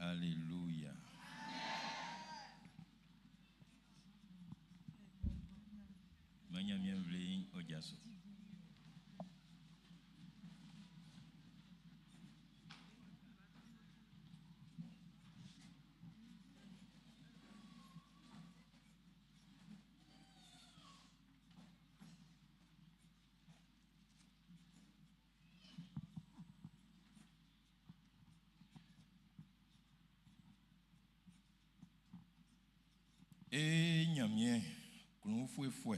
Aleluya. Maan Ɲanmiɛn nvle'n ɔ jaso. Ee Ɲanmiɛn, klun ufuefuɛ,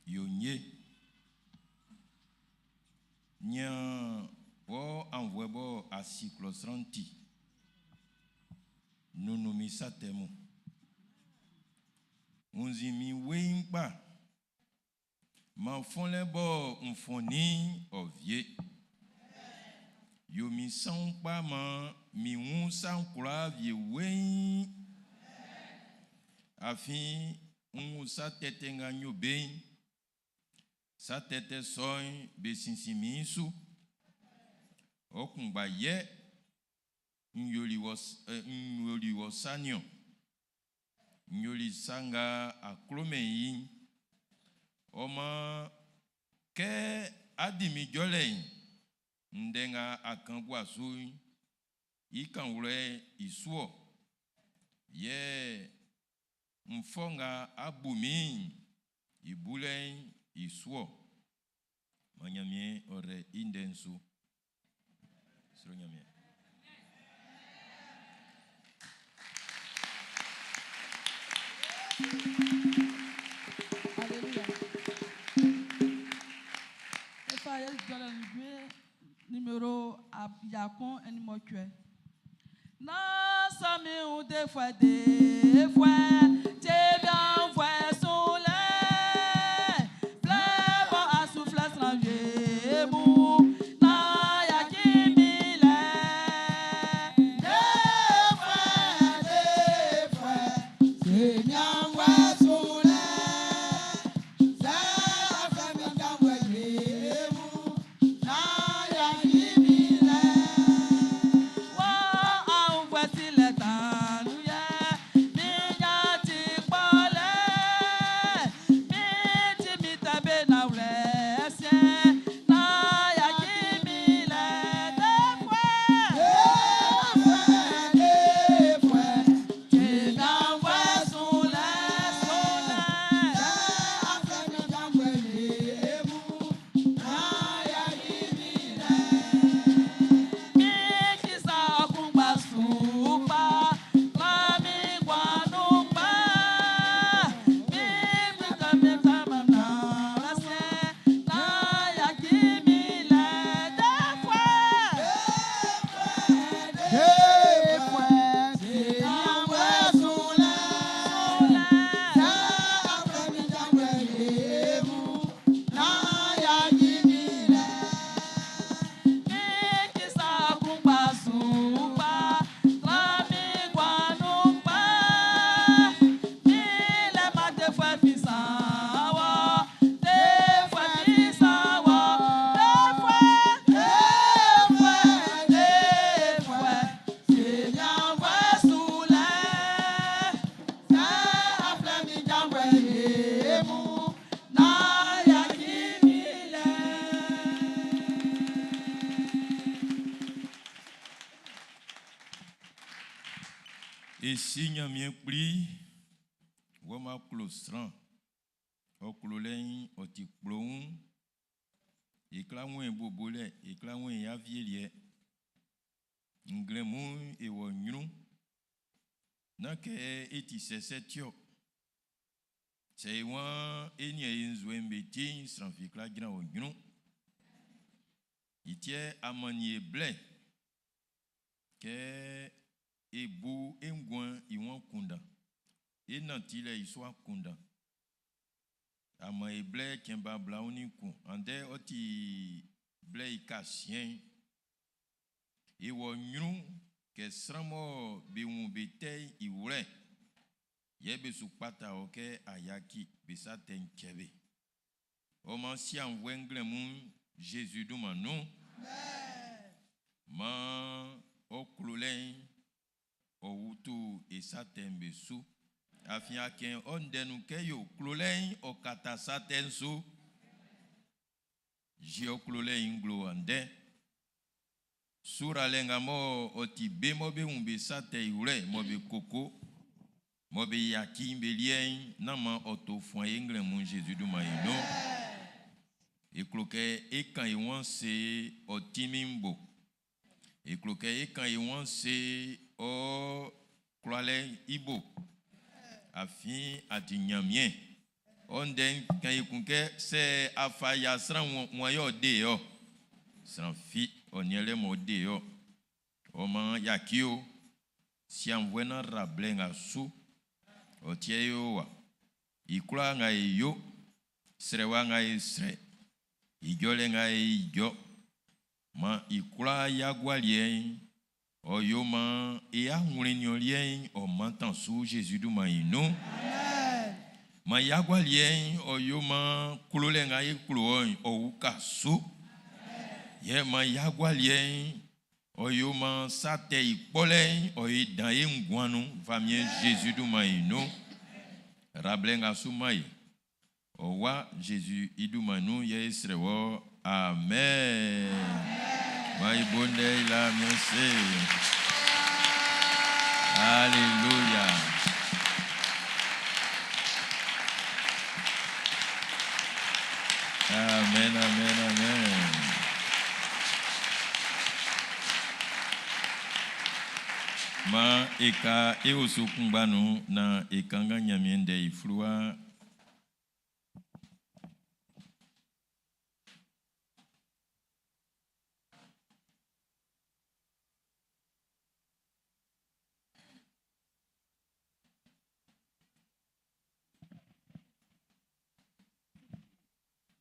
yo n ye. Nian wɔ aunnvuɛ bɔ a si klɔ sran'n ti. Nunnun min sa tɛ mun. Wunnzin min weiin kpa. Man fɔnlɛ bɔ n fɔnnin'n ɔ wie. Yo min saun kpa man min wun sa'n kwlaa wie weiin. Afin n wun sa tɛtɛ nga n yo be'n. Sa tɛtɛ sɔ'n be sinsin min su. Ɔ kunngba yɛ n yoli wɔ, n yoli wɔ sa niɔn. N yoli sa nga a klomɛn i'n. Ɔ maan, kɛ á dí min jɔlɛ'n, ndɛ nga a kan gua su'n, i kanwlɛ'n i su-ɔ. Yɛ n fɔ nga a bu min'n, i bulɛ'n i su-ɔ. Maan Ɲanmiɛn ɔ rɛ i ndɛ'n su. Sro Ɲanmiɛn. Alléluia. E fa ye jɔlɛ jue numéro 108. Nán sa min wun defuɛ defuɛ, cebianfuɛ sulɛ. Blɛ bɔ a su flɛ sran wie mun, nán yaci min lɛ. Defuɛ, defuɛ, cebianfuɛ sulɛ. Sɛ a flɛ min janvuɛ wie mun, nán yaci min lɛ. Wɔ aunnvuɛ silɛ dan'n nun yɛ min ɲan ti kpɔlɛ. Min ti min tɛ be nanwlɛ siɛn, nán yaci min lɛ. Defuɛ, Defuɛ, defuɛ, cebianfuɛ sulɛ, sulɛ. Sɛ a flɛ min janvuɛ wie mun, nán yaci min lɛ. Min ti sa kunngba su kpa, tra min nguan nun kpa. Min ti min ta nanwlɛ siɛn, nán yaci min lɛ. Defuɛ, Defuɛ, cebianfuɛ sulɛ. sulɛ. Sɛ a flɛ min janvuɛ wie mun, nán yaci min lɛ. Min ti sa kunngba su kpa, tra min nguan nun kpa. Min lɛ-man defuɛ fi san wɔ, defuɛ fi san wɔ. Defuɛ, Defuɛ, defuɛ, cebianfuɛ sulɛ. Sɛ a flɛ min janvuɛ wie mun, nán yaci min lɛ. E Si Ɲanmiɛn Kpli, wɔ mɔ a klo sran, ɔ klolɛ'n ɔ ti kploun. E kwla wun e bo bolɛ, e kwla wun e awieliɛ. Nglɛmun'n e wɔ ɲrun. Nán kɛ e ti sɛsɛ ti-ɔ. Sɛ e waan é nían e nzuɛn'n be ti'n, sran fi kwlá jran ɔ ɲrun. I ti yɛ a mannin e blɛ kɛ e bu e nguan'n i wun akunndan, e nantilɛ'n i su akunndan. A man e blɛ cɛn ba 21. Andɛ ɔ ti blɛ i kasiɛn'n. E wɔ ɲrun kɛ sran mɔ be wun be tɛ'n i wlɛ, yɛ be su kpata ɔ kɛ a yaci be sa tɛ'n cɛ be. Ɔ maan si aunnvuɛ nglɛmun'n Zezi dunman nun. Maan ɔ klolɛ'n e sa tɛ'm be su. Afin a kɛn ɔ ndɛ nun kɛ yo, klolɛ'n ɔ kata sa tɛ'n su. Yi ɔ klolɛ'n i nglo andɛ. Suralɛ nga mɔ ɔ ti be mɔ be wun be sa tɛ i wlɛ mɔ be koko, mɔ be yaci'n be liɛ'n, nán maan ɔ to fuan e nglɛmun Zezi dunman'n i nun. E klo kɛ e kan e wun ase ɔ tinmin'n bo. E klo kɛ e kan e wun ase ɔ kwlalɛ'n i bo. Afin a ti Ɲanmiɛn. Ɔ ndɛ'n kan ekun kɛ, Sɛ a fa ya sran wun, wan yɛ ɔ de e-ɔ? Sran fi, ɔ nian lɛ m'ɔ de e-ɔ. Ɔ maan, yaci o, si aunnvuɛ naan ra blɛ nga su. Ɔ tiɛ e o wa. I kwlaa nga e yo, srɛwa nga e srɛ, ijɔlɛ nga e ijɔ, maan i kwlaa i agualiɛ'n, ɔ yo maan e awlɛn nin ɔ liɛ'n ɔ mantan su Zezi dunman'n i nun. Maan i agualiɛ'n ɔ yo maan klolɛ nga e klo ɔ'n ɔ uka su. Yɛ maan i agualiɛ'n ɔ yo maan sa tɛ i kpɔlɛ'n ɔ yi dan e nguan nun Famiɛn Zezi dunman'n i nun. Ra blɛ nga su man e. Ɔ Wa Zezi i dunman nun yɛ e srɛ wɔ. Amen. Maan e bo ndɛ i la miɛn se. Aleluya. Amen, amen, amen. Maan e ka e osu kunngba nun naan e kanngan Ɲanmiɛn Ndɛ'n i fluwa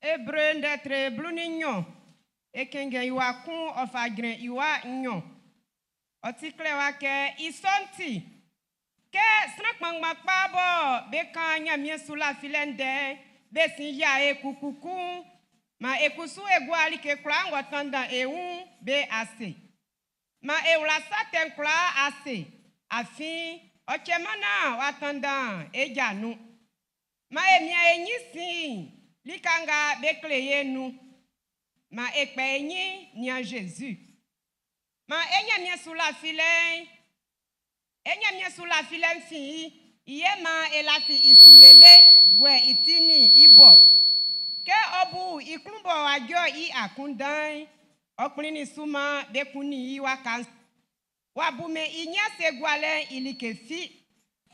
Ebre ndɛ tre 12, e kɛnngɛn i wa kun ɔ fa jrɛn i wa nnyɔn. Ɔ ti klɛwa kɛ, I sɔ'n ti, kɛ sran kpanngban kpa bɔ be kan Nyanmiɛn su lafilɛ ndɛ'n be sin yia e kukuku'n, man e kusu e gua like kwlaa ng'ɔ tanndan e wun'n be ase. Man e wla sa tɛ'n kwlaa ase, afin ɔ cɛ-man naan w'a tanndan e ja nun. Man e mian e ɲin sin lika nga be kle ye'n nun. Man e kpɛ e ɲin nian Zezi. Maan e Ɲanmiɛn sulafilɛ'n, e Ɲanmiɛn sulafilɛ'n fin i, i yɛ maan e lafi i su lele guɛ i ti nin i bo. Kɛ ɔ bu i klun bɔ w'a jɔ i akunndan'n, ɔ kplinnin su maan be kunnin i waka'n su. W'a bumɛn i ɲin ase gualɛ'n i like fi.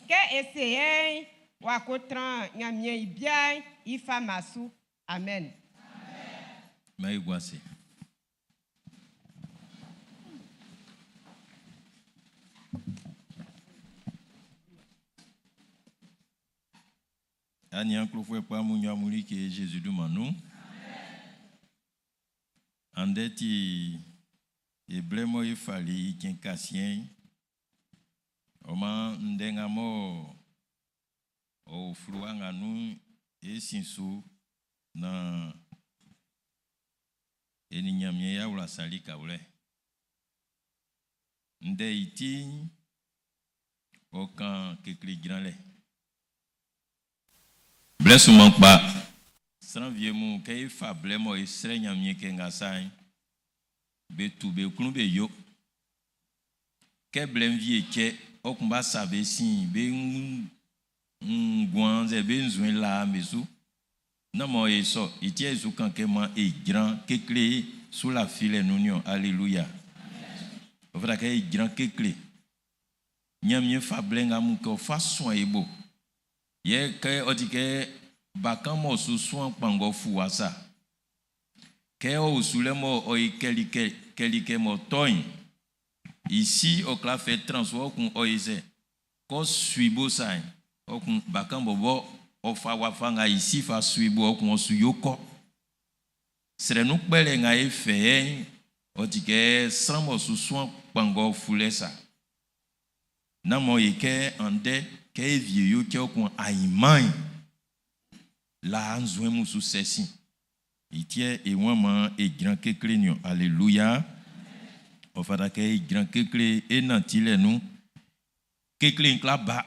Kɛ e se yɛ'n, w'a ko tran Ɲanmiɛn i bia'n i fama su. Amen. Maan e gua ase. Aniaan klofuɛ kpa mun yo amun like Zezi dunman nun. Andɛ ti e blɛ mɔ e fali i cɛn kasiɛn'n. Ɔ maan ndɛ nga m'ɔ o fluwa nga nun'n e sin su naan e nin Ɲanmiɛn y'a wla sa likawlɛ. Ndɛ i ti'n, ɔ kan kekle jranlɛ. Blɛ sunman kpa, sran wie mun kɛ e fa blɛ mɔ e srɛ Ɲanmiɛn kɛ nga sa'n, be tu be klun be yo. Kɛ blɛ'n wie cɛ, ɔ kun b'a sa be sin be nguan annzɛ be nzuɛn laa'n be su. Nán mɔ e sɔ i ti yɛ e su kan kɛ maan e jran kekle su lafilɛ nun'n niɔn. Aleluya! Ɔ fata kɛ e jran kekle. Ɲanmiɛn fa blɛ nga mun kɛ ɔ fa suan e bo. Yɛ kɛ ɔ ti kɛ bakan m'ɔ su suan kpanngɔ fuwa sa. Kɛ ɔ o sulɛ mɔ ɔ yi kɛlikɛ m'ɔ tɔ'n, i si ɔ kwla fɛ tran su ɔ kun ɔ yi sɛ. Kɛ ɔ su i bo sa'n, ɔ kun bakan bɔbɔ ɔ fa wafa nga i si fa su i bo ɔ kun ɔ su yo kɔ. Srɛ nun kpɛlɛ nga e fɛ'n, ɔ ti kɛ sran m'ɔ su suan kpanngɔ fulɛ sa. Nán mɔ e kɛ andɛ kɛ e vie yo cɛ ɔ kun ainman'n, laa nzuɛn mun su sɛ sin. I tiɛ e wan maan e jran kekle niɔn. Aleluya! Ɔ fata kɛ e jran kekle e nantilɛ nun. Kekle'n kwla ba.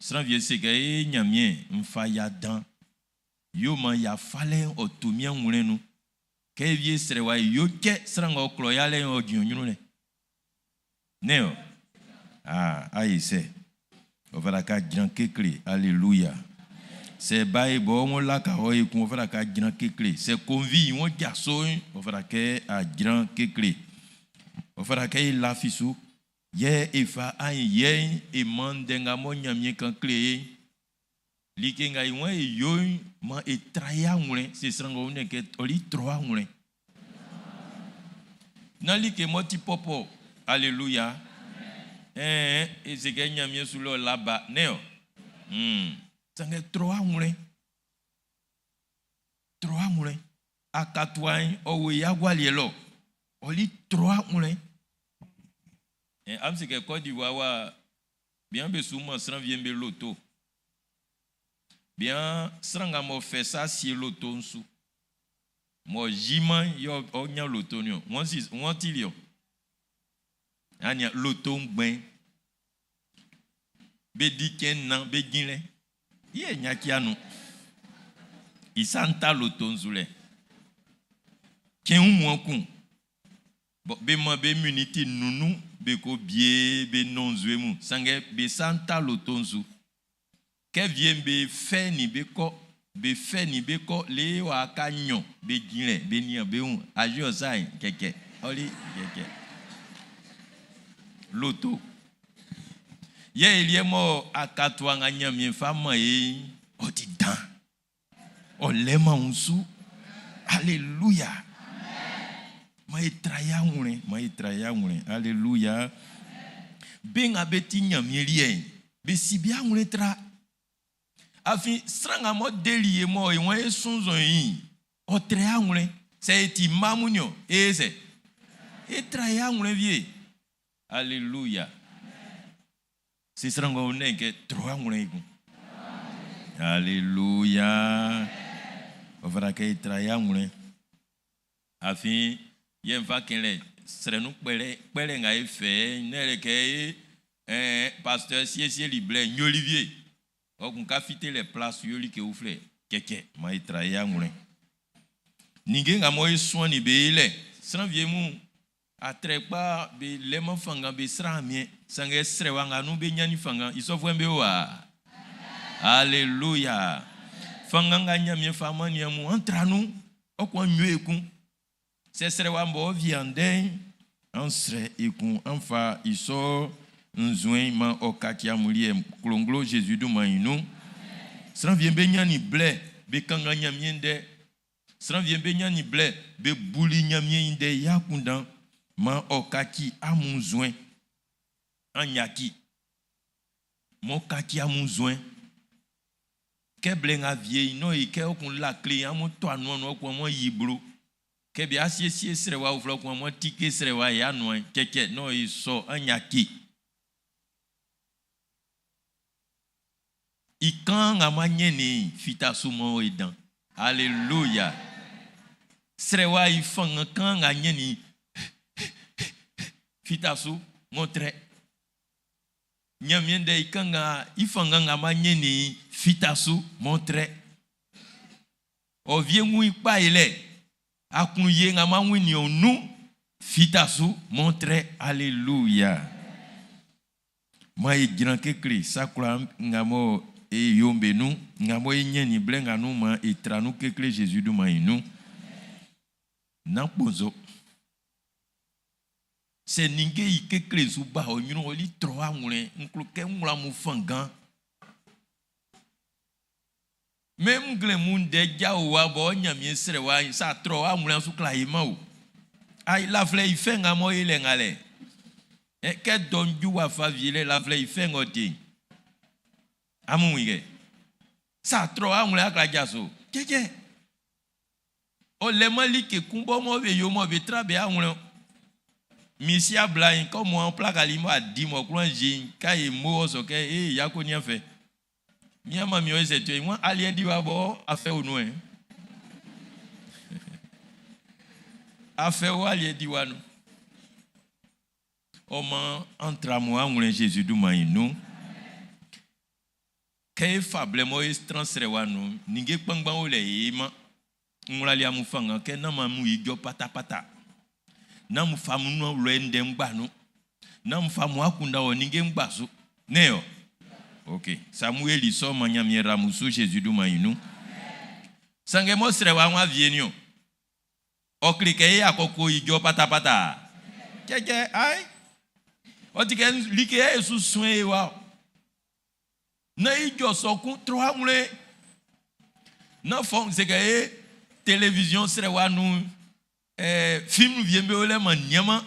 Sran wie se kɛ, ʼEe Ɲanmiɛn, n fa ya dan. Yo maan ya falɛ'n ɔ tu min awlɛn'n nun. Kɛ e wie srɛwa e yo cɛ, sran nga ɔ klɔ yalɛ'n ɔ jin ɔ ɲrun lɛ. Nɛ́n ɔ? Aa, a ye sɛ. Ɔ fata kɛ a jran kekle. Aleluya. Sɛ bae bɔ wɔn laka ɔ ekun, ɔ fata kɛ a jran kekle. Sɛ konvi wɔn jaso'n, ɔ fata kɛ a jran kekle. Ɔ fata kɛ e lafi su. Yɛ e fa aɲinyiɛ'n e man ndɛ nga mɔ Ɲanmiɛn kan kle e'n. Like nga i waan e yo'n, maan e tra e awlɛn. Se sran ng'ɔ wun kɛ ɔ li trɔ awlɛn. Nán like m'ɔ ti pɔpɔ. Aleluya. Ɛɛn, e se kɛ Ɲanmiɛn su lɔ la ba, nɛ́n ɔ? Hmm. Sanngɛ trɔ awlɛn. Trɔ awlɛn. Akatua'n, ɔ wo i agualiɛ lɔ. Ɔ li trɔ awlɛn. Ɛn, amun si kɛ Côte d'Ivoire wa bian be su man sran wie'm be loto. Bian sran nga m'ɔ fɛ sa sie loto'n su, m'ɔ yiman yɛ ɔ ɲan loto'n niɔn. Wɔn si wɔn tili ɔ. Ania loto'n ngbɛn. Be di cɛn nnan be jin lɛ. Yɛ nyakia nun. I sa ń ta loto'n su lɛ. Cɛn wunmuan kun. Bɔ be man be miniti nnun be ko bie be nɔn nzue mun, sanngɛ be sa ń ta loto'n su. Kɛ wie'm be fɛ nin be kɔ, be fɛ nin be kɔ, le w'a ka nɲɔn be jin lɛ, be nian be wun, aviɔn sa'n, kɛkɛ, ɔli, kɛkɛ. Loto. Yɛ e liɛ mɔ akatua nga Ɲanmiɛn fa man e'n, ɔ ti dan. Ɔ lɛman wunsu. Aleluya. Maan e tra e awlɛn, maan e tra e awlɛn. Aleluya. Be nga be ti Ɲanmiɛn liɛ'n, be si be awlɛn tra. Afin sran nga m'ɔ deli e mɔ e waan é sɔ́nnzɔn i'n, ɔ trɛ i awlɛn. Sɛ e ti mma mun niɔn, e sɛ? E tra e awlɛn wie. Aleluya. Se sran ng'ɔ o lɛ'n kɛ, Trɔ awlɛn ekun. Aleluya. Ɔ fata kɛ e tra e awlɛn. Afin, yɛ n fa kɛn lɛ, srɛ nun kpɛlɛ, kpɛlɛ nga e fɛ'n, nɛ́n yɛle kɛ e, ɛɛ, pasteur siesieli blɛ n yoli wie. Ɔ kun ka fite lɛ pla su yo like uflɛ. Cɛcɛ, maan e tra e awlɛn. Ninnge nga mɔ e suannin be lɛ, sran wie mun, Atrɛkpa be lɛman fanngan be sran aamiɛn, sanngɛ srɛwa nga nun be ɲannin fanngan. I sɔfuɛ'm be o wa? Aleluya! Fanngan nga Ɲanmiɛn fa mannin amun, an tra nun, ɔ kun an yo ekun. Sɛ srɛwa'n bɔ vie andɛ'n, an srɛ ekun, an fa i sɔ nzuɛn'n man ɔ kaci amun liɛ klonglo Zezi dunman'n i nun. Sran wie'm be ɲannin blɛ be kanngan Ɲanmiɛn ndɛ Sran wie'm be ɲannin blɛ be buli Ɲanmiɛn i ndɛ'n i akunndan. Maan ɔ kaci amun nzuɛn. An yaci m'ɔ kaci amun nzuɛn. Kɛ blɛ nga wie'n, nɔ́ e kɛ ɔ kun lakle'n amun tɔ anuan nun, ɔ kun amun yi blo. Kɛ be asiesie srɛwa uflɛ, ɔ kun amun tike srɛwa i anuan'n. Cɛcɛ, nɔ́ e sɔ, an yaci. I kan nga m'an ɲɛn i'n fita su mɔ e dan. Aleluya! Srɛwa i fanngan kan nga ɲɛn i'n fita su ng'ɔ trɛ. Ɲanmiɛn ndɛ i kan nga i fanngan nga m'an ɲɛn i'n fita su m'ɔ trɛ. Ɔ vie wun i kpa i lɛ. Akun ye nga m'an wun i ɔ nun fita su m'ɔ trɛ. Aleluya! Maan e jran kekle sa kwlaa nga mɔ e yo'n be nun, nga mɔ e ɲɛnnin blɛ nga nun'n maan e tra nun kekle Zezi dunman'n i nun. Nán kponzo. Sɛ ninnge i kekle'n su ba ɔ ɲrun'n, ɔ li trɔ awlɛn. N klo kɛ n wla amun fanngan. Mɛn nglɛmun ndɛ jao wa bɔ Nyanmiɛn srɛ wa sa trɔ awlɛn su kla ye man o. Ai lafilɛ i fɛ nga mɔ ye lɛ nga lɛ. Kɛ dɔ'n ju wa fa vie lɛ lafilɛ i fɛ ng'ɔ de'n. Amun wun i kɛ sa trɔ awlɛn akla jaso. Cɛcɛ. Ɔ lɛ-man like kun bɔ mɔ be yo mɔ be tra be awlɛn. Misia bla'n kɔ mɔ an plakali mɔ a di mɔ klɔ'n je'n ka e mo ɔ sɔ kɛ ee ya ko nian fɛ. Mian man mi ɔ ese tue wan aliɛ di wa bɔ afɛ o nun ɛ. Afɛ o aliɛ di wa nun. Ɔ man an tra amun awlɛn Zezi dunman'n i nun. Kɛ e fa blɛ mɔ e tran srɛwa nun'n, ninnge kpanngban o lɛ e man. N wlali amun fanngan kɛ nán maan amun ijɔ patapata. Nán amun fa amun nuan wlɛ i ndɛ ngba nun. Nán amun fa amun akunndan wɔ ninnge ngba su. Nɛ́n i ɔ? Ok. Sɛ amun yoli sɔ'n, maan Ɲanmiɛn yra amun su Zezi dunman'n i nun. Sanngɛ mɔ srɛwa'n w'a wie'n niɔn, ɔ kle kɛ e akɔ ko ijɔ patapata? Cɛcɛ, ai. Ɔ ti kɛ like yɛ e su suɛn i wa ɔ. Nán ijɔ sɔ kun, trɔ awlɛn. Nán fɔ se kɛ e televiziɔn srɛwa nun film wie'm be o lɛ man nianman.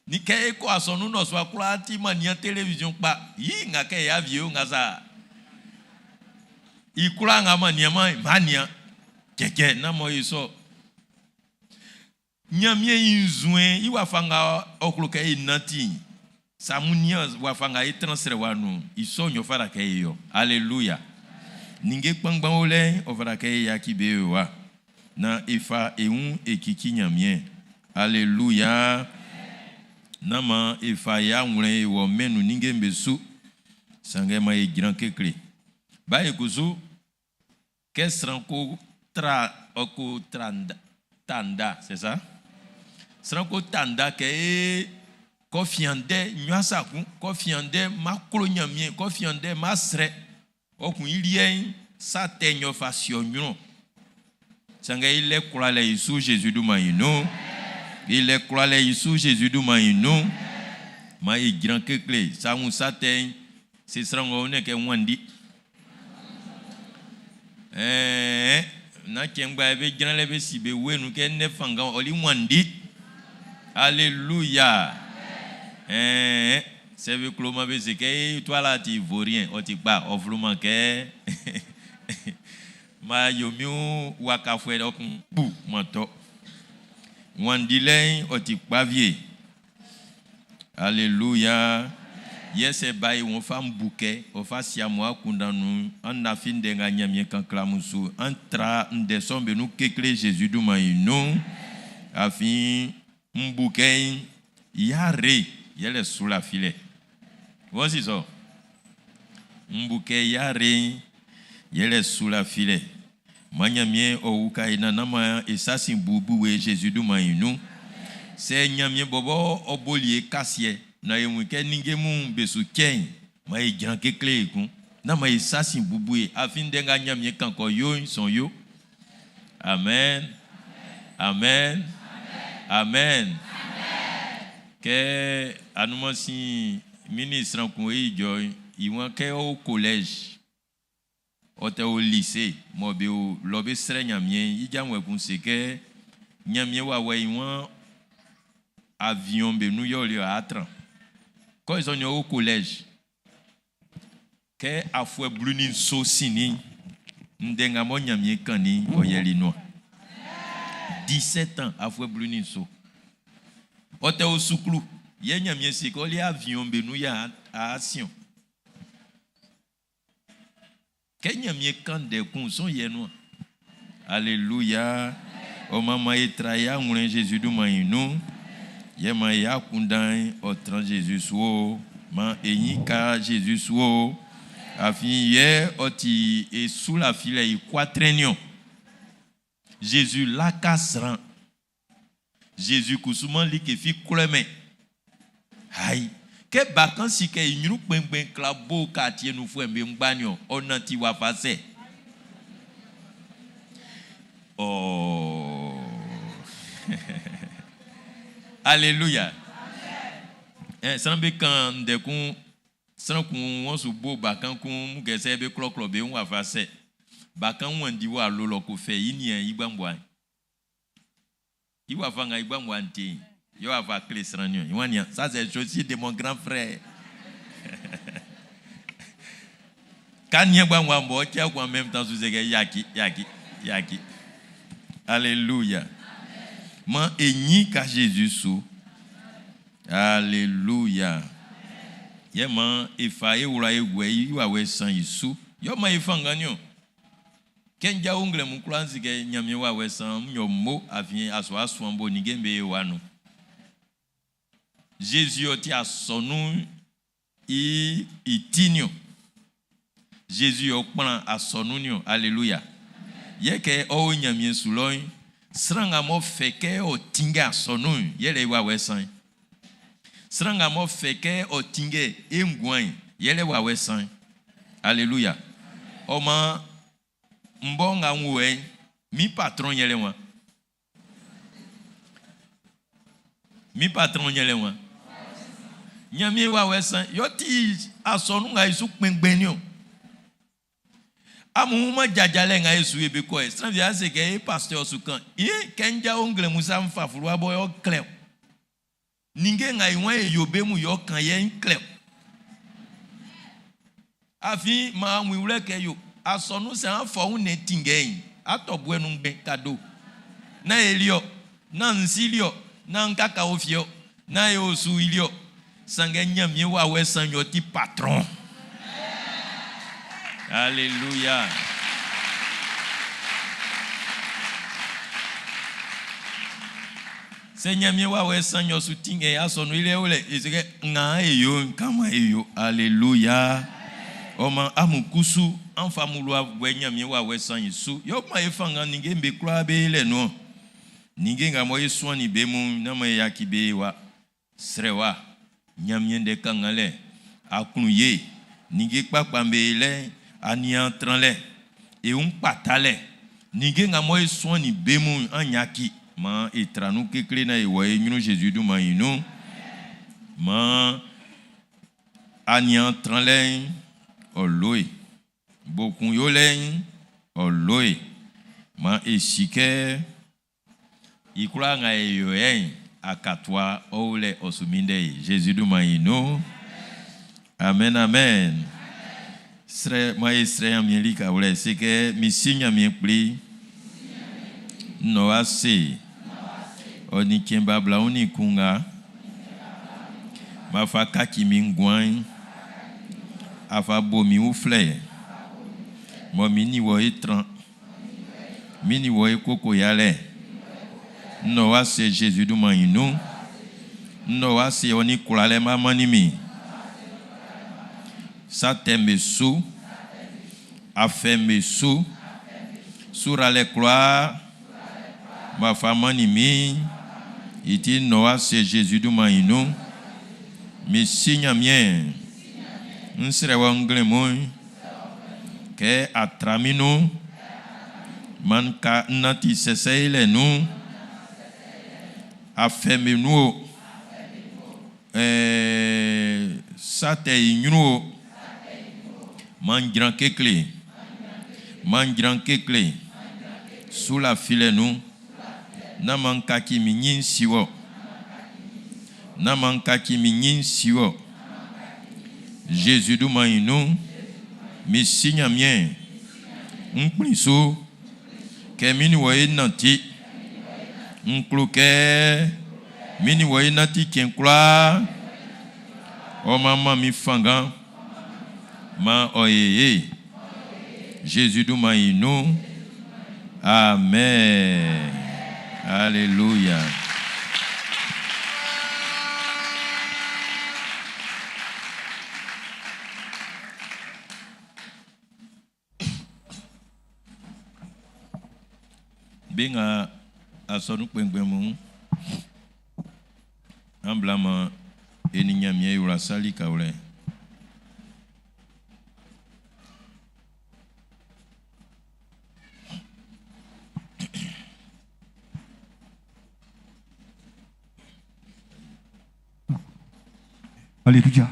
Ni kɛ e kɔ asɔnun nnɔsua kwlaa ti man nian televiziɔn kpa. Yi nga kɛ ya wie o nga sa. I kwlaa nga man nianman, ma nian. Cɛcɛ, nán mɔ e sɔ. Ɲanmiɛn i nzuɛn i wafa nga ɔ klo kɛ e nanti'n, sɛ amun nian wafa nga e tran srɛwa nun'n, i sɔ'n yɛ ɔ fata kɛ e yo. Aleluya! Ninnge kpanngban o lɛ'n, ɔ fata kɛ e yaci be yo wa, naan e fa e wun e cici Ɲanmiɛn. Aleluya! Nán maan e fa e awlɛn e wɔ mɛn'n nun ninnge'm be su, sanngɛ maan e jran kekle. Bae kusu, kɛ sran ko tra, ɔ ko tra nda, ta nda, c'est ça? Sran ko ta nda kɛ ee, kɔ fiandɛ nyoasa kun, kɔ fiandɛ ma klo Ɲanmiɛn, kɔ fiandɛ ma srɛ. Ɔ kun i liɛ'n, sa tɛ nyɔ fa si ɔ ɲrun. Sanngɛ i lɛ kwlalɛ i su Zezi dunman i nun. I lɛ kwlalɛ i su Zezi dunman i nun. Maan e jran kekle, sa wun sa tɛ'n, se sran ng'ɔ wun kɛ wanndi. Ɛɛ, na cɛn ngba be jran lɛ be si be wue nun kɛ nnɛn fanngan ɔli wanndi. Alléluia. Ɛɛ, sɛ be kloman be se kɛ toi là tu vaurien, ɔ ti kpa, ɔ flunman kɛ ma yo mi wakafuɛ ɔ kun kpu ma tɔ. Wanndilɛ'n ɔ ti kpa wie. Alléluia. Yɛ sɛ ba yi wɔn fa bukɛ, ɔ fa si amun akunndan nun, an nafi ndɛ nga Ɲanmiɛn kan kle amun su, an tra ndɛ sɔ'm be nun kekle Zezi dunman i nun. Afin bukɛ'n yare yɛlɛ sulafilɛ. Wɔn si sɔ? Bukɛ yare yɛlɛ sulafilɛ. Ma Ɲanmiɛn ɔ uka e naan nán maan e sa sin bubu e Zezi dunman i nun. Sɛ Ɲanmiɛn bɔbɔ ɔ boli e kasiɛ na e wun kɛ ninnge mun be su cɛ'n, ma e jran kekle ekun. Nán maan e sa sin bubu e, afin ndɛ nga Ɲanmiɛn kan kɔ yo'n, sɔn yo. Amen. Amen. Amen. Kɛ anuman sin ministre kun e ijɔ i wan kɛ o collège, ɔ tɛ o lycée, mɔ be o lɔ be srɛ Ɲanmiɛn, i janvuɛ kun se kɛ Ɲanmiɛn wawɛ i wan avion be nun yɛ ɔ le atran. Kɔ sɔ ni o collège. Kɛ afuɛ 17 sinnin, ndɛ nga mɔ Ɲanmiɛn kannin ɔ yɛli nuan. 17 ans, afuɛ 17. Ɔ tɛ o suklu, yɛ Ɲanmiɛn se kɛ ɔ le avion be nun yɛ a sion. Kɛ Ɲanmiɛn kan ndɛ kun sɔn yɛ nuan. Alléluia. Ɔ man man e tra e awlɛn Jésus dunman i nun. Yɛ man e akunndan'n ɔ tran Jésus su o. Man e ɲin ka Jésus su o. Afin yɛ ɔ ti e sulafilɛ i kuatrɛn niɔn. Jésus laka sran. Jésus kusuman like fi kwlɛmɛn. Ayi. Kɛ bakan si kɛ i ɲrun kpɛngbɛn kla bo quartier nunfuɛ'm be ngba niɔn, ɔ nanti wafa sɛ. Oh. Alléluia. Eh, sran be kan ndɛ kun, sran kun wɔn su bo bakan kun mu kɛ sɛ be klɔklɔ be wafa sɛ. Bakan wanndi wɔ alo lɔ ko fɛ i nian i gbangbuan. I wafa nga i gbangbuan ti'n, yɛ w'a fa kle sran niɔn. I wan nian, ça c'est chaussure de mon grand frère. Ka nian gbangbuan bɔ ɔtsɛ kun en même temps su se kɛ yaki, yaki, yaki. Alléluia. Man e ɲin ka Jésus su. Alléluia. Yɛ man e fa e wla e guɛ i wawɛ san i su. Yɛ man e fanngan niɔn. Kɛ n jawo nglɛmun kwlaa n si kɛ Ɲanmiɛn wawɛ san n yɔ mo afin aso asuan bo ninnge'm be wa nun. Jésus ɔ ti asɔnun i ti niɔn. Zezi yɛ ɔ kplan asɔnun'n niɔn. Aleluya. Yɛ kɛ ɔ o ɲanmiɛn su lɔ'n, sran nga m'ɔ fɛ kɛ ɔ tinngɛ asɔnun'n, yɛle i wawɛ san'n. Sran nga m'ɔ fɛ kɛ ɔ tinngɛ e nguan'n, yɛle wawɛ san'n. Aleluya. Ɔ maan, m bɔ nga n wo yɛ'n, min patron yɛle wan? Min patron yɛle wan? Ɲanmiɛn wawɛ san, yɛ ɔ ti asɔnun nga i su kpɛnngbɛn'n niɔn. Amun wunman jajalɛ nga e su e be kɔ yɛ. Sran fi a se kɛ e pasteur su kan. Ee, kɛ n jao nglɛmun sa n fa fluwa bɔ yɛ ɔ klɛ o. Ninnge nga i waan e yo be mun yɛ ɔ kan yɛ n klɛ o. Afin maan amun i wlɛ kɛ yo asɔnun sɛ an fa wun nɛn tinngɛ'n, atɔ buɛ nun ngbɛn kado. Nán e li ɔ, nán n si li ɔ, nán n kaka ofie ɔ, nán e osu i li ɔ. Sanngɛ Ɲanmiɛn wawɛ san yɛ ɔ ti patrɔn. Aleluya. Sɛ Ɲanmiɛn wawɛ san yɛ ɔ su tinngɛ asɔnun'n i liɛ o lɛ, e se kɛ nga e yo'n, kan man e yo. Aleluya. Ɔ maan amun kusu, an fa amun wla guɛ Ɲanmiɛn wawɛ san'n i su. Yɛ ɔ man e fanngan ninnge'm be kwlaa be yilɛ nun-ɔn. Ninnge nga mɔ e suannin be mun'n, nán man e yaci be wa. Srɛwa, Ɲanmiɛn ndɛ kannganlɛ, aklunye, ninnge kpakpa'm be yilɛ'n, aniaan tranlɛ, e wun kpatalɛ, ninnge nga mɔ e suannin be mun'n, an yaci. Maan e tra nun kekle naan e wɔ e ɲrun Zezi dunman'n i nun. Maan aniaan tranlɛ'n ɔ lo e. Bo kun yolɛ'n ɔ lo e. Maan e si kɛ I kwlaa nga e yo yɛ'n, akatua ɔ o lɛ ɔ su minndɛ e, Zezi dunman'n i nun. Amen, amen. Srɛ, man e srɛ Nyanmiɛn lika wlɛ, se kɛ, Min Si Nyanmiɛn Kpli, n nɔ ase ɔ nin cɛn ba ablaɔn nin kun nga m'a fa kaci min nguan'n, a fa bo min uflɛ, mɔ min nin wɔ e tran. Min nin wɔ e koko yalɛ. N nɔ wa se Zezi dunman'n i nun. N nɔ wa se ɔ nin kwlalɛ m'a mannin min. Sa tɛ'm be su, afɛ'm be su, suralɛ kwlaa m'a fa mannin min'n, i ti n nɔ wa se Zezi dunman'n i nun. Min Si Nyanmiɛn, n srɛ wɔ nglɛmun'n. Kɛ a tra min nun'n, man ka n nanti sɛsɛ i lɛ nun. Afɛ me nun o, ɛɛ, sa tɛ i ɲrun o, man jran kekle, man jran kekle, su lafilɛ nun. Nán man kaci min ɲin si wɔ. Nán man kaci min ɲin si wɔ. Zezi dunman'n i nun, min Si Ɲanmiɛn, n kplin su kɛ min nin wɔ e nanti. N klo kɛ min nin wɔ e nanti cɛn kwlaa. Ɔ maan man min fanngan, man ɔ e ye. Zezi dunman'n i nun. Amen. Aleluya. Be nga asɔnun kpɛnngbɛn mun, an bla man e nin Ɲanmiɛn e wla sa likawlɛ. Alléluia.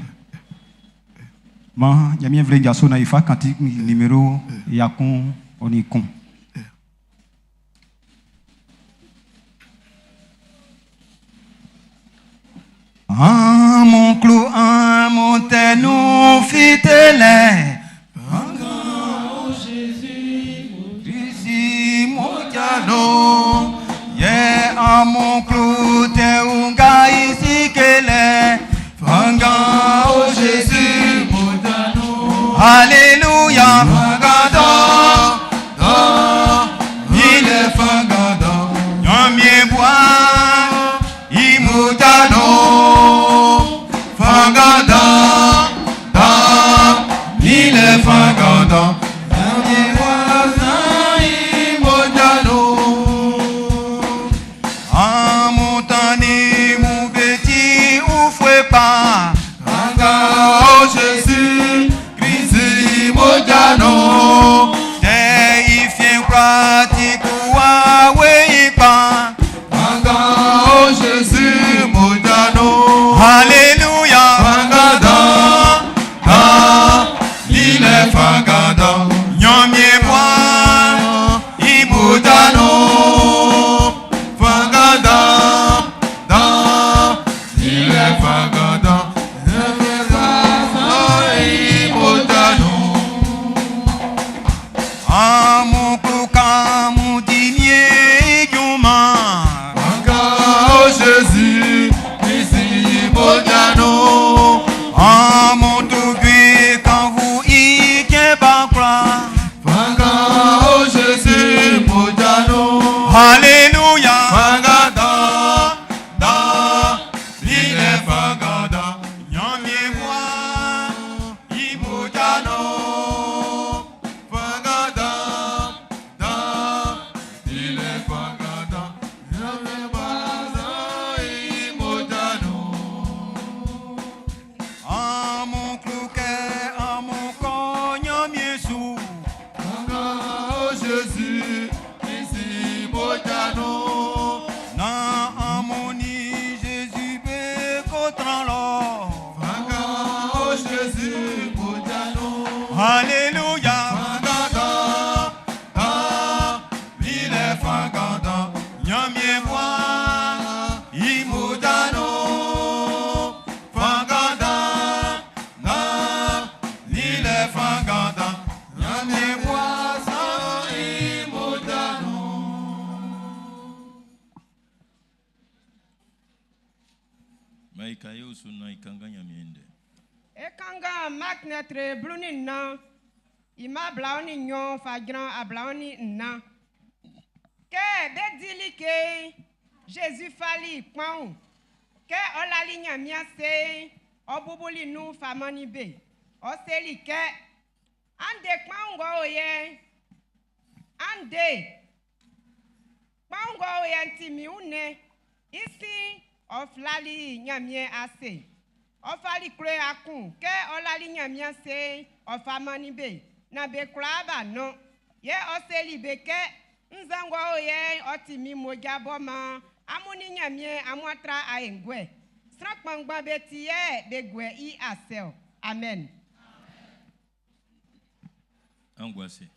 Man Ɲanmiɛn nvle'n jaso naan e fa kantik numéro 101. Amun klo amun tɛ nun fitelɛ. Fanngan o Zezi Klisi mmoja nun. Yɛ amun klo tɛ nga i sikelɛ. Fanngan o Zezi mmoja nun. Aleluya. Fanngan dan, dan, ilɛ fanngan dan. Ɲanmiɛn bua i mmoja nun. Fanngan dan, dan, ilɛ fanngan dan. Fangada, Amoutani moubeti oufwepa. Anga oh Jésus, Christ mojano. Te ifien pratique wa weipa. Anga oh Jésus mojano. Alléluia. Fangada, da, il fangada. Nyomie mwa Mojano, fangada, da, il fangada. Mojano. Amukluka mudimie yuma. Anga oh Jésus, Christ mojano. Amutugui quand vous y kebakra. Fanga oh Jésus mojano. Alléluia. Fangada, da, il est fangada. Nyomie mwa Mojano, fangada, da, il est fangada. Mojano. Amukluke amuko nyomie su. Fanga oh Jésus, Christ mojano. Na amoni Jésus be kotran lo. Fanga oh Jésus mojano. Alléluia. Fangada, da, il est fangada. Nyomie mwa Mojano, fangada, na, il est fangada. Nyame boisa, mojano. Maika yo suna ikanga nyamiende. Ekanga Mark netre bluni na ima blaoni nyon fagran ablaoni na. Ke be dili ke Jésus fali kpaun. Ke olali nyamia se obubuli nu famani be. Oseli ke ande kpaun go oye. Ande kpaun go oye ntimi une. Isi oflali nyamie ase. Ɔfali kure akun kɛ ɔlali nyamia se ɔfamani be na be kura ba nɔ ye ɔseli be kɛ nzangɔ ye ɔti mi modza bɔ ma amuni nyamie amuatra ayenguɛ srɔkpɔngbɔn be ti yɛ be guɛ i asɛ o amen. Angoissé.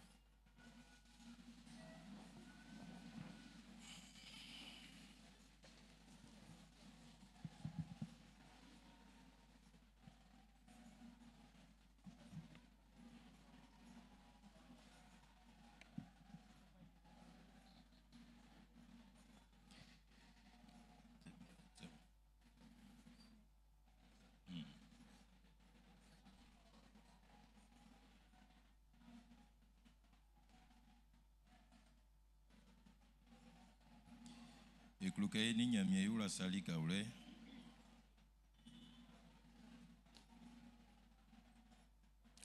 Ekluke ni nyamie yula sali kaule.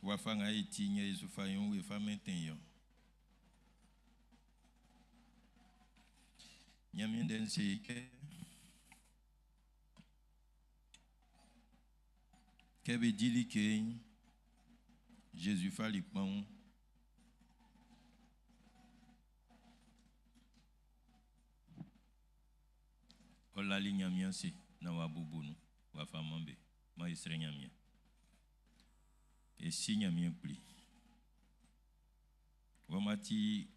Wafanga iti nye isufa yon wefa menten yon. Nyamie den se ke. Ke be dili ke Jésus fali kpan. Olali nyamia se na wabubunu wafamambe ma isre nyamia. E si nyamia pli. Wamati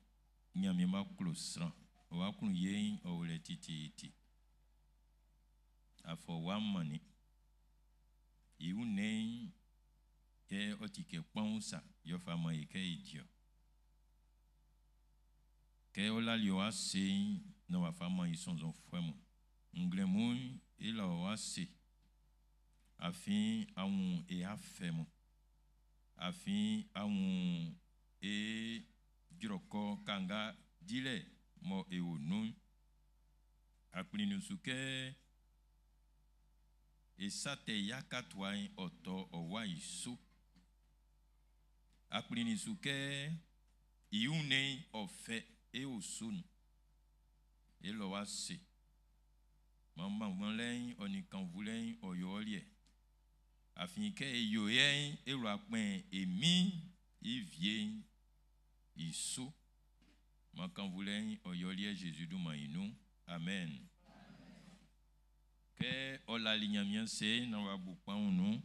nyamia ma klo sran. Wakun yen owle titi ti. Afọ wamani. Iwu ne ke otike kpansa yofama ike idio. Ke olali wa se na wafama isonzon fwemu. Nglemu ila wa se. Afin awun e afemu. Afin awun e jroko kanga dile mo e onu. Akpinu suke e sate yakatwa oto owa isu. A kplinnin su kɛ i wunnɛn'n ɔ fɛ e osu nun. E lɔ wa se. Maan manmanlɛ'n ɔ nin kannvunlɛ'n ɔ yo ɔ liɛ. Afin kɛ e yo yɛ'n, e wla kpɛn e Min'n i wie'n i su. Maan kannvunlɛ'n ɔ yo ɔ liɛ Zezi dunman'n i nun. Amen. Kɛ ɔ lali Ɲanmiɛn ase'n naan w'a bu kpanwun nun'n,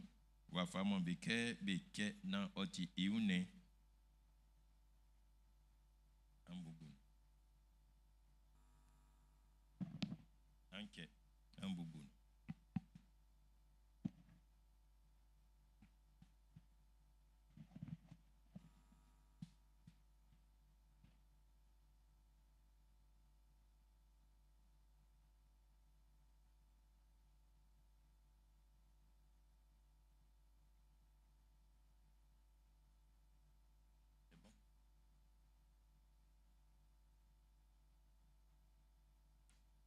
w'a fa man be kɛ be cɛ naan ɔ ti i wunnɛn. An bubu nun. An cɛ, an bubu nun.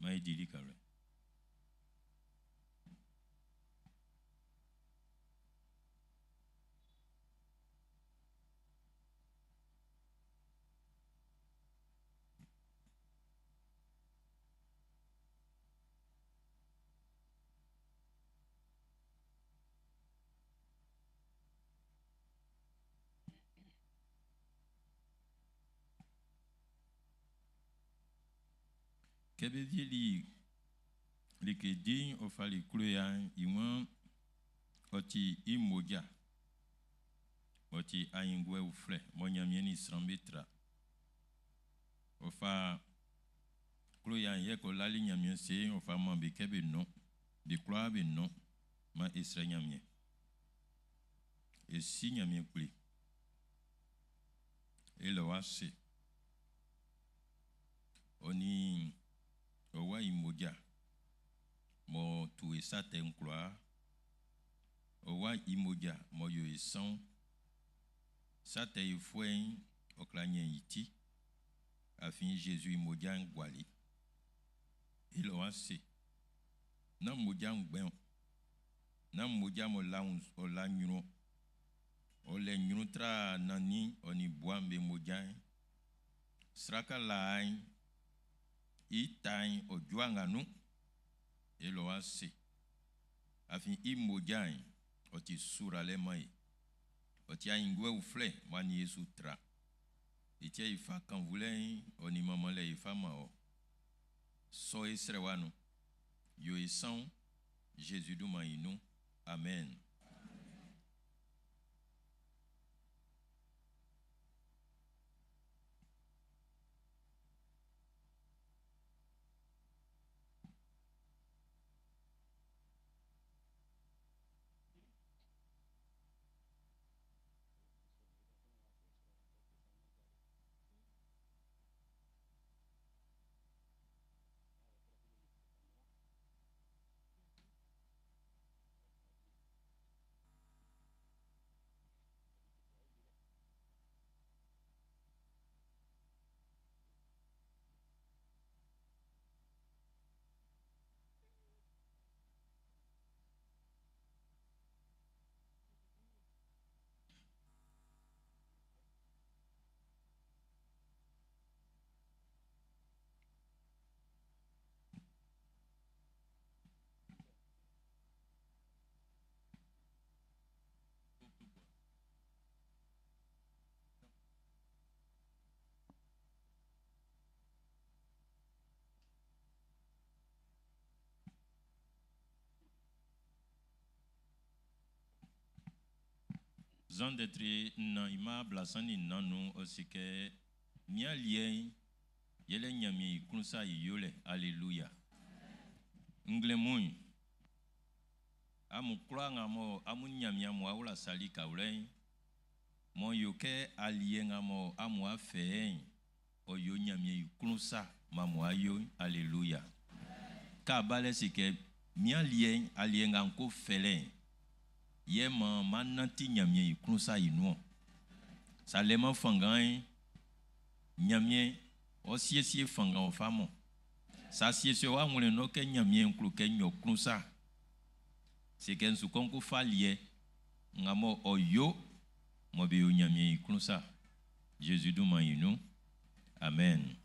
Maan e di likawlɛ. Kɛ be wieli like di'n, ɔ fali klowa'n, i waan ɔ ti i mmoja, ɔ ti aenguɛ uflɛ mɔ Ɲanmiɛn nin sran'm be tra. Ɔ fa klowa'n yɛ kɛ ɔ lali Ɲanmiɛn ase'n, ɔ fa man be kɛ be nɔn. Be kwlaa be nɔn. Maan e srɛ Ɲanmiɛn. E si Ɲanmiɛn Kpli. E la wɔ ase. Ɔ nin ɔ Wa i mmoja m'ɔ tu e sa tɛ'n kwlaa. Ɔ Wa i mmoja m'ɔ yo e sanwun. Sa tɛ yofuɛ'n ɔ kwla ɲɛn i ti, afin Zezi i mmoja'n guali. E la wɔ ase. Nán mmoja ngbɛn-ɔn. Nán mmoja m'ɔ la ɔ la ɲrun-ɔn. Ɔ lɛ ɲrun tra nannin ɔ nin bua'm be mmoja'n. Sraka laa'n i ta'n ɔ jua nga nun. E la wɔ ase. Afin i mmoja'n ɔ ti suralɛ man e. Ɔ ti aenguɛ uflɛ mɔ a nin e su tra. I ti yɛ e fa kannvunlɛ'n ɔ nin manmanlɛ'n e fa man ɔ. Sɔ e srɛwa nun. Yo e sanwun. Zezi dunman'n i nun. Amen. Zan ndɛ tre nnan i mma 34 nun'n, ɔ se kɛ, Min aliɛ'n yɛlɛ Ɲanmiɛn i klun sa'n i yolɛ. Aleluya! Nglɛmun'n, amun kwlaa nga mɔ amun nin Ɲanmiɛn amun a wla sa likawlɛ'n, m'ɔ yo kɛ aliɛ nga mɔ amun a fɛ'n, ɔ yo Ɲanmiɛn i klun sa mɔ amun a yo'n. Aleluya! Kɛ abalɛ se kɛ, Min aliɛ'n, aliɛ nga n ko fɛlɛ'n, yɛ maan m'an nanti Ɲanmiɛn i klun sa'n i nun-ɔn. Sa lɛ-man fanngan'n, Ɲanmiɛn, ɔ siesie fanngan ɔ fa mɔ. Sa siesie ɔ awlɛn nɔ kɛ Ɲanmiɛn klo kɛ n yo klun sa. Se kɛ n su kɔ n ko fa aliɛ nga mɔ ɔ yo. mɔ be yo Ɲanmiɛn i klun sa. Zezi dunman'n i nun. Amen.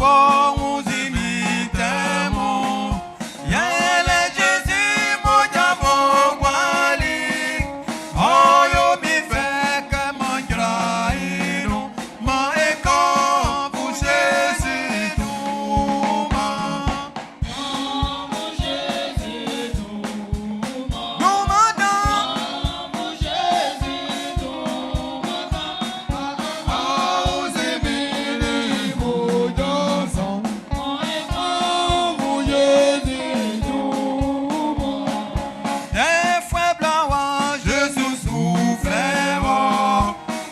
b'ɔ wunnzin min tɛ mun. Yɛlɛ Jésus mmoja b'ɔ guali'n, ɔ yo min fɛ kɛ m'an jran i nun. Man e kan pour Jésus dunman. Dunman dan. Ɔ wunnzin min Defuɛ bla wa Jésus su flɛ wɔ.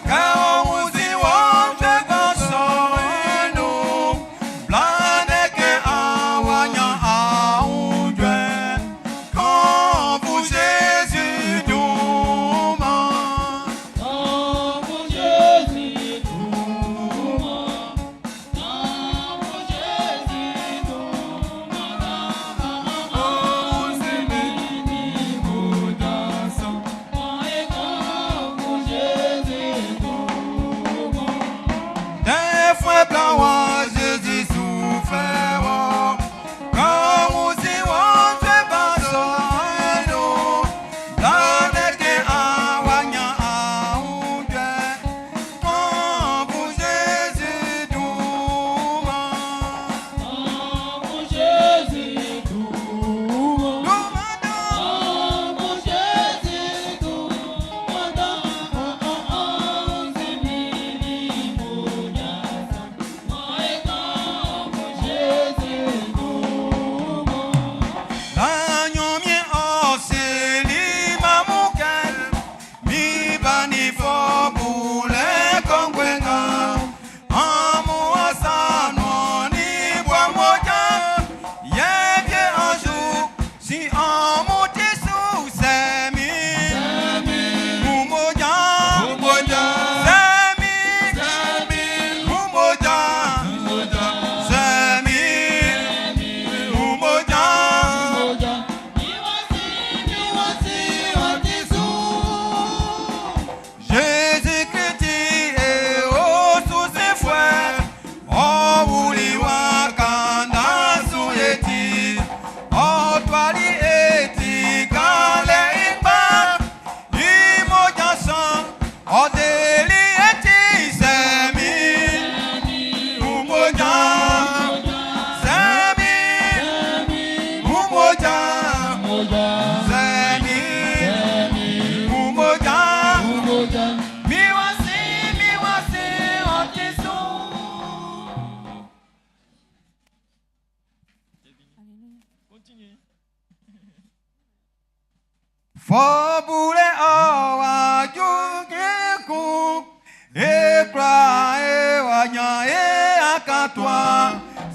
Kɛ ɔ wunnzin wɔ nzue gban sɔ'n nun. Bla ndɛ kɛ a wa nyan aunjuɛ. Kan pour Jésus dunman. Ɔ wunnzin min Defuɛ bla wa Jésus su flɛ wɔ. Kɛ ɔ wunnzin wɔ nzue gban sɔ'n nun. Bla ndɛ kɛ a wa nyan aunjuɛ. Kan pour Jésus dunman. Dunman dan. La Ɲanmiɛn ɔ seli amun kɛ min ba nin fɔ bulɛ kɔnguɛ nga amun asa nuan nin bua mmoja yɛ bie anzu si amun ti su sɛ min mmoja sɛ min mmoja sɛ min mmoja. Jésus-Christ e osu sinfuɛ, ɔ wuli waka nda'n su e ti, ɔ tuali e ti kalɛ i ngba, i mmoja sɔ'n, ɔ deli e ti sɛ min, mmoja, sɛ min, mmoja, sɛ min, mmoja. Mi wá sí, mi wá sí, ọtí sùn. Continuez. Fɔ bulɛ ɔ wa ju kekun, e kwla e wa nyan e akatua,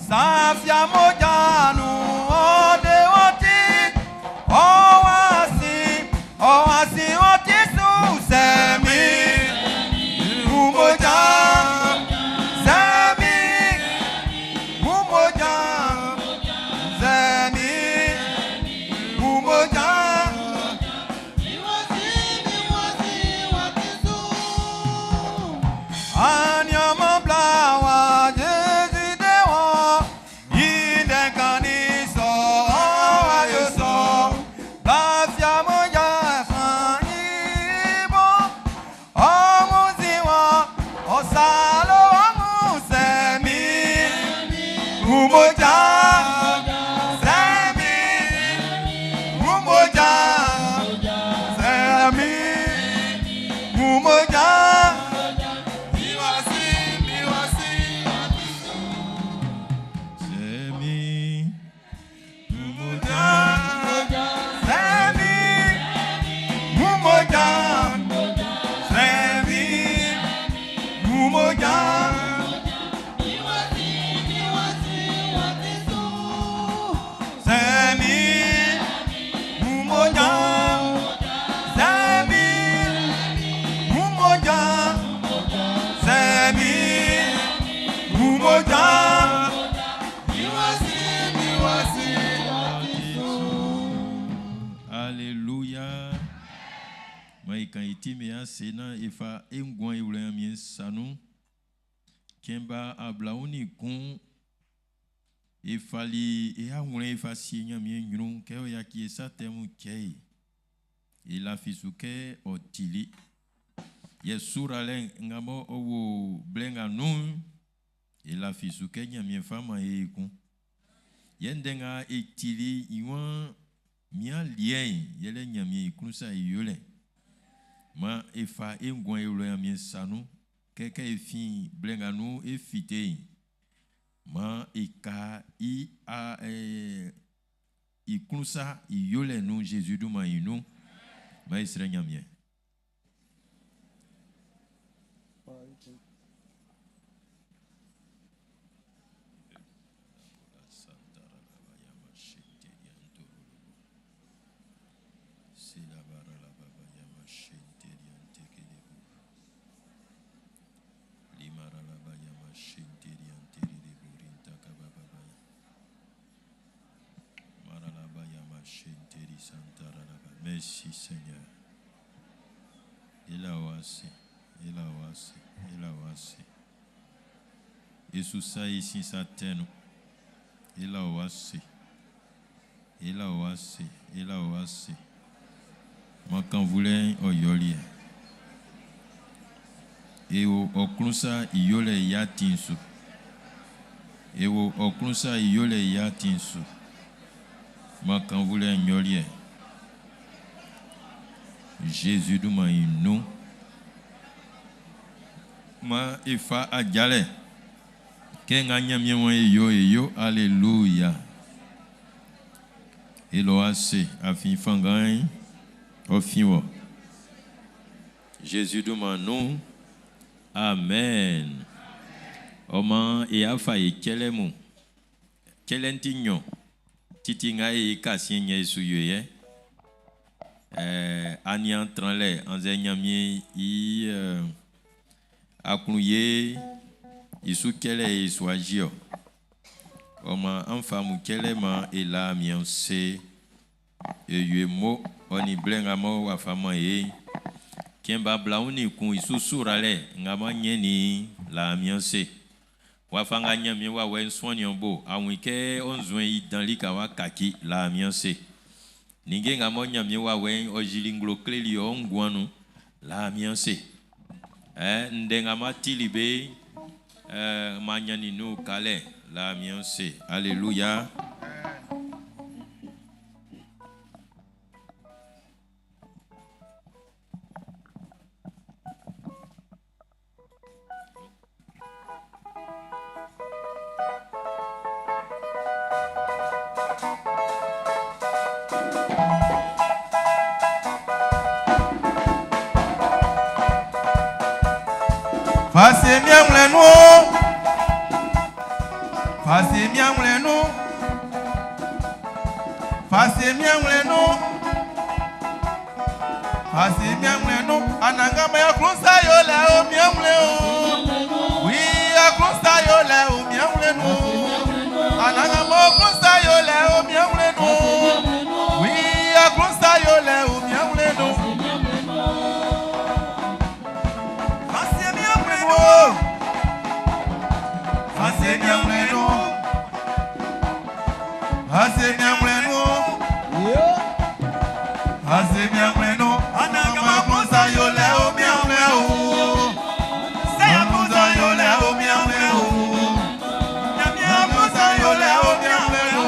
safia mmoja nun ɔ de wɔ ti, ɔ wa si, ɔ wa si ɔti su sɛ min, mmoja, sɛ min, mmoja, sɛ min, mmoja. Aniaman bla wa Jésus de wɔ, i ndɛ kannin sɔ, ɔ wa yo sɔ. Lafia mmoja san i bo, ɔ wunnzin wɔ, ɔ salo ɔ wun sɛ min, mmoja, sɛ min, mmoja, sɛ min, mmoja. Mi wá sí, mi wá sí. Sɛ min, mmoja, sɛ min, mmoja, sɛ min, mmoja. Sɛ min, mmoja, sɛ min, mmoja, sɛ min, mmoja. Mi wá sí, mi wá sí. Alléluia. Ma i kan iti mi ase na e fa e nguan i wlɛ Ɲanmiɛn sa nun. Cɛn ba 21. E fali e awlɛn e fa sie Ɲanmiɛn ɲrun kɛ ɔ yaci e sa tɛ mun cɛ e. E lafi su kɛ ɔ tili. Yɛ suralɛ nga mɔ ɔ wo blɛ nga nun'n, e lafi su kɛ Ɲanmiɛn fa man e ekun. Yɛ ndɛ nga e tili i waan min aliɛ'n yɛlɛ Ɲanmiɛn i klun sa i yolɛ. Ma e fa e nguan e wlɛ Ɲanmiɛn sa nun kɛ kɛ e fin blɛ nga nun e fite'n, ma e ka i a i klun sa i yolɛ nun Jésus dunman i nun. Ma e srɛ Ɲanmiɛn. Merci Seigneur. Il a wase, il a wase, il a wase. Yesu sa ici sa tɛnu. Il a wase. Il a wase, il a wase. Man voulait oyoli. E o oklunsa iyole ya tinsu. E o oklunsa iyole ya tinsu. Man voulait nyolie. Jésus duma inu. Ma ifa ajale. Ke nga nyamie wọn eyo eyo alléluia. Elo ase afin fangan ofin wo. Jésus duma nous. Amen. Ọmọ e afa e kyɛlɛ mu. Kyɛlɛ ti nyɔ. Titi nga e kasi nyɛ su yoye. Anian tranlɛ anzɛ nyamie i akun ye isu kyɛlɛ e su adziɔ. Ọmọ anfa mu kyɛlɛ ma e la miɛn se. E mo ɔni blɛ nga mɔ wafa ma ye. Kɛnba bla ni kun isu sura lɛ nga ma nyɛ ni la miɛn se. Wafa nga nyamie wa wɛ nsɔni bo awin kɛ ɔnzɔn yi danli ka wa kaki la miɛn se. Ninge nga mɔ nyamie wa wɛ ɔzili ŋglo kleli ɔnguanu la miɛn se. Ndɛ nga ma tili be ma nyani nu kalɛ la miɛn se. Alléluia. Fase miamlenu. Fase miamlenu. Fase miamlenu. Fase miamlenu. Anangama ya klunsa yo la o miamle o. Oui, ya klunsa yo la o miamlenu. Anangama klunsa yo la o miamlenu. Oui, ya klunsa yo la o miamlenu. Fase miamlenu. Fase miamlenu. Fase miamlenu. Fase miamlenu. Anangama klunsa yo la o miamle o. Klunsa yo la o miamle o. Klunsa yo la o miamle o.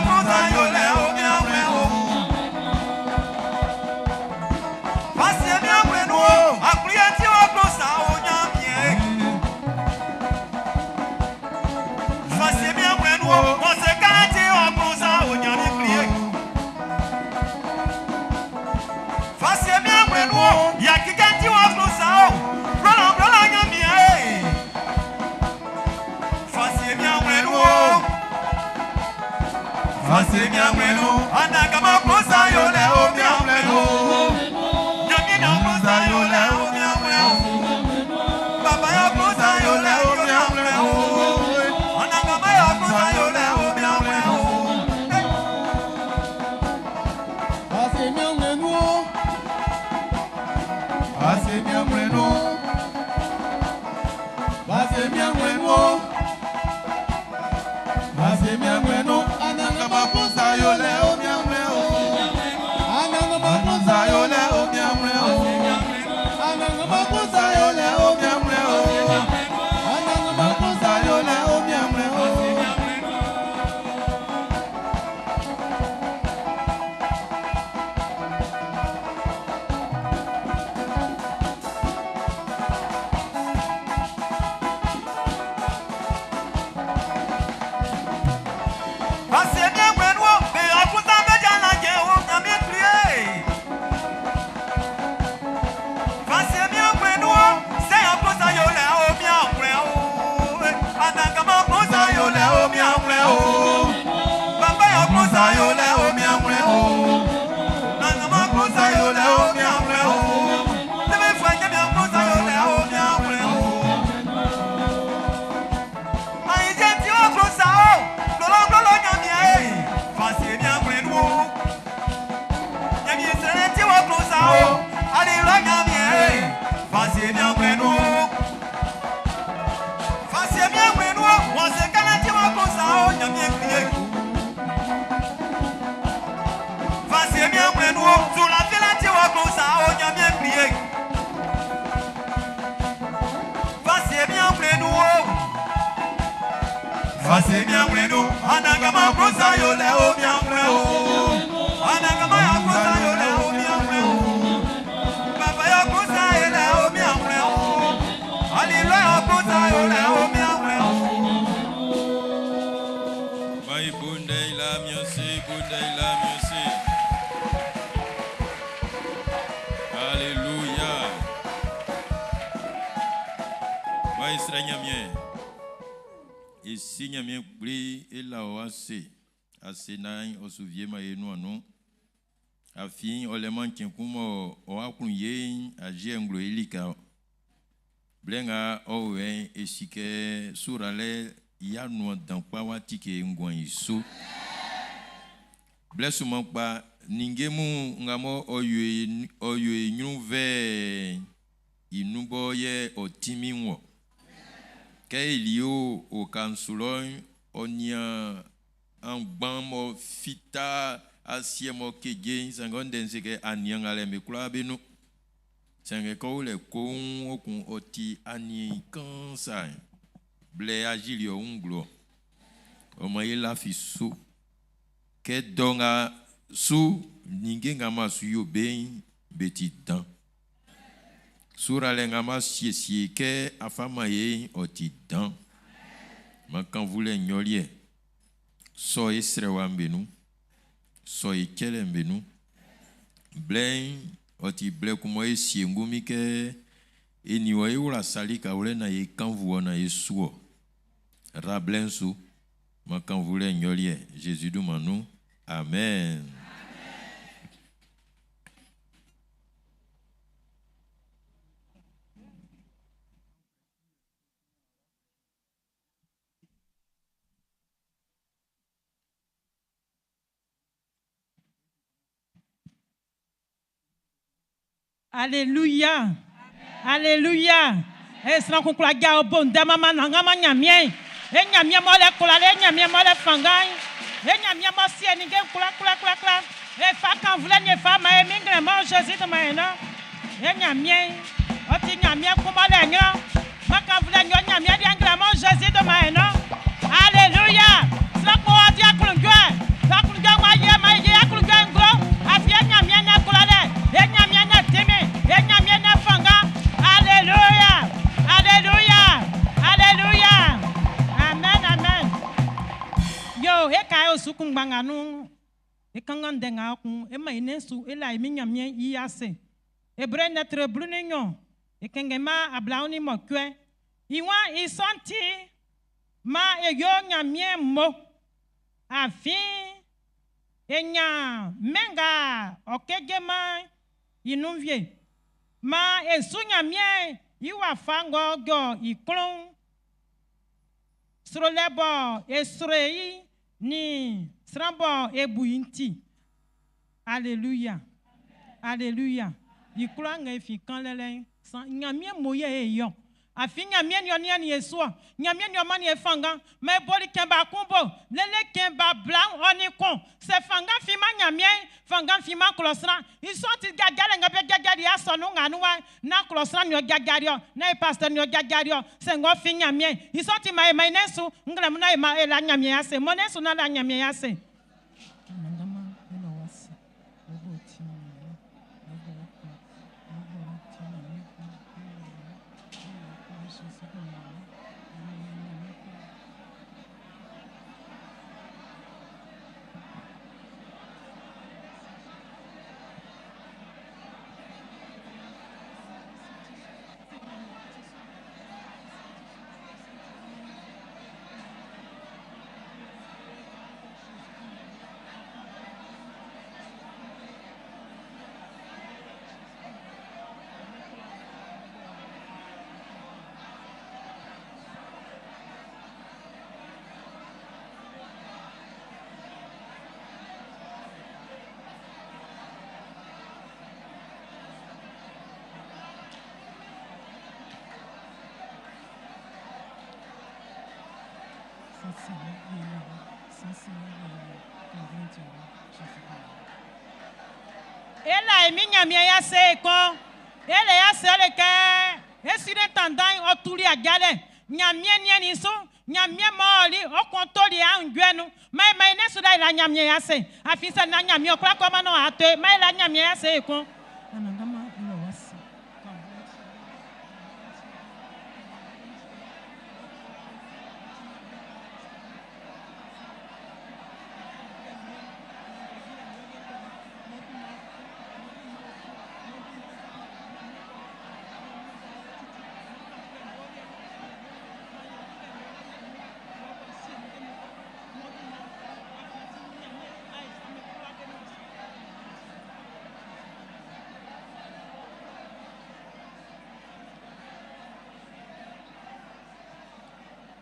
Klunsa yo la o miamle o. Fase miamlenu. Akuye ti wa klunsa o nyamie. Fase miamlenu. Mose ka ti wa klunsa o nyamie plie. Fase miamlenu. Yakike ti wa klunsa o. Brola brola nyamie. Fase miamlenu. Fase miamlenu. Anagama klunsa yo le o miamlenu. Nyamie na klunsa yo le o miamlenu. Baba ya klunsa yo le o miamlenu. Anagama ya klunsa yo le o miamlenu. Fase miamlenu. Fase miamlenu. Fase miamlenu. klun sa yolɛ o mian wlɛ o. Anannganman Klun sa yolɛ o mian wlɛ o. Anannganman Klun sa yolɛ o mian wlɛ o. Anannganman Klun sa yolɛ o mian wlɛ o. Klun sa yolɛ o mian wlɛ o. Klun sa yolɛ o mian wlɛ o. Klun sa yolɛ o mian wlɛ o. Fase mian wlɛ nu, anagama klun sa yolɛ o mian wlɛ o. Anagama ya klun sa yolɛ o mian wlɛ o. Baba ya klun sa yolɛ o mian wlɛ o. Alilɔ ya klun sa yolɛ o mian wlɛ o. Mai bunde ila miose, bunde ila miose. Alléluia. Mai sra nyamie. Esi nyamie kpli ela o ase. Ase na osuvie ma yenu anu. Afin oleman tien kuma o akun ye aje nglo elika. Blenga owe esike surale ya nu dankpa wa tike ngwan iso. Blessement pa ningemu ngamo oyo oyo enyu ve inubo ye otimi wo. Ke ilio o kansulon onia angban mo fita asie mo keje sangon dense ke anian ale me kula benu. Sange ko le ko okun oti ani kan sa. Ble agili o unglo. O ma ye la fi so. Ke donga su ninge ngama su yo ben beti dan. Sura le ngama siesie ke afama ye oti dan. Man kan vule nyolie. So e srewa mbenu. So e kele mbenu. Blen oti ble kumo e sie ngumi ke eni wa e wura sali ka wule na ye kan vuo na ye suo. Ra blen su. Man kan vule nyolie. Jésus du manu. Amen. Alléluia. Alléluia. E sran kun kula ja o bon dama ma na ngama nyamie. E nyamie mo le kula le nyamie mo le fangai. E nyamie mo sie ni ge kula kula kula kula. E fa kan vule ni fa ma e mi ngre mo Jésus de ma ena. E nyamie. O ti nyamie ku mo le nyo. Ma kan vule nyo nyamie di ngre mo Jésus de ma ena. Alléluia. Sran kun o ti aklunjue. Aklunjue wa ye ma ye aklunjue ngro. Afia nyamie na kula le. E nyamie na timi. E nyamie na fanga. Alléluia. Alléluia. Alléluia. Amen, amen. Yo, e ka o sukun gbanga nu. E kangan denga kun. E ma inesu e la imi nyamie i ase. E bre netre blune nyo. E kenge ma ablauni mo kwe. Iwa isonti ma e yo nyamie mo. Afin e nya menga okeje ma inuvie. Ma e su nyamie iwa fango go iklon. Srolebo e srei ni srambo e buinti. Alléluia. Alléluia. Iklo nga fi kan lele san nyamie mo ye e yo. Afin Ɲanmiɛn ni ɔ niannin e su ɔ. Ɲanmiɛn ni ɔ mannin e fanngan. Maan e boli cɛn ba kun bo lele cɛn ba 21. Sɛ fanngan finman Ɲanmiɛn'n, fanngan finman klɔ sran. I sɔ'n ti jajalɛ nga be jajali asɔnun nga nun wa'n, nán klɔ sran ni ɔ jajali ɔ, nán e pasteur ni ɔ jajali ɔ. Sɛ ng'ɔ fin Ɲanmiɛn'n, i sɔ'n ti maan e man e nɛn'n su nglɛmun naan e man e la Ɲanmiɛn ase. Man ɔ nɛn'n su naan la Ɲanmiɛn ase. E la e Min Ɲanmiɛn i ase ekun. E lɛ i ase le kɛ e sili tanndan'n, ɔ tuli ajalɛ. Ɲanmiɛn niannin i su. Ɲanmiɛn m'ɔ ɔli, ɔ kɔn toli i aunjuɛ nun. Maan e man e nɛn'n su naan e la Ɲanmiɛn i ase. Afin sɛ nán Ɲanmiɛn ɔ kwlá kɔman naan w'a to e. Maan e la Ɲanmiɛn i ase ekun.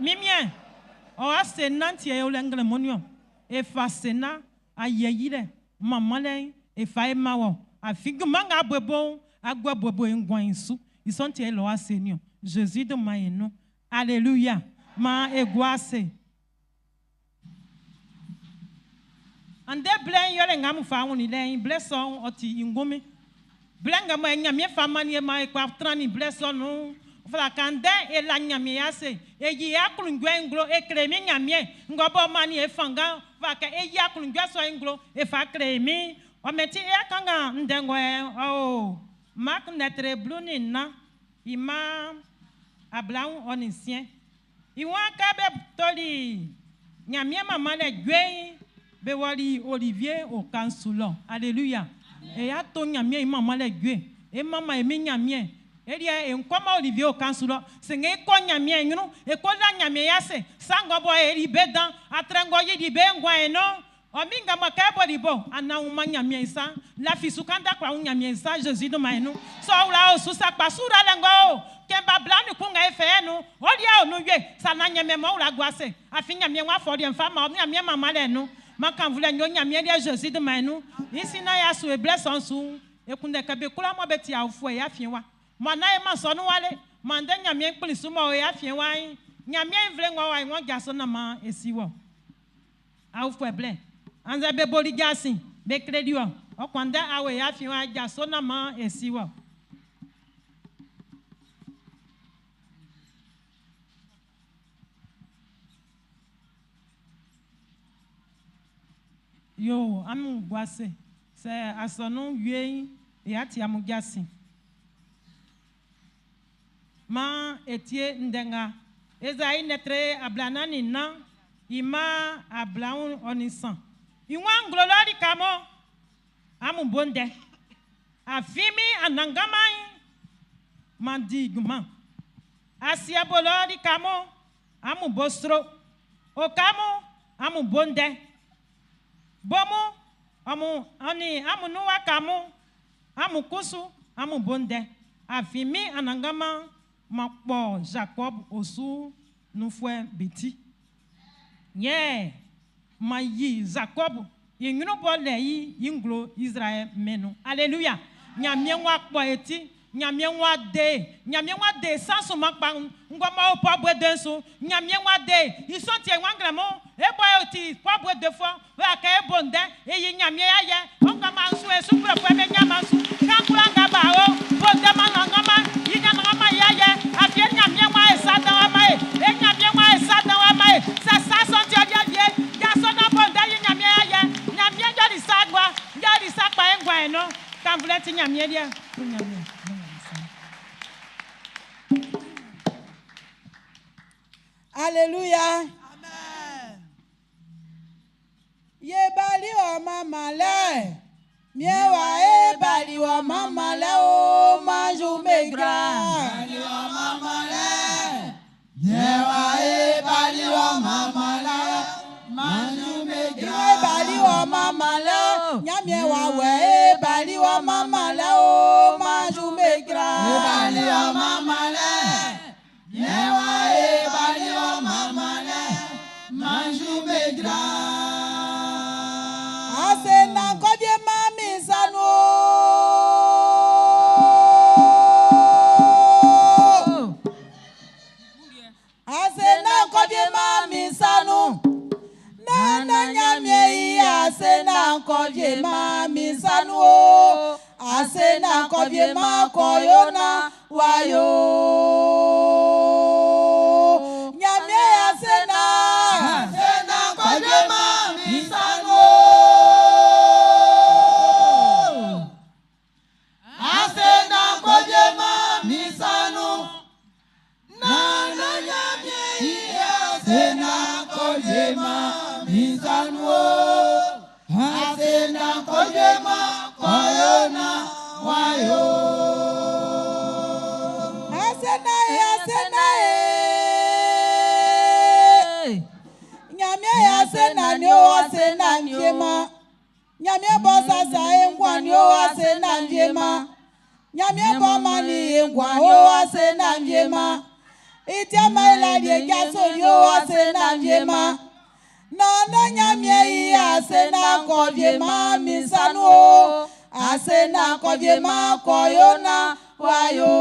Min Miɛn, ɔ asenna'n ti yɛ e o lɛ nglɛmun'n niɔn. E fa asenna, ayɛ yilɛ, manmanlɛ'n, e fa e man wɔ. Afin junman nga a bo e bo'n, a gua bobo e nguan'n su. I sɔ'n ti yɛ e la ɔ ase'n niɔn. Zezi dunman i nun. Aleluya! Maan e gua ase. Andɛ blɛ'n yɛle nga amun fa wun i lɛ'n. Blɛ sɔ'n, ɔ ti i ngunmin. Blɛ nga mɔ e Ɲanmiɛn fa mannin e maan e kwla trannin blɛ sɔ'n nun'n, ɔ fata kɛ andɛ e la Ɲanmiɛn i ase, e yi e aklunjuɛ'n i nglo e kle e Min Ɲanmiɛn nga ɔ b'ɔ mannin e fanngan'n. Ɔ fata kɛ e yi aklunjuɛ sɔ'n i nglo e fa kle e Min'n. Ɔ mɛn ti e kanngan ndɛ ng'ɔ ɔ o Mark lɛtre 14 i mma 26. I waan kɛ be toli Ɲanmiɛn manmanlɛ jue'n, be wɔli Olivie oka'n su lɔ. Aleluya! E y'a to Ɲanmiɛn i manmanlɛ jue. E manman e Min Ɲanmiɛn. E liɛ e kɔman Olivie oka'n su lɔ. Sanngɛ e kɔ Ɲanmiɛn ɲrun. E ko la Ɲanmiɛn i ase. Sa ng'ɔ bɔ e li be dan, atrɛ ng'ɔ yili be nguan'n e nun'n, ɔ min nga mɔ kɛ e boli bo a naan wunman Ɲanmiɛn i sa'n, lafi su kan da kwla wun Ɲanmiɛn i sa Zezi dunman'n i nun. Sɛ ɔ wla o su sakpa su yralɛ ng'ɔ o cɛn ba 21 nga e fɛ yɛ'n nun'n, ɔ liɛ o nun wie. Sa naan Ɲanmiɛn m'ɔ wla gua ase, afin Ɲanmiɛn w'a fɔ liɛ'n fa man ɔ Ɲanmiɛn manmanlɛ'n nun. Man kannvulɛ yo Ɲanmiɛn liɛ Zezi dunman'n i nun. I sin naan y'a su e blɛ sɔ'n su'n, e kunndɛ kɛ be kwlaa mɔ be ti aofuɛ e afiɛn wa. Mɔ nán e man sɔ nun wa le. Man ndɛ Ɲanmiɛn kplin su m'ɔ o e afiɛn wa'n, Ɲanmiɛn i nvle ng'ɔ wa i ng'ɔ jaso naan maan e si wɔ. Aofuɛ blɛ annzɛ be boli jasin be kleli ɔ. Ɔ kwan ndɛ awe e afiɛn wa jaso naan maan e si wɔ. Yo amun gua ase. Sɛ asɔnun wie'n, e ati amun jasin. Maan e tie ndɛ nga Ezai lɛtre 44 i mma 23. I waan, Nglo lɔ lika mɔ amun bo ndɛ, afin min Anannganman'n m'an di junman. Asiɛ bo lɔ lika mɔ amun bo sro, oka mun amun bo ndɛ, bo mun amun ɔ nin amun nun waka mun amun kusu amun bo ndɛ, afin min Anannganman m'an kpɔ Zakɔb osu nunfuɛ'm be ti. Yɛ m'an yi Zakɔb i nyrun b'ɔ lɛ i i nglo Izraɛl mɛn'n nun. Aleluya! Nyanmiɛn w'a kpɔ e ti. Ɲanmiɛn wá de Ɲanmiɛn wá de san sunman kpa ngɔ ma o pɔ bue den su Ɲanmiɛn wá de i sɔn tie wan nglɛmun e bɔ e ti pɔ bue de fɔ o y'a kɛ e bo ndɛ e yi Ɲanmiɛn ayɛ o ŋgɔ ma su e su kplɔfuɛ be ɲama su kankura nga ba o bo ndɛ ma nɔngɔ ma yi ɲanɔngɔ ma yi ayɛ afie Ɲanmiɛn wá e sa dan wa ma e e Ɲanmiɛn wá e sa dan wa ma e sɛ sa sɔn ti ɔdi avie yaso na bo ndɛ yi Ɲanmiɛn ayɛ Ɲanmiɛn jɔli sa gua jɔli sa kpa e ngua e nɔ kanvlɛ ti Ɲanmiɛn liɛ o Ɲanmiɛn. Alléluia. Amen. Ye bali wa mama le. Mie wa e bali wa mama le o manju me gra. Bali wa mama le. Mie wa e bali wa mama le. Manju me gra. Ye bali wa mama le. Nya mie wa we e bali wa mama le o manju me gra. Ye bali wa mama le. Mie wa e bali wa mama le. Manju me gra. Asena kodie mami sanu. Asena kodie mami sanu. Nana nyamie yi asena kodie mami sanu. Asena kodie ma koyona wayo. Nyamie asena. Asena kodie mami sanu. Asena kodie mami sanu. Nana nyamie yi asena kodie mami sanu. Asena kodie ma koyona wayo. Asena e asena e. Nyamie asena ni o asena nfiema. Nyamie bo sasa e ngwa ni o asena nfiema. Nyamie bo mani e ngwa o asena nfiema. Itiama ilali e jaso ni o asena nfiema. Nana nyamie yi asena kovie mami sanu o. Asena kovie ma koyona wayo.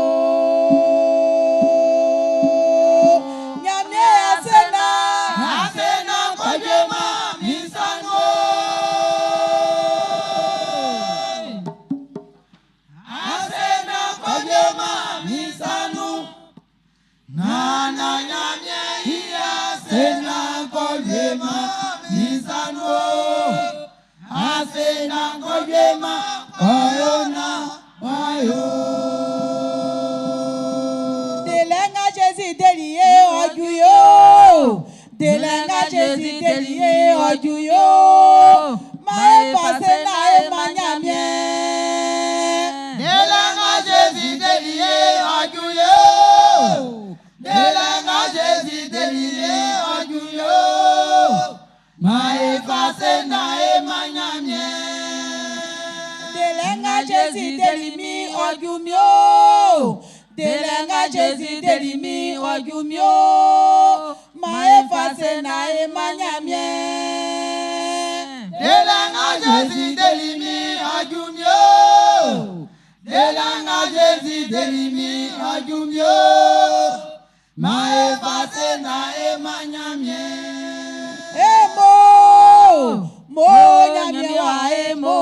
Nyamie asena. Asena kovie mami sanu o. Asena kovie mami sanu. Nana nyamie yi asena kovie mami sanu o. Asena kovie ma koyona wayo. Delenga Jésus délié ojú yo. Delenga Jésus délié ojú yo. Ma e passé na e ma nyamie. Delenga Jésus délié ojú yo. Delenga Jésus délié ojú yo. Ma e passé na e ma nyamie. Delenga Jésus déli mi ojú mi o. Delenga Jésus déli mi ojú mi o. Ma e passé na e ma nyamie. Delenga Jésus déli mi ojú mi o. Delenga Jésus déli mi ojú mi o. Ma e passé na e ma nyamie. Emo, mo nyamie wa emo.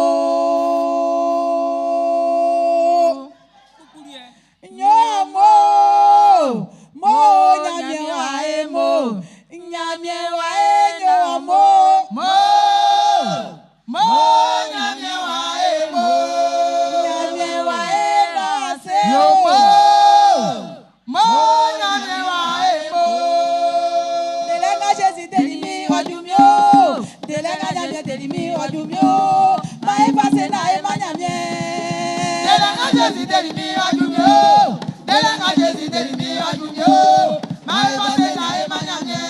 Nyo mo, mo nyamie wa emo. Nyamie wa e nyo mo. Mo, mo nyamie wa emo. Nyamie wa e no se. Yo mo, mo nyamie wa emo. Delenga Jésus deli mi ojú mi o. Delenga nyamie deli mi ojú mi o. Ma e passé na e ma nyamie. Delenga Jésus deli mi ojú mi o. Delenga Jésus deli mi ojú mi o. Ma e passé na e ma nyamie.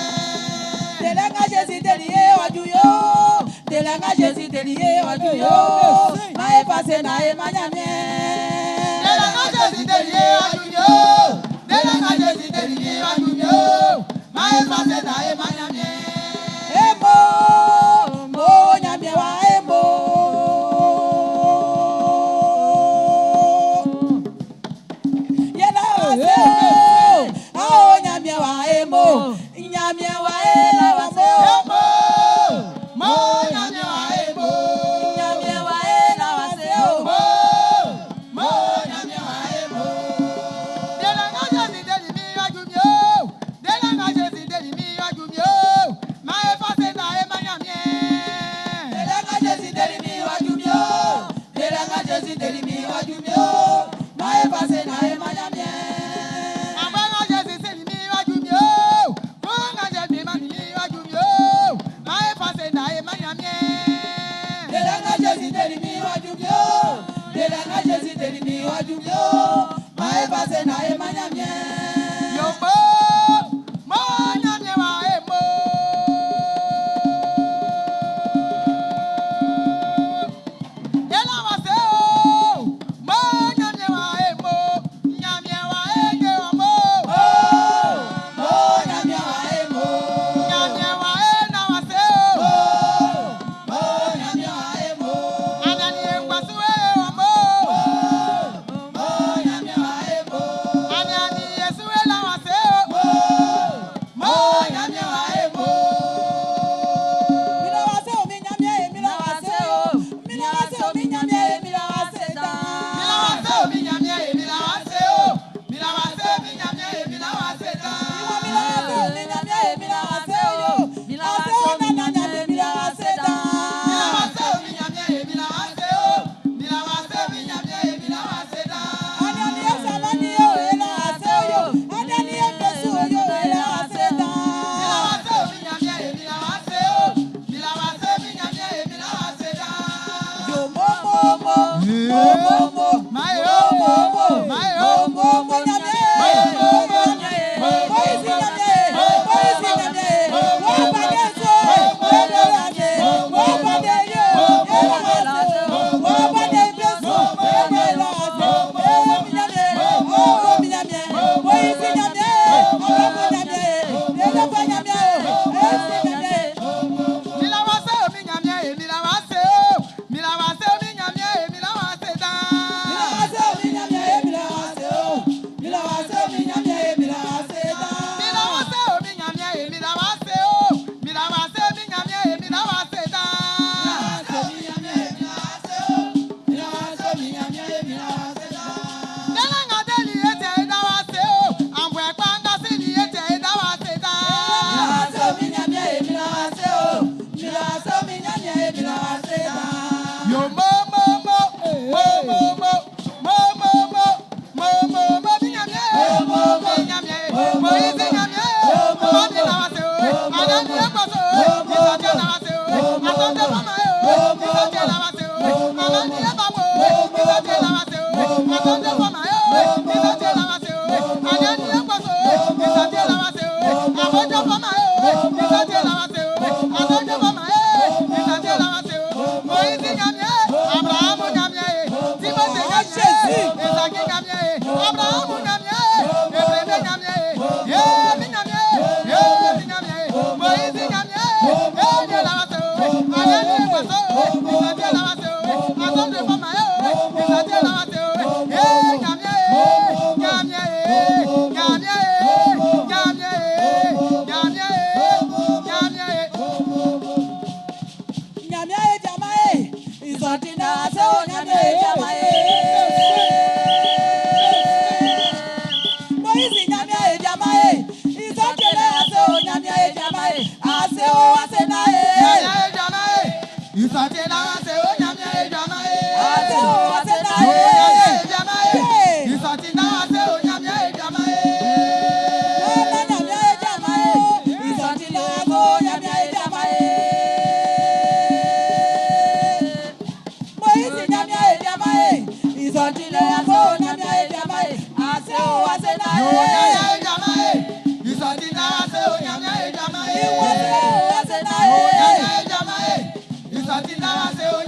Delenga Jésus deli e ojú yo. Delenga Jésus deli e ojú yo. Ma e passé na e ma nyamie. Delenga Jésus deli e ojú mi o. Delenga Jésus deli mi ojú mi o. Ma e passé na e ma nyamie. Emo, mo nyamie wa emo. Nyamie wa e la wa se o. Mo, mo nyamie wa e mo. Nyamie wa e la wa se o. Mo, mo nyamie wa e mo. Dela nga Jesi deli mi waju mi o. Dela nga Jesi deli mi waju mi o. Ma e fa se na e ma nyamie. Dela nga Jesi deli mi waju mi o. Dela nga Jesi deli mi waju mi o. Ma e fa se na e ma nyamie. Àgbẹ̀ nga Jesi seli mi waju mi o. Fún nga Jesi ma ni mi waju mi o. Ma e fa se na e ma nyamie. Dela nga Jesi deli mi waju mi o. Dela nga Jesi deli mi waju mi o. Ma e fa se na e ma nyamie. Yo mo, mo nyamie wa e mo. Ela wa se o, mo nyamie wa e mo, nyamie wa e nye wa mo. Mo nyamie wa e mo. Nyamie wa e na wa se o. Mo nyamie wa e mo. Anani e ngwasu e wa mo. Mo nyamie wa e mo. Anani Yesu e la wa se o. Mo nyamie wa e mo. Mi la wa se o mi nyamie e mi la wa se o. Mi la wa se o mi nyamie e mi la wa se Mi dan. la wa se o mi nyamie e mi la wa se o. Mi la wa se o mi nyamie e mi la wa se dan. Mi la wa se o mi nyamie e mi la wa se o. Mi la wa se o na na nyamie mi la wa se Mi la wa dan. se o mi nyamie e mi la wa se o. Mi la wa se o mi nyamie e mi la wa se dan. Anani e samani o e la wa se o. Anani e pesu o yo e la wa se Mi la wa dan. se o mi nyamie e mi la wa se o. Mi la wa se o mi nyamie e mi la wa se dan. Yo mo mo mo mo mo mo Mayo, mo mo mayo, mo mo nyamie mo nyamie mo isi nyamie mo isi nyamie mo ba de so mo de la se mo ba de yo e la se mo ba de pesu e de la se e mi nyamie mo mi nyamie mo isi nyamie mo mo nyamie e le fa nyamie e isi nyamie. Mi la wa se o mi nyamie e mi la wa se o. Mi la wa se o mi nyamie e mi la wa se dan. Mi la wa se o mi nyamie e mi la wa se o. Mi la wa se o mi nyamie e mi la wa se dan. Mi la wa se o mi nyamie e mi la wa se o. Mi la wa se o mi nyamie e mi la wa se dan. Dela nga deli ete e da wa se o. Àbọ̀ ẹ̀pá nga sí ni ete e da wa se dan. Yo mo mo mo mo mo mo mo mo mo mo mo mo mi nyamie mo nyamie mo isi nyamie mo mi la wa se o anani ekwa so o isate la wa se o asante mama o isate la wa se o anani eba wo isate la wa se o asante mama o isate la wa se o anani ekwa so o isate la wa se o abojo mama o isate la wa se o asante mama o isate la wa se o mo isi nyamie Abrahamu nyamie Timothy nyamie Isaki nyamie Abrahamu nyamie Ebrebe nyamie ye mi nyamie ye mi nyamie Moise nyamie ye la wa se o anani ekwa so o isate la wa se o asante mama o isate la wa se o ye nyamie nyamie nyamie nyamie nyamie nyamie. Isate la wa se o nyamie jamae. Isate la wa se o nyamie jamae. Yo nyamie jamae. Isate la wa se o nyamie jamae. Yo nyamie jamae. Isate la wa se o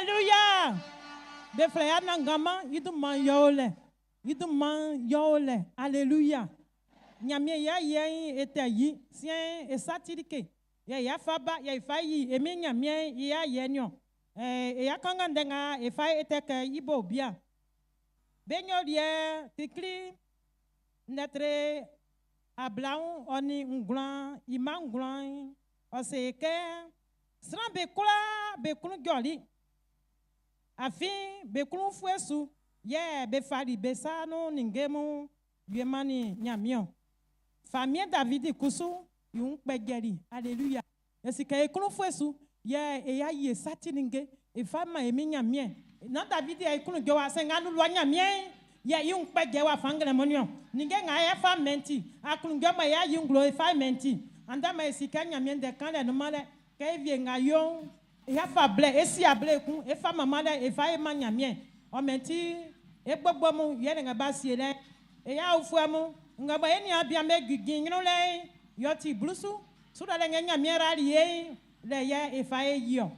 Alléluia. Be flɛ ya nangama idun yole. Idun yole. Alléluia. Nyamie ya ye ete yi sien e satirike. Ya ya fa ba ya fa yi emi nyamie ya ye nyo. E ya kanga ndenga e fa ete ke ibo bia. Benyo lie tikli netre ablaun oni nglan ima nglan ose ke sran be kula be kunu joli. Afin be kunu fuesu ye be fali be sa no ningemu yemani nyamion. Famille David kusu yun pegeri. Alléluia. Esike kunu fuesu ye e ya ye sati ninge e fama emi nyamien. Na David ya kunu jowa senga lu nyamien. Ye yun pege wa fangre monion. Ninge nga ya fa menti. Akunu joma ya yunglo e fa menti. Anda ma esike nyamien de kan le no male ke vie nga yon. Ya fa ble e si able kun e fa mama le e fa e ma nyamien. O menti e gbogbo mu ye nga ba sie le. E ya ofue mu nga ba eni abia me gigin nyro le yo ti blusu su le nya nyamien ra lie le ye e fa e yo.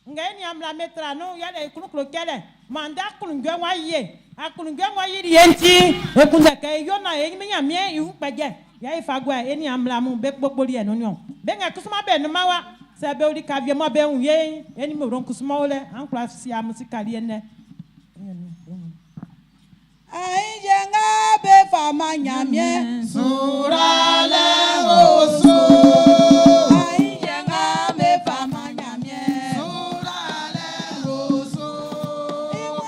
Nga eni amla metra no ya le kunu klo kele manda kunu gwe wa ye akunu gwe wa yiri enti e kun de ke yo na e mi nyamien ihu peje ya e fa gwa eni amla mu be gbogbo ri enu nyo be nga kusuma be no mawa se be ori ka vie mo be un ye eni mo ron kusuma ole an kula si amusikali ene. Aïjenga be fama nyamie sura le oso. Aïjenga be fama nyamie sura le oso.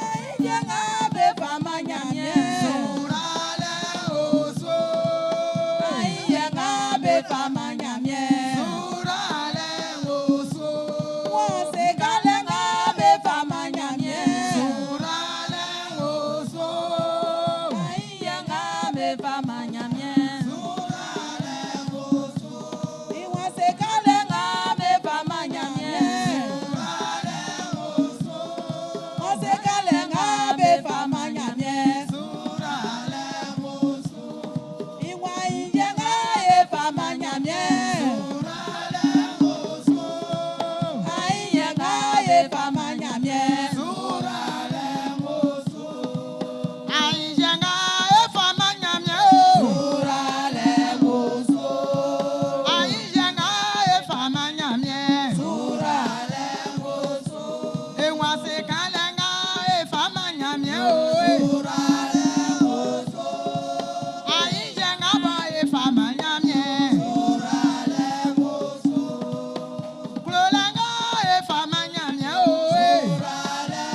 Aïjenga be fama nyamie sura le oso. Aïjenga be fama nyamie sura le oso. Wose galenga be fama nyamie sura le oso. Aïjenga be fama nyamie sura le oso. Wose galenga be fama nyamie sura le oso. Wose galenga be fama nyamie sura le oso. Iwa injenga e fama nyamie sura le oso. Aïjenga e fama nyamie sura le oso. Aïjenga e fama nyamie o. sura le oso. Aïjenga e fama nyamie. Sura le oso. Ewa se kalenga e fama nyamie o. Sura le oso. Aïjenga bo e fama nyamie. Sura le oso. Klolenga e fama nyamie o. Sura le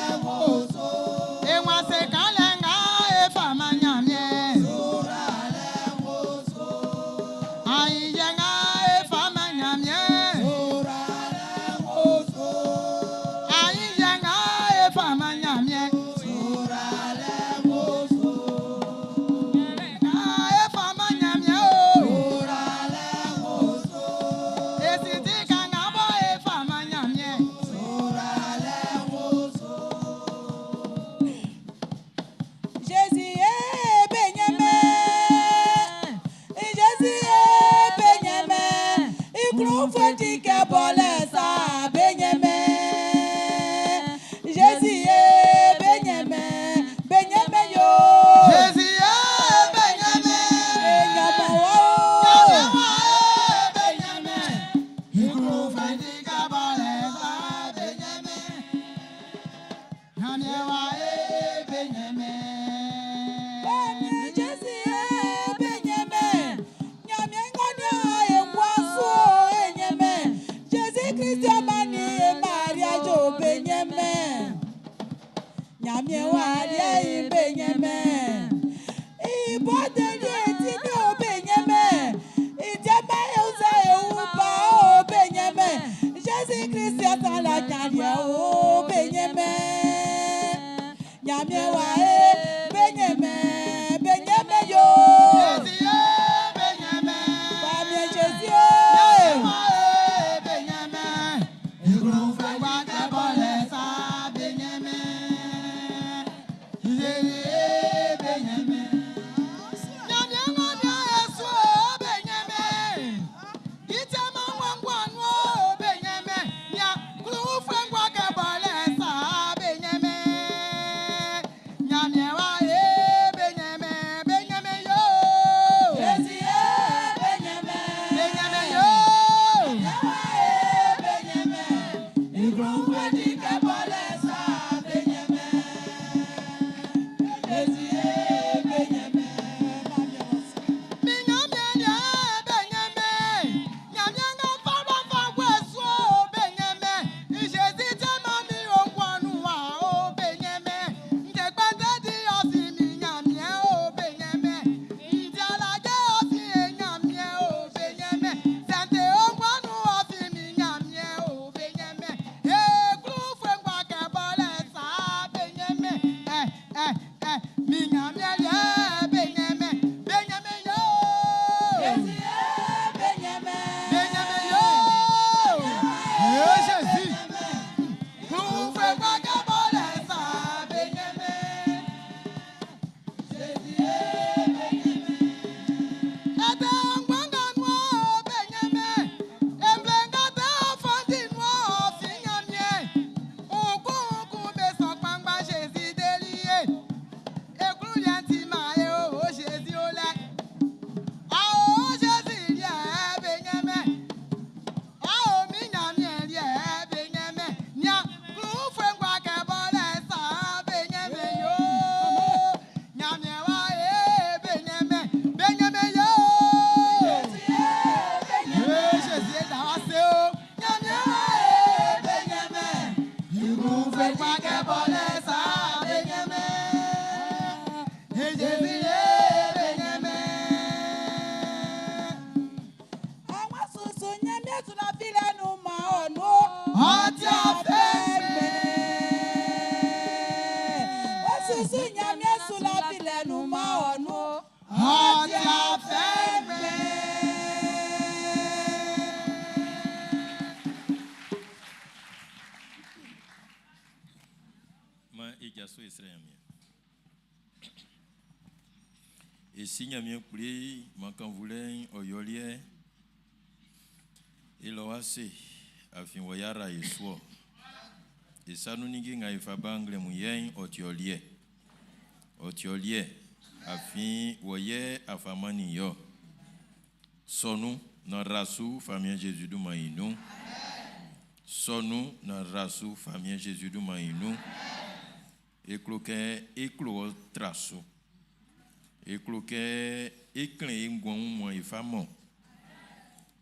oso. Ewa se kalenga e fama nyamie. Sura le oso. Aïjenga e fama nyamie. Sura le oso. Aïjenga e fama nyamie. Sura le oso. E fama nyamie o. Sura le oso. Esiti kanga bo e fama nyamie. Sura le oso. Jésus est benyame. Jésus est benyame. Iklu foti ke bole sa benyame. Jésus est benyame. Benyame yo. Jésus e benyame. Benyame wo. Nyamie wa e benyame. Iklu fedi kabale sa benyame. Nyamie wa e benyame. Bami Jésus est benyame. Nyamie ngani e kwaso enyeme. Jésus Christ amani e Maria jo benyame. Nyamie wa lie e benyame. Ibode lie ti ni o benyame. Ijema e uze e uba o benyame. Jésus Christ atala nyalie o benyame. Nyamie wa e benyame. Benyame yo. Jésus e benyame. Bami Jésus Nyamie e. wa e benyame. Iklu fedi kabale sa benyame. Jésus e benyame. Nyamie ngani esu e benyame. Itema ngwangwa nu o benyame. Nya klu fengwa ke bole sa Yalɛ sa be ɲɛnmɛn. Jésus le be ɲɛnmɛn. Àwọn sunsun ɲɛmí tún fi lẹ́nu mọ́ ọ̀nù. Ọtí afẹ́ gbẹ. Wọ́n sunsun ɲɛmí tún fi lẹ́nu mọ́ ọ̀nù. Ọtí afẹ́ gbẹ. Ma e jaso esre yamie. E si nyamie kpli mankan vule oyolie. E lo ase afin wo yara yesuo. E sanu ningi nga ifa bangle mu yen otiolie. Otiolie afin wo ye afamani yo. Sonu na rasu famille Jésus du maïnou. Sonu na rasu famille Jésus du maïnou. Ekloke eklo trasu. Ekloke ekle ngwan mo ifamo.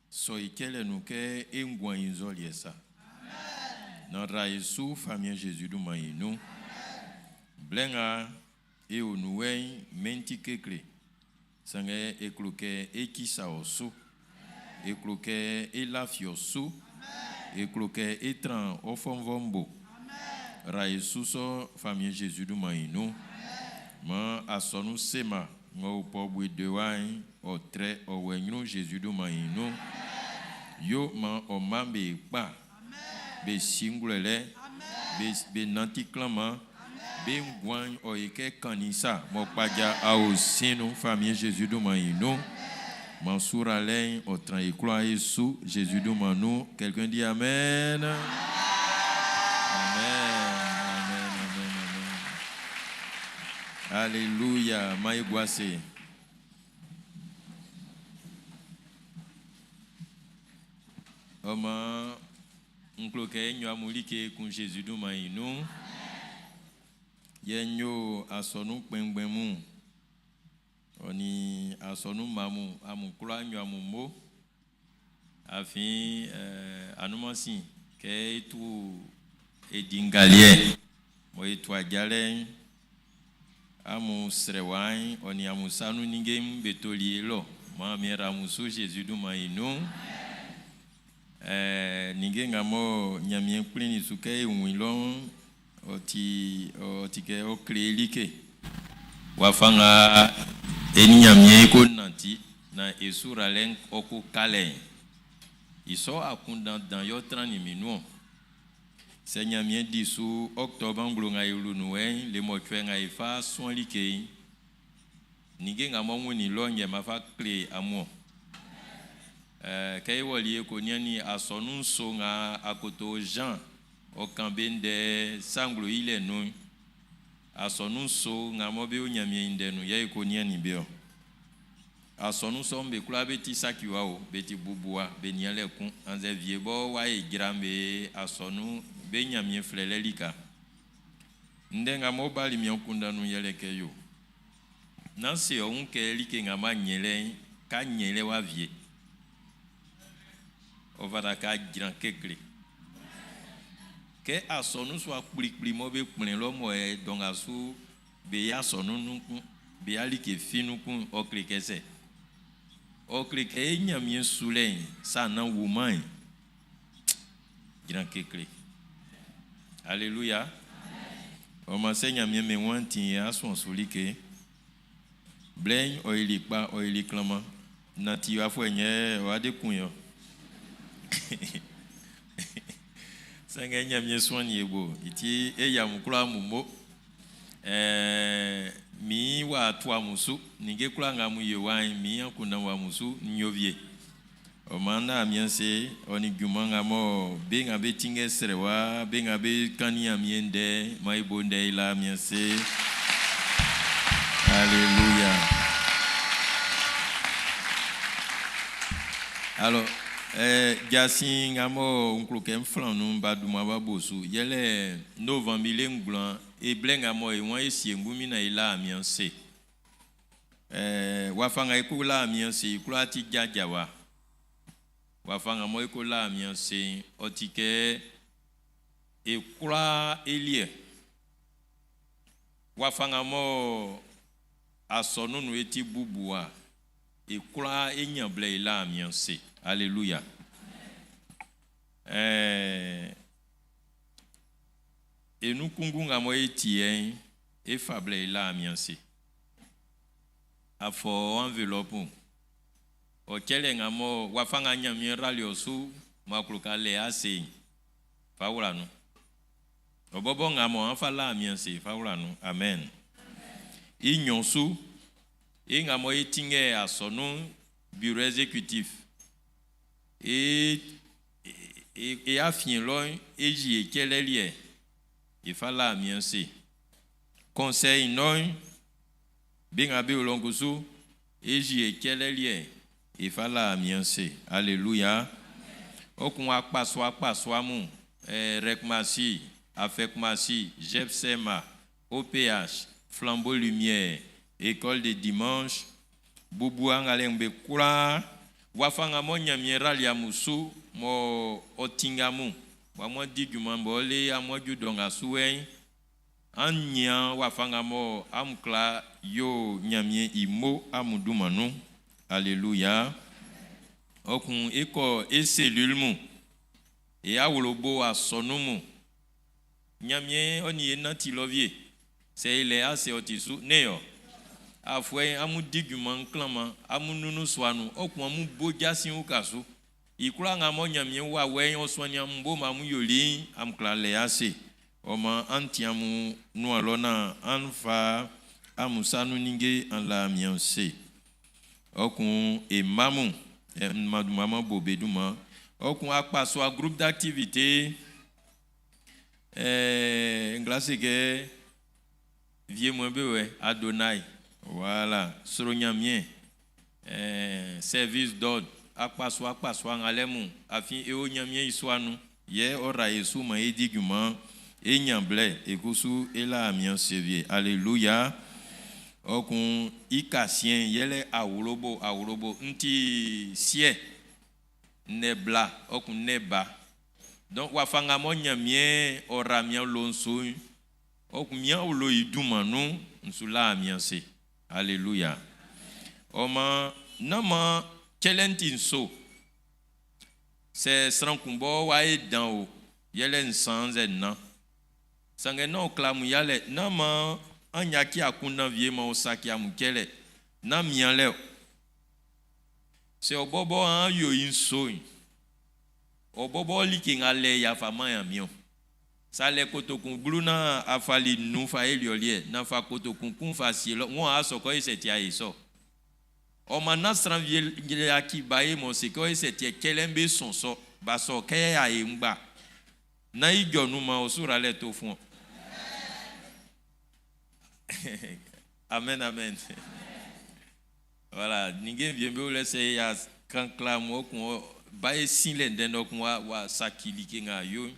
So ikele nu ke engwan inzoli esa. Na ra Yesu famille Jésus du maïnou. Blenga e onuwe menti kekle. Sange ekloke ekisa osu. Ekloke elafiosu. Ekloke etran ofonvombo. Ra Yesu so famille Jésus du maïnou. Ma asonu sema ngo po bwe de wain o tre o wenyu Jésus du maïnou. Yo ma o mambe pa. Be singulele. Be be nanti klama. Be ngwan o eke kanisa mo paja a o sinu famille Jésus du maïnou. Mansour Alain o tran ekloa Yesu Jésus du manou. Quelqu'un dit amen. Amen. Amen. Amen. Amen. Alléluia. Maïgwase. Oma nkloke nyo amulike kun Jésus du maïnou. Ye nyo asonu kpengbemu. Oni asonu mamu amukula nyo amumo. Afin anumansi ke etu edingalie. Mo etu ajale amu srewan oni amu sanu ninge betoli lo. Ma mi ramusu Jésus du maïnou. Ninge ngamo nyamien kplini suke nwilon oti oti ke o klelike. Wafanga eni nyamien ko nanti na esura len oko kalen. Iso akundan dan yo tran ni minu. Se nyamien di su octobre nglo nga ilu nuwe le mo chwe nga ifa son like. Ninge ngamo nwini lo nye mafa kle amo. Kɛ wɔli ko niani asɔnu so ŋa akoto Jean ɔkan be ŋdɛ sanglo yi lɛ nu asɔnu so ŋa mɔ be nyamie ŋdɛ nu yɛ ko niani be o asɔnu sɔ be kura be ti sakiwa o be ti bubua be nia lɛ kun anzɛ vie bɔ wa ye dzra be asɔnu be nyamie filɛ lɛ lika ŋdɛ ŋa mɔ bali miɔ kunda nu yɛlɛ kɛ yo nansi ɔŋ kɛ like ŋa ma nyɛ lɛ ka nyɛ lɛ wa vie. Ovada ka dzran kekle ke asɔnu so akplikpli mɔ be kplẽ lɔ mɔ yɛ dɔngasu be ya asɔnu nukun be ya like fi nukun ɔkle kɛsɛ ɔkle kɛ enyamie su lɛ sa na wu ma yi dzran kekle alléluia ɔmɔ sɛ nyamie me wɔn ti yɛ asɔn su like blɛ ɔyili kpa ɔyili klama nati afɔ nyɛ ɔade kun yɔ. Sɛngɛ nyamie sɔn ye bo iti eya mu kura mu mo mi wa to amusu nige kura nga mu ye wa mi akuna wa musu nyovie o mana amiense oni juma nga mo be nga be tinge sere wa be nga be kani amiende mai bonde ila amiense. Alléluia. Alors jasi nga mo nkloke mflan nu ba duma ba bosu yele novembre le nglan e ble nga mo e won esi ngumi na ila amiense wafa nga iku la amiense ikula ti jaja wa wafa nga mo iku la amiense otike e kula elie Wafa nga mɔ asɔnun'n nun e ti bubuwa, e kwlaa e ɲan blɛ e la Ɲanmiɛn ase. Alléluia. E nun kunngun nga mɔ e ti yɛ'n, e fa blɛ e la Ɲanmiɛn ase. Afɔ enveloppe. Ɔ cɛlɛ nga mɔ wafa nga Ɲanmiɛn rali ɔ su mɔ aklo ka lɛ ase fa wla nun. Ɔ bɔbɔ nga mɔ an fa la Ɲanmiɛn ase fa wla nun. Amen. I nɲɔn su, e nga mɔ e tinngɛ asɔnun bureau exécutif. E afiɛn lɔ e yi e cɛlɛ liɛ e fa la Ɲanmiɛn ase. Conseil nɔn be nga be o lɔ kusu e yi e cɛlɛ liɛ e fa la Ɲanmiɛn ase. Alléluia. Ɔ kun akpasua akpasua mun Rekmasi, Afekmasi, Jepsema, OPH, Flambeau Lumière, École de Dimanche, bubu angalɛ be kwlaa wafa nga mɔ Ɲanmiɛn rali amun su mɔ ɔ tinga amun wa mo di junman bɔ le amun ju dɔ nga su wɛn an nian wafa nga mɔ amun kla yo Ɲanmiɛn i mo amun dunman nun. Alléluia. Ɔ kun e kɔ e cellule mu e awlobo asɔnun mu Ɲanmiɛn ɔ ni e nanti lɔ wie sɛ e lɛ ase ɔ ti su ne yɔ afuɛ amun di junman klanman amun nunu sua nun ɔ kun amun bo jasin uka su i kwlaa nga mɔ Ɲanmiɛn wawɛ'n ɔ suannin amun bo ma amun yoli'n amun kla lɛ ase ɔ man an ti amun nuan lɔ na an fa amun sa nun ninnge an la Ɲanmiɛn ase. Ɔ kun e mma mun mma bo be dunman ɔ kun akpasua groupe d'activité nglase kɛ vie mɔ be wɛ Adonai, voilà, sro Ɲanmiɛn, service d'ordre, akpasua akpasua ngalɛ mun afin e o Ɲanmiɛn i sua nun yɛ ɔ ra e su ma e di junman e ɲan blɛ e kusu e la Ɲanmiɛn ase wie. Alléluia. Ɔ kun i kasiɛn yɛlɛ awlobo awlobo nti siɛ ne bla ɔ kun ne ba. Donc wafa nga mɔ Ɲanmiɛn ɔ ra mian lo nso ɔ kun mian lo i dunman nun nsu la Ɲanmiɛn ase. Alléluia. Ɔ ma nama cɛlɛ ti nso. Sɛ sran kun bɔ wa e dan o yɛlɛ nsan zɛ nan. Sanngɛ na ɔ kla mun yalɛ nama an yaki akundan vie ma o saki amun cɛlɛ na mian lɛ o. Sɛ ɔ bɔbɔ an yo i nso yi, ɔ bɔbɔ like nga lɛ yafa man ya miɔ. Sa lɛ kotokun blu na afali nu fa eliɔliɛ na fa kotokun kun fa sie lɔ ŋun a sɔ kɔ esɛ tia yi sɔ. Ɔ ma na sran vie yaki ba ye mɔ se kɔ esɛ tia kɛlɛ be sɔn sɔ ba sɔ kɛ ya ye ŋgba. Na i jɔ nu ma o sura lɛ to fún. Amen, amen. Voilà, ninge vie be le se ya kan kla mo kun ba ye sin le ndendo kun wa wa saki like nga yo.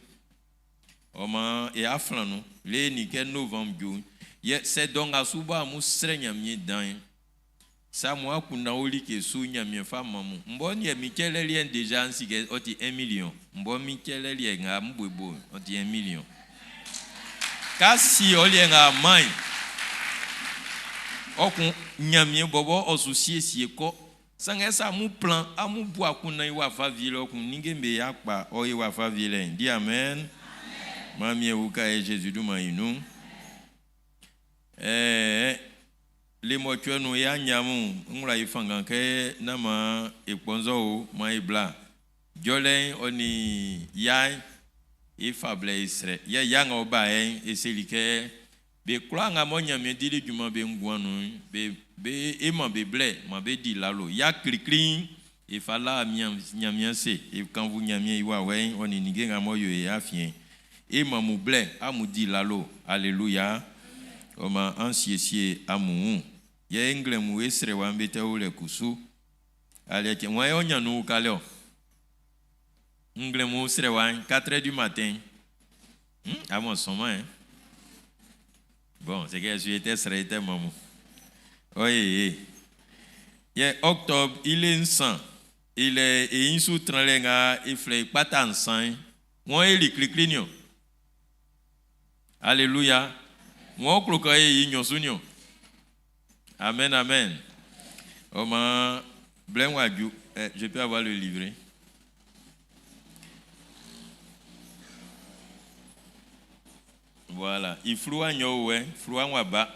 O ma e aflan nu le ni ke novembre jo. Ye se don ga su ba mu sre Ɲanmiɛn dan. Sa mo akuna o like su Ɲanmiɛn fa mamu. Mbo ni e mi kele lien déjà nsi ke o ti 1 million. Mbo mi kele lien nga mbwebo o ti 1 million. Ka si o lien nga mai. O kun Ɲanmiɛn bɔbɔ o su siesie kɔ. Sanngɛ sa mu plan amu bu akuna i wa fa vie lɔ kun ninge be ya kpa o i wa fa vie lɛ. Di amen. Mamie wuka e Jésus du ma inu. Le mɔtsue nu ya nyamu ŋlɔ yi fanga ke na ma ekpɔnzɔ o ma yi bla. Dzɔlɛ ɔni ya efa blɛ esrɛ yɛ ya ŋa ba yɛ eseli ke be kura ŋa mɔ nyamie di li juma be ŋgua nu be be ema be blɛ ma be di lalo ya klikli efa la nyamie se ekanvu nyamie iwa wɛ ɔni nige ŋa mɔ yo ya fiɛ ema mu blɛ amu di lalo. Alléluia. Ɔma an siesie amu yɛ ŋlɛ mu esrɛ wa be tɛ wo le kusu aliɛ kɛ wɔn yɛ ɔnyanu kalɛ o ŋlɛ mu srɛ wa 4 heures du matin. Amɔ sɔmɔ yɛ bon c'est que je était srɛ était mamu oye yɛ octobre il est nsan il est eyin su trɛn lɛ ŋa eflɛ kpata nsan wɔn eli klikli ni o. Alléluia. Ŋɔ klo kɛ e yi nyɔsu niɔ. Amen, amen. Ɔ blɛ waju, je peux avoir le livret. Voilà. I fluwa nyɔ wɛ, fluwa wa ba.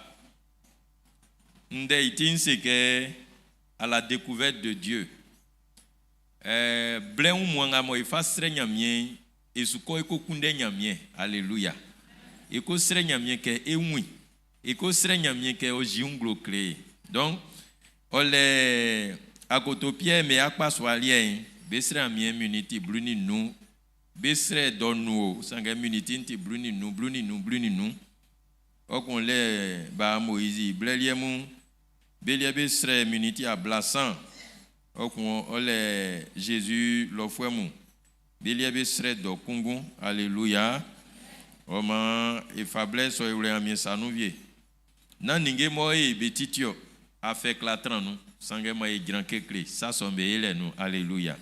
Ndɛ iti c'est que à la découverte de Dieu. Blɛ mu nga mo ifa srɛ Ɲanmiɛn, esukɔ eko kunde Ɲanmiɛn. Alléluia. Eko srɛ Ɲanmiɛn kɛ e win. Eko srɛ Ɲanmiɛn kɛ o ji nglo kle. Donc, ole akoto Pierre me akpa so alien, be srɛ Ɲanmiɛn miniti blu ni nu. Be srɛ dɔ nu o, sange miniti nti blu ni nu, blu ni nu, blu ni nu. Okun le ba Moïse blɛ liɛ mu, be liɛ be srɛ miniti ablasan. Okun ole Jésus lɔfuɛ mu. Be liɛ be srɛ dɔ kungun. Alléluia. Ɔma efa blɛ sɔ ewlɛ amie sanu vie. Na ninge mo e be titio afɛ kla nu. Sange ma e gran kekle. Sa sɔn be ele nu. Alléluia.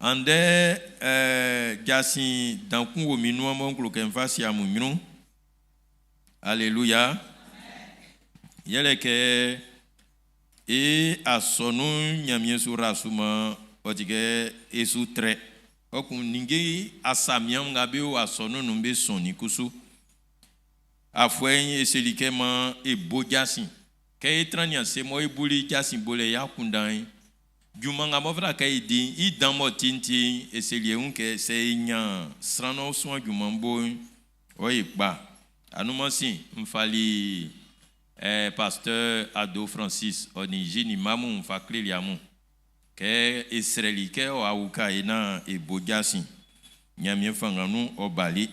Ande jasin dankun wo mi nu mo nklo ke nfa si amu nyru. Alléluia. Yɛlɛ kɛ e asɔnu Ɲanmiɛn su ra suma ɔtigɛ esu trɛ. Ɔkun ninge asamiam nga be wo asɔnu nu be sɔn ni kusu. Afɔɛ eseli kɛ ma e bo jasin. Kɛ e tran nia se mo e buli jasin bole ya kundan. Juma nga mo fra kɛ e di i dan mo tintin eseli ehun kɛ sɛ e nya sranɔ sɔn juma bo o e kpa. Anumasi nfali pasteur Ado Francis oni Jini Mamu nfa kleli amu. Kɛ esrɛli kɛ ɔ awuka e na e bo jasin. Ɲanmiɛn fanga nu ɔ bali.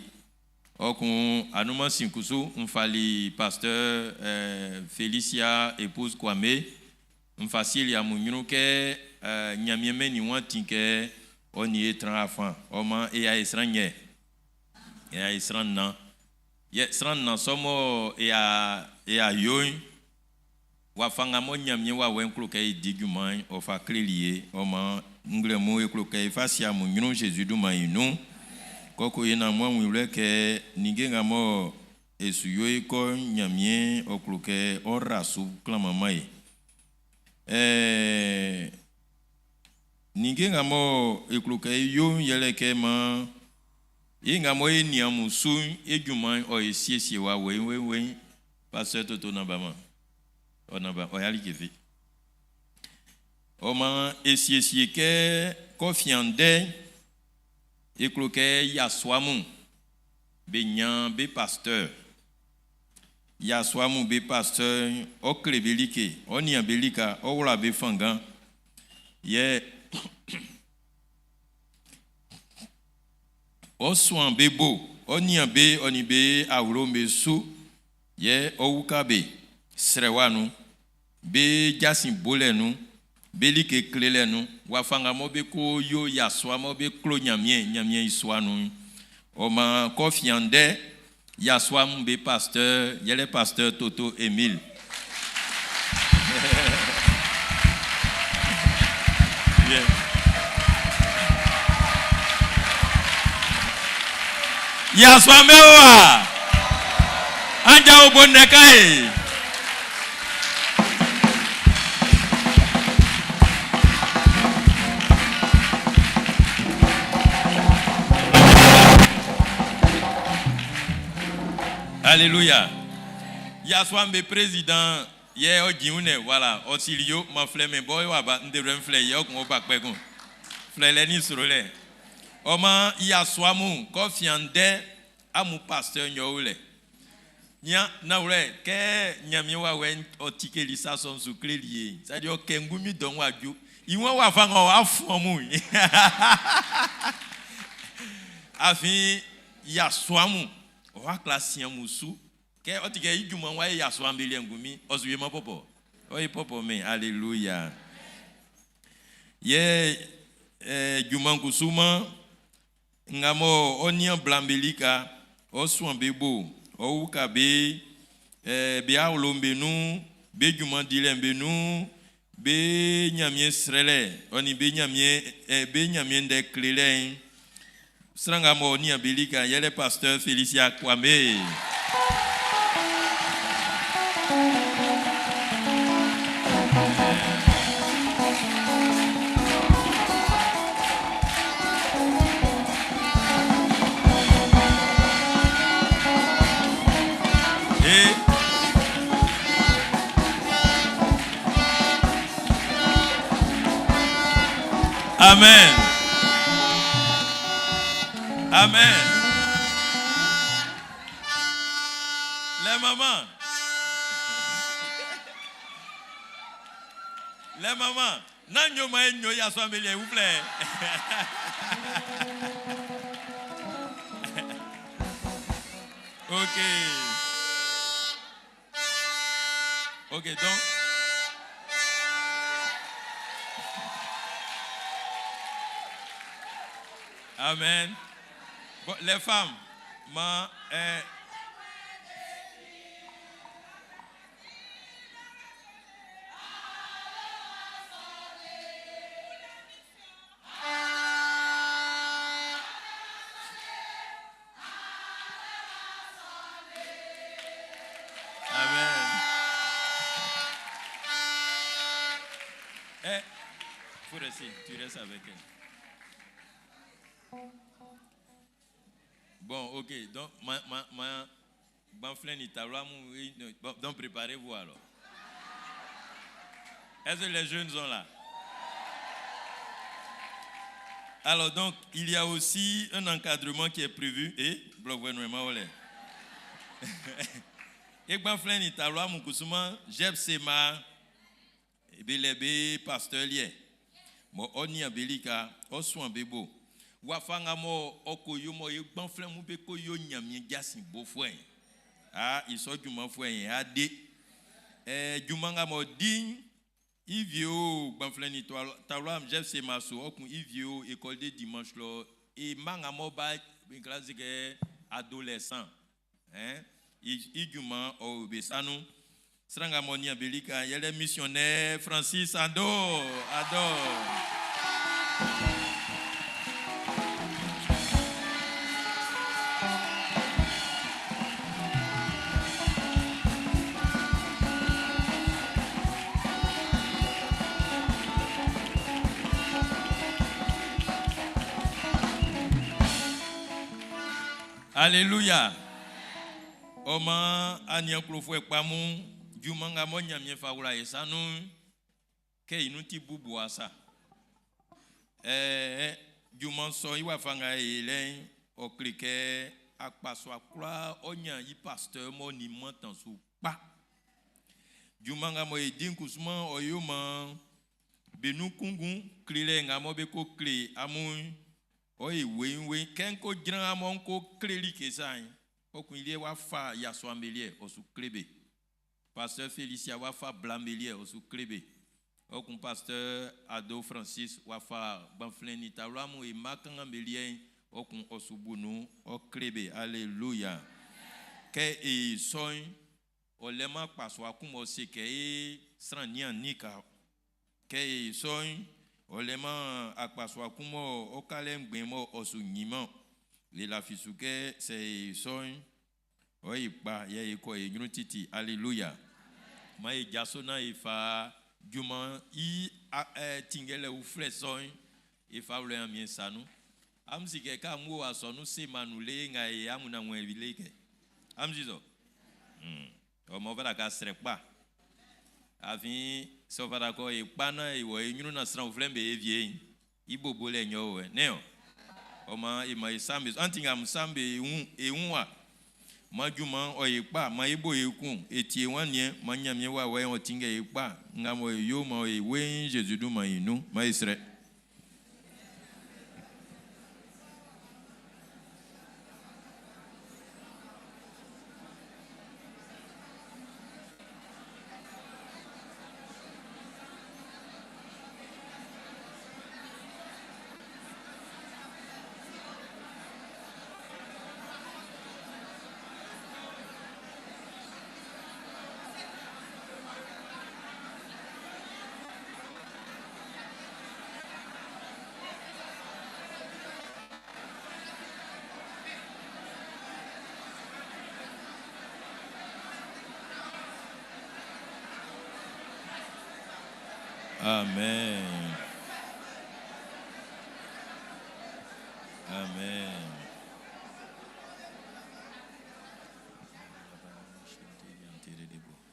Ɔkun anumasi kusu nfali pasteur Felicia épouse Kwame nfa sieli amu nyru kɛ Ɲanmiɛn mɛ ni wɔn ti kɛ ɔni e tran afan ɔma e ya esran nyɛ. E ya esran na. Yɛ sran na sɔmɔ e ya e ya yoin. Wa fanga mo Ɲanmiɛn wa wɛn klo kɛ e di junman ɔ fa kleli ye ɔma nglɛ mu e klo kɛ e fa si amu nyru Jésus dunman yi nu. Kɔkɔ yi na mo awin kɛ ninge nga mo esu yo e kɔ Ɲanmiɛn ɔ klo kɛ ɔ ra su klanmama ye. Ninge nga mo e klo kɛ e yo yɛlɛ kɛ ma e nga mo e nian su e junman ɔ e siesie wa wɛn wɛn wɛn pasteur Toto na ba ma ɔ na ba ɔ yali kefe. Ɔma esiesie kɛ kɔfiandɛ e klo kɛ yasua mu be nya be pasteur. Yasua mu be pasteur ɔ kle be like ɔ nian be lika ɔ wla be fangan yɛ ɔ suan be bo ɔ nian be ɔ ni be awlo be su yɛ ɔ wuka be srɛwa nu be jasin bolɛ nu be like klelɛ nu wafa nga mɔ be ko yo yasua mɔ be klo Ɲanmiɛn Ɲanmiɛn i sua nu ɔma kɔfiandɛ yasua mu be pasteur yɛlɛ pasteur Toto Emile. Bien. Yasua mɛwa. Anja wo bo nɛka ye. Alléluia. Yasua be président yɛ ɔ jiun nɛ voilà ɔ sili yo ma filɛ mɛ bɔ wa ba ndere filɛ yɛ ɔkun ɔba kpɛkun filɛ lɛ ni soro lɛ ɔma yasua mu kɔfiandɛ amu pasteur nyɔwo lɛ nya nawlɛ kɛ Ɲanmiɛn wa wɛ ɔ sa sɔn su kle li ye c'est à dire ɔkɛ ngumi dɔn wa ju ìwɔn wà fa ŋɔ wa fún mu àfi yasua mu ɔwa kla sian mu su kɛ ɔti kɛ idjuma wa ye yasua mbeli ngumi ɔsu ye ma pɔpɔ ɔye pɔpɔ mɛ alléluia yɛ djuma kusuma nga mɔ ɔnian blambeli ka ɔsuan be bo ɔwuka be be awlo be nu be djuma dilɛ be nu be Ɲanmiɛn srɛlɛ ɔni be Ɲanmiɛn be Ɲanmiɛn ndɛ klelɛ sran nga mɔ ɔnian beli ka yɛlɛ pasteur Felicia Kwame. Et Amen. Amen. Les mamans. Les mamans. Nan nyo ma nyo ya so ameli vous plaît. Ok. Ok, donc. Amen. Bon, les femmes, ma, Amen. Eh, faut rester, tu restes avec elle. Bon, ok. Donc, ma, ma, ma, bon, donc préparez-vous alors. Est-ce que les jeunes sont là? Alors, donc, il y a aussi un encadrement qui est prévu. Et, bloc gouvernement, olé. Et Banflin ni talwa moukousuma, Jeb Sema, ebelebe pasteur lié. Mo oni abelika, oswan bebo. Wafanga mo okoyo mo ye Banflin mou be koyo nyamie jasin bo fwen. Ah, iso juma fwen ade. Eh, juma nga mo din, ivio Banflin ni talwa Jeb Sema so okun ivio école de dimanche lo et manga mo ba classe ke adolescent. Hein? Ijuma obesanu sranga moni abelika yele missionnaire Francis Ado Ado. Alléluia. Oma anian klofo ekpamu juma nga mo nyamie fa wura esanu ke inu ti bubu asa. Eh juma so iwa fa nga ele o klike akpaso akura onya yi pasteur mo ni montan su pa. Juma nga mo edin kusuma oyoma benu kungun klile nga mo be ko kle amu oyi wewe kenko jran amon ko kleli kesan. Okun ile wa fa yaso amelie osu klebe. Pasteur Félicia wa fa blamelie osu klebe. Okun pasteur Ado Francis wa fa banflin ni tawlamu e makan amelie okun osu bunu o klebe. Alléluia. Ke e soin olema paso akun mo se ke e sran ni anika. Ke e soin olema akpaso akun mo o kale ngbe mo osu nyimo. Le la fisuke c'est soin oyi pa ye ko e nyuru titi. Alléluia. Ma e jasona e fa juma i tingele ou fle soin e fa wle amien sanu. Amsi ke ka mu asonu se manule nga e amuna mwe vile ke. Amsi zo. O mo va ka srepa. Afin so va ko e pa na e wo e nyuru na sran fle be e vie. Ibobo le nyo we. Neo. Oma e ma sambe antinga msambe e unwa majuma oyepa ma ebo ekun etie wanie ma nyamie wa we otinga epa ngamo yo ma e we Jesus du ma inu ma isre. Amen. Amen.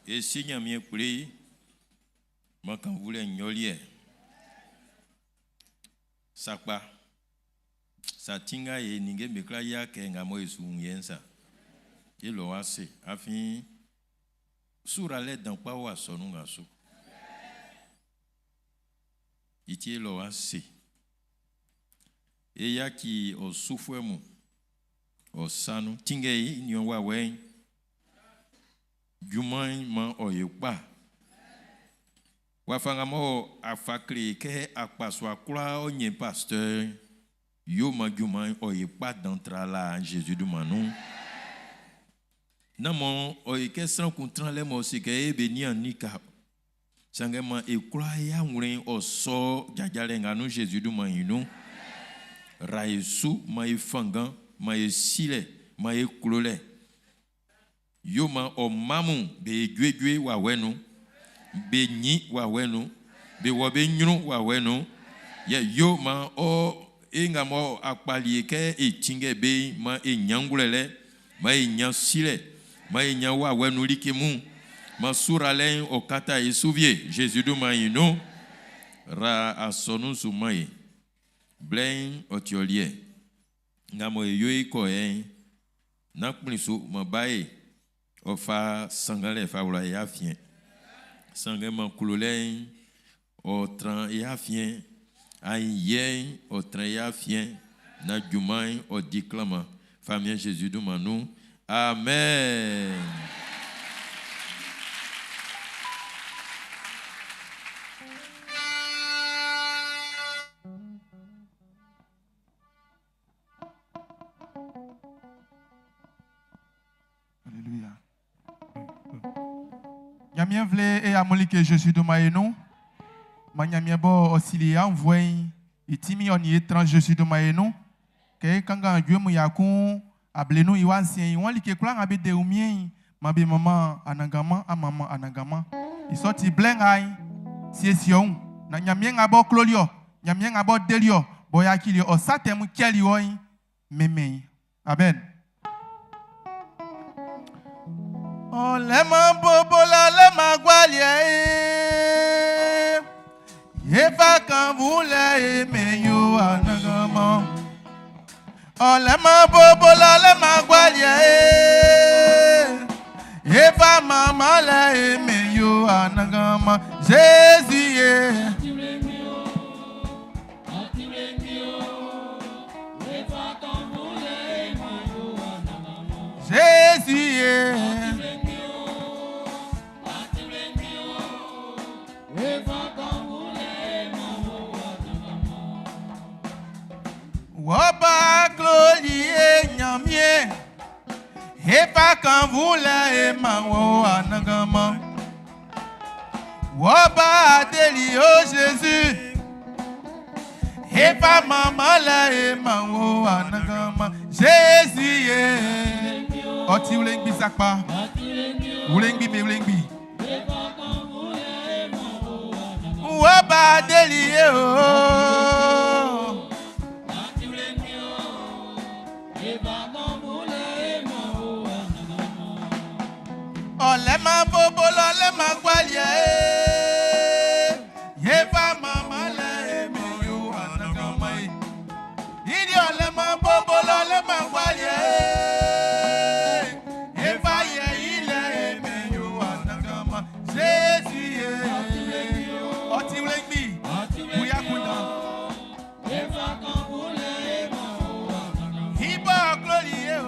E si Ɲanmiɛn kpli, man kanvulɛ nyɔliɛ. Sakpa, sa tinga ye ninge be kla ya kɛ nga mɔ e su wun yɛ'n sa. E lɔ wa se, afin suralɛ dan kpa wɔ asɔnun nga su. I ti e lɔ wa se. E yaki ɔ sufuɛ mun, ɔ sanu, tinngɛ i niɔn wawɛ'n, junman'n man ɔ ye kpa. Wafa nga mɔ afa kle kɛ akpasua kwlaa ɔ nyɛ pasteur, yo man junman'n ɔ ye kpa dan tra la Jésus dunman nun. Nan mɔ ɔ ye kɛ sran kun tran lɛ mɔ se kɛ e be nian nika. Sanngɛ man e kwlaa ya wlɛn ɔ sɔ jajalɛ nga nun Jésus dunman yi nun. Ra e su, man e fangan, man e silɛ, man e klolɛ. Yo man ɔ mma mun be juejue wawɛ nun, be nyi wawɛ nun, be wɔ be nyrun wawɛ nun. Yɛ yo man ɔ e nga mɔ akpali e kɛ e tinngɛ be man e nyan ngwlɛlɛ, man e nyan silɛ, man e nyan wawɛ nun like mun, man suralɛ'n ɔ kata e su vie, Jésus dunman yi nun. Ra asɔnun su man e. Blɛ'n ɔ ti ɔ liɛ. Nga mɔ e yo i kɔ yɛ'n, nán kplin su man ba e, ɔ fa sannganlɛ fa wla e afiɛn. Sanngɛ man klolɛ'n ɔ tran e afiɛn, ayinyɛ'n ɔ tran e afiɛn, na junman'n ɔ di klanman. Famiɛn Jésus dunman nun. Amen. Alléluia. Ɲanmiɛn vle e amolike Jésus dunman e nun. Ma Ɲanmiɛn bɔ ɔ sili e anvɔɛ'n i timi ɔ nin e tran Jésus dunman e nun. Kɛ e kanngan jue mun 126 i wa nsiɛn i wan like kwlaa nga be de wunmiɛn'n, man be manman Anannganman, a manman Anannganman. I sɔ ti blɛ nga siesie ɔ wun. Na Ɲanmiɛn nga bɔ kloli ɔ, Ɲanmiɛn nga bɔ deli ɔ, bɔ yacili ɔ sa tɛ mun cɛli wɔ'n, mɛnmɛn i. Amen. Ɔ lɛman bobola lɛman gualiɛ e. Efa kan vulɛ e mɛ yo anagama. Ɔ lɛman bobola lɛman gualiɛ e. Efa mama lɛ e mɛ yo anagama. Jésus ye. Jésus ye. Wɔba kloli e Ɲanmiɛn. Efa kan vulɛ e ma wo anagama. Wɔba deli o Jésus. Efa mama lɛ e ma wo anagama. Jésus ye. Ɔti wlengbi sakpa. Wlengbi me wlengbi. Wɔba deli e o. Ɔlɛma bobo lɔlɛma gbaliɛ e. Yefa mama lɛ emi yo anagama ye. Idi ɔlɛma bobo lɔlɛma gbaliɛ e. Yefa yɛ ilɛ emi yo anagama. Jésus ye. Ɔti wlengbi. Buyakunda. Ibɔ kloli ye o.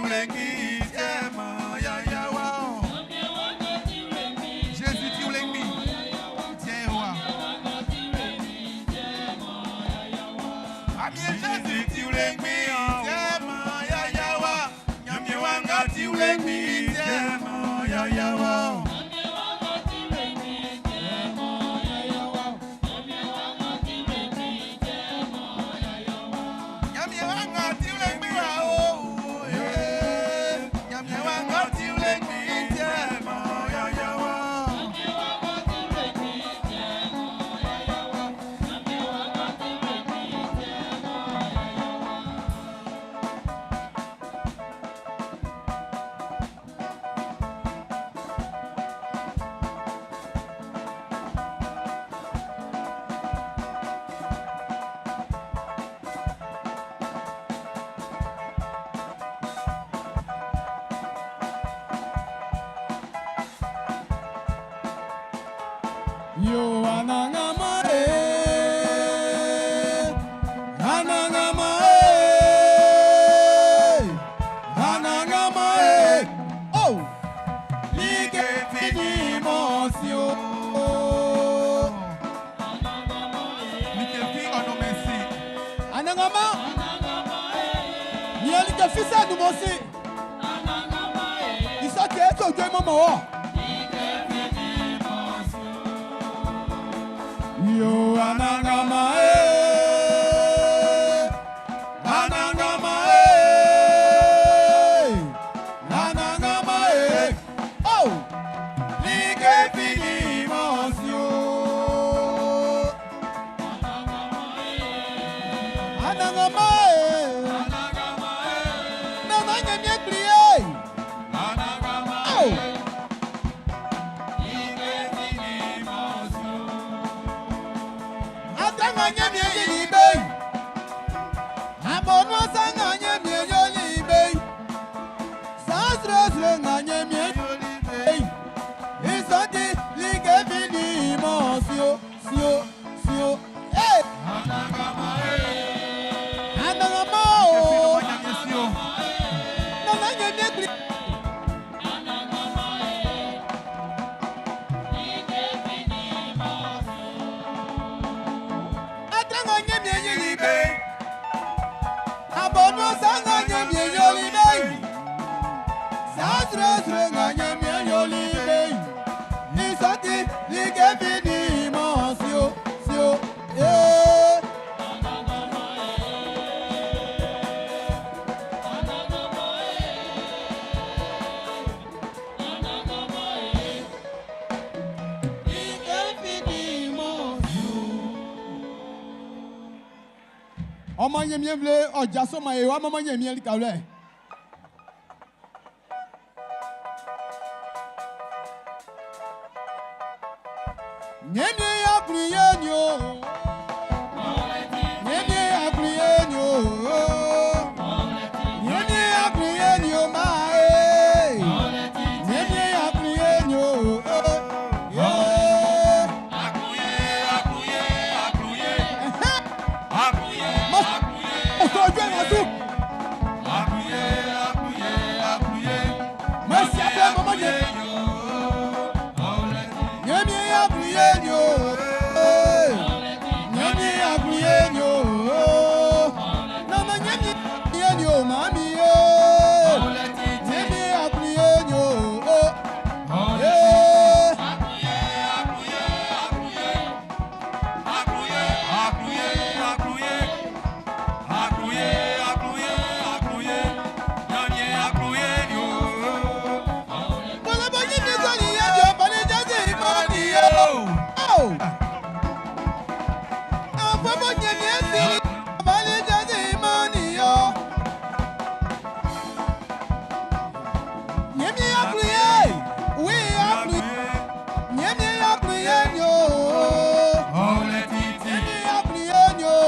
wlengbi tiema ya ya wa o. Jésus ti wlengbi tiema. Ami Jésus ti wlengbi tiema ya ya wa. Nyamie wanga ti wlengbi tiema ya ya wa o. Nyamie wanga ti wlengbi wa o. Eh. Nyamie wanga ti wlengbi tiema ya ya wa. Yo anangama eh, anangama eh, anangama eh. Oh, like fini monsieur. Like fi onomesi. Anangama. Ni like fi sa numosi. Isake eto jo momo wo. Yo anangama eh, anangama eh, anangama eh. Oh, like fini monsieur. Anangama eh, nana nyemie plié. Oh. Atanga nyemie yelibe. Abonu sanga nyemie yelibe. Sasre nga nyemie yelibe. Isoti like fini monsieur, sio, sio. Hey! Anangama o. Nana nyemie kli. Atanga nyemie yelibe. Abonu sanga nyemie yelibe. Sasre nga nyemie yelibe. Isoti like fini monsieur, sio, eh. Ọmọ yẹn mi vle ọjà sọmọ yẹn wa mọmọ yẹn mi kàwé. Nyemie ya kuru ye ni o. Nyemie ya kuru ye ni o. Nyemie ya kuru ye ni o ma e. Nyemie ya kuru ye ni o. Ye. Mo sọ ojú ẹ̀ wọ́n tún. Mo ṣe abẹ́ mọ́mọ́ yẹn. Nyemie ya kuru ye ni o. Nyemie ya kuru ye ni o. Nana nyemie ye ni o mami ye. Nyemie ya kuru ye ni o. Ye. Bọ́lábọ́ yín ní sọ́ni yé ni o, bọ́lá jẹ́ ìmọ̀ ni yé o. Àwọn fọ́fọ́ yẹn ni ẹ sì ní, bọ́lá jẹ́ ìmọ̀ ni yé o. Nyemie ya kuru ye, wi ya kuru, nyemie ya kuru ye ni o. Nyemie ya kuru ye ni o.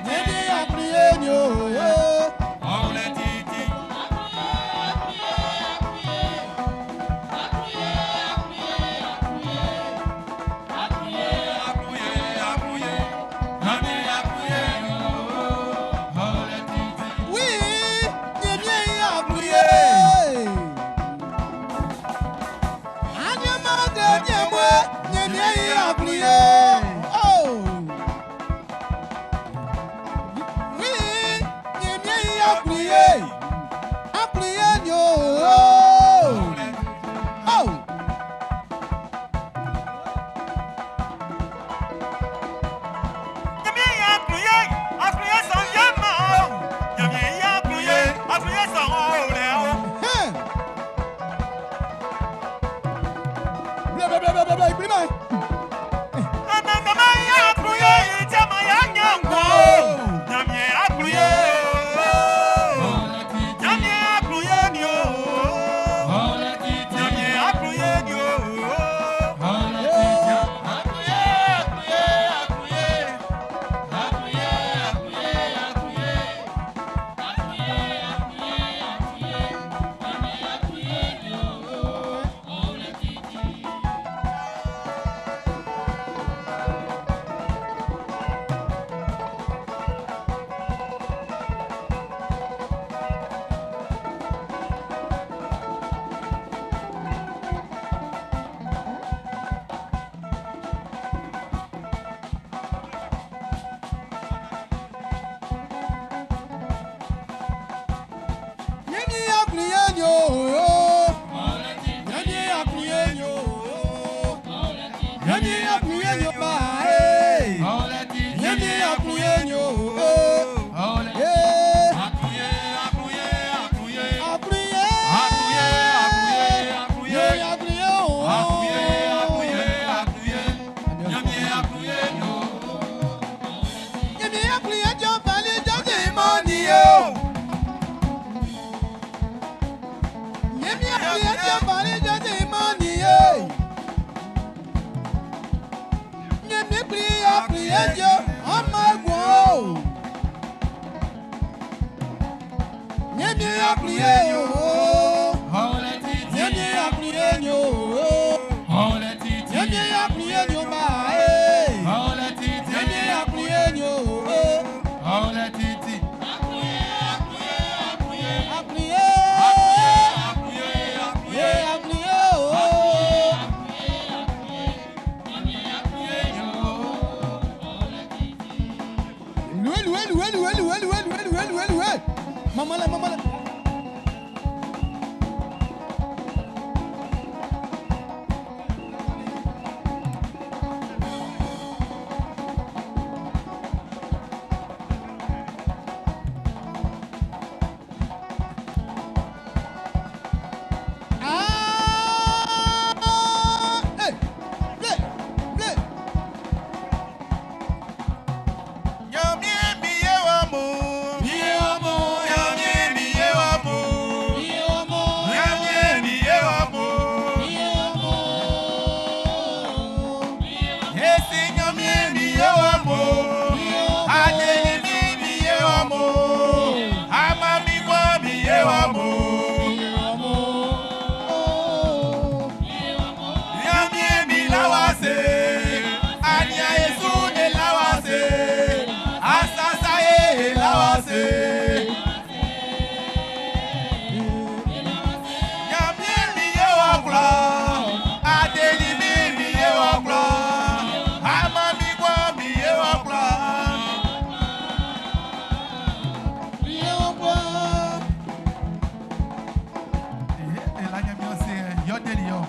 Nyemie ya kuru ye ni o. Nyamie akluye nyo ba eh. Nyamie akluye nyo eh. Eh. Akluye, akluye, akluye. Akluye. Akluye, akluye, akluye. Yo akluye o. Akluye, akluye, akluye. Nyamie akluye nyo. Nyamie akluye nyo bali jodi moni yo. Nyamie akluye nyo bali jodi moni yo. Nyamie akluye akluye nyo amagwo. Nyamie akluye yo. Nyamie akluye nyo. Nyamie akluye nyo ba eh. Nyamie akluye nyo. Akluye. Ye akluye o. Loué, loué, loué, loué, loué, loué, loué, loué, loué, loué. Maman là, maman là. Ah! Hey! Blé! Blé! Nyamie miye wa mo. Miye wa mo. Nyamie miye wa mo. Miye wa mo. Nyamie miye wa mo. Miye wa mo. Esi nyamie miye wa mo. Miye wa mo. Adeli mi miye wa mo. Ama mi kwa miye wa mo. Miye wa mo. Nyamie mi la wa se. Ania Yesu e la wa se. Asasa e la wa se. Nyamie miye wa kula. Adeli mi miye wa kula. Ama mi kwa miye wa kula. Miye wa mo. Eh, eh, la nyamie ose, eh, yo deli yo.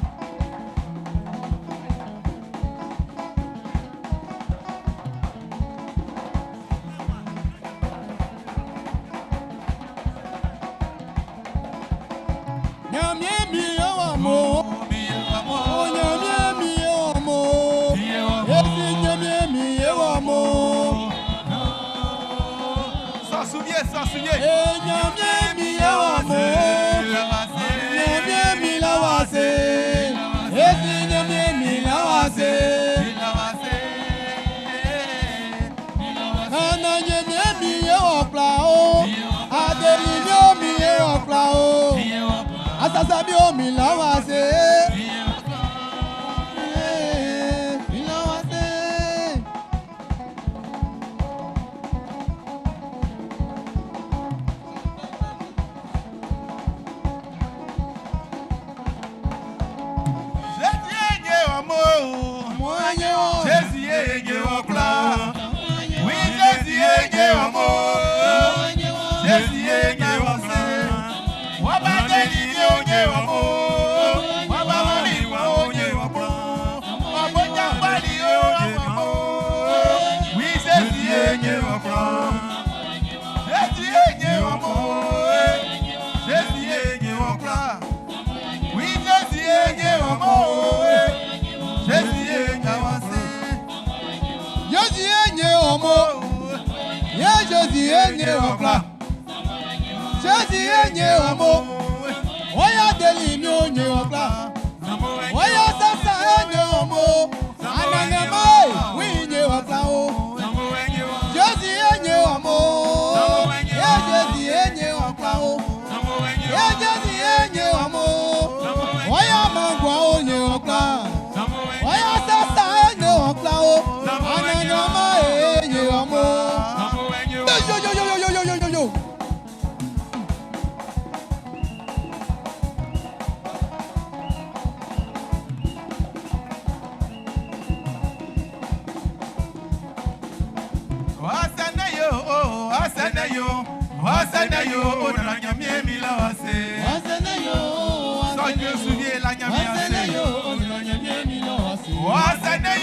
Nyamie miye wa mo. Miye wa mo. Oh, nyamie miye wa mo. Miye wa mo. Esi nyamie miye wa mo. S'en souvient, s'en souvient. Eh, nyamie miye wa mo. Nyamie mi la wa se. Esi nyamie mi la wa se. Nana nyamie miye wa pla o. Adeli mi o miye wa pla o. Asasa mi o mi la wa se. Eh, mi la wa se. Mo nye o. Jésus enye omo. Ye Jésus enye okla. Jésus enye omo. Oya deli mi onye okla. Oya sasa enye omo. Ananyama e, wi nye okla o. Jésus enye omo. Ye Jésus enye okla o. Ye Jésus enye omo. Oya mangwa onye okla. Oya sasa enye okla o. Ananyama enye omo. Yo yo yo yo yo yo yo yo yo. Wasana yo, onana nyamie mi la wase. Wasana yo, Sọ Jésù ní la nyamie Wasana ase. yo, onana nyamie mi la wase. Wasana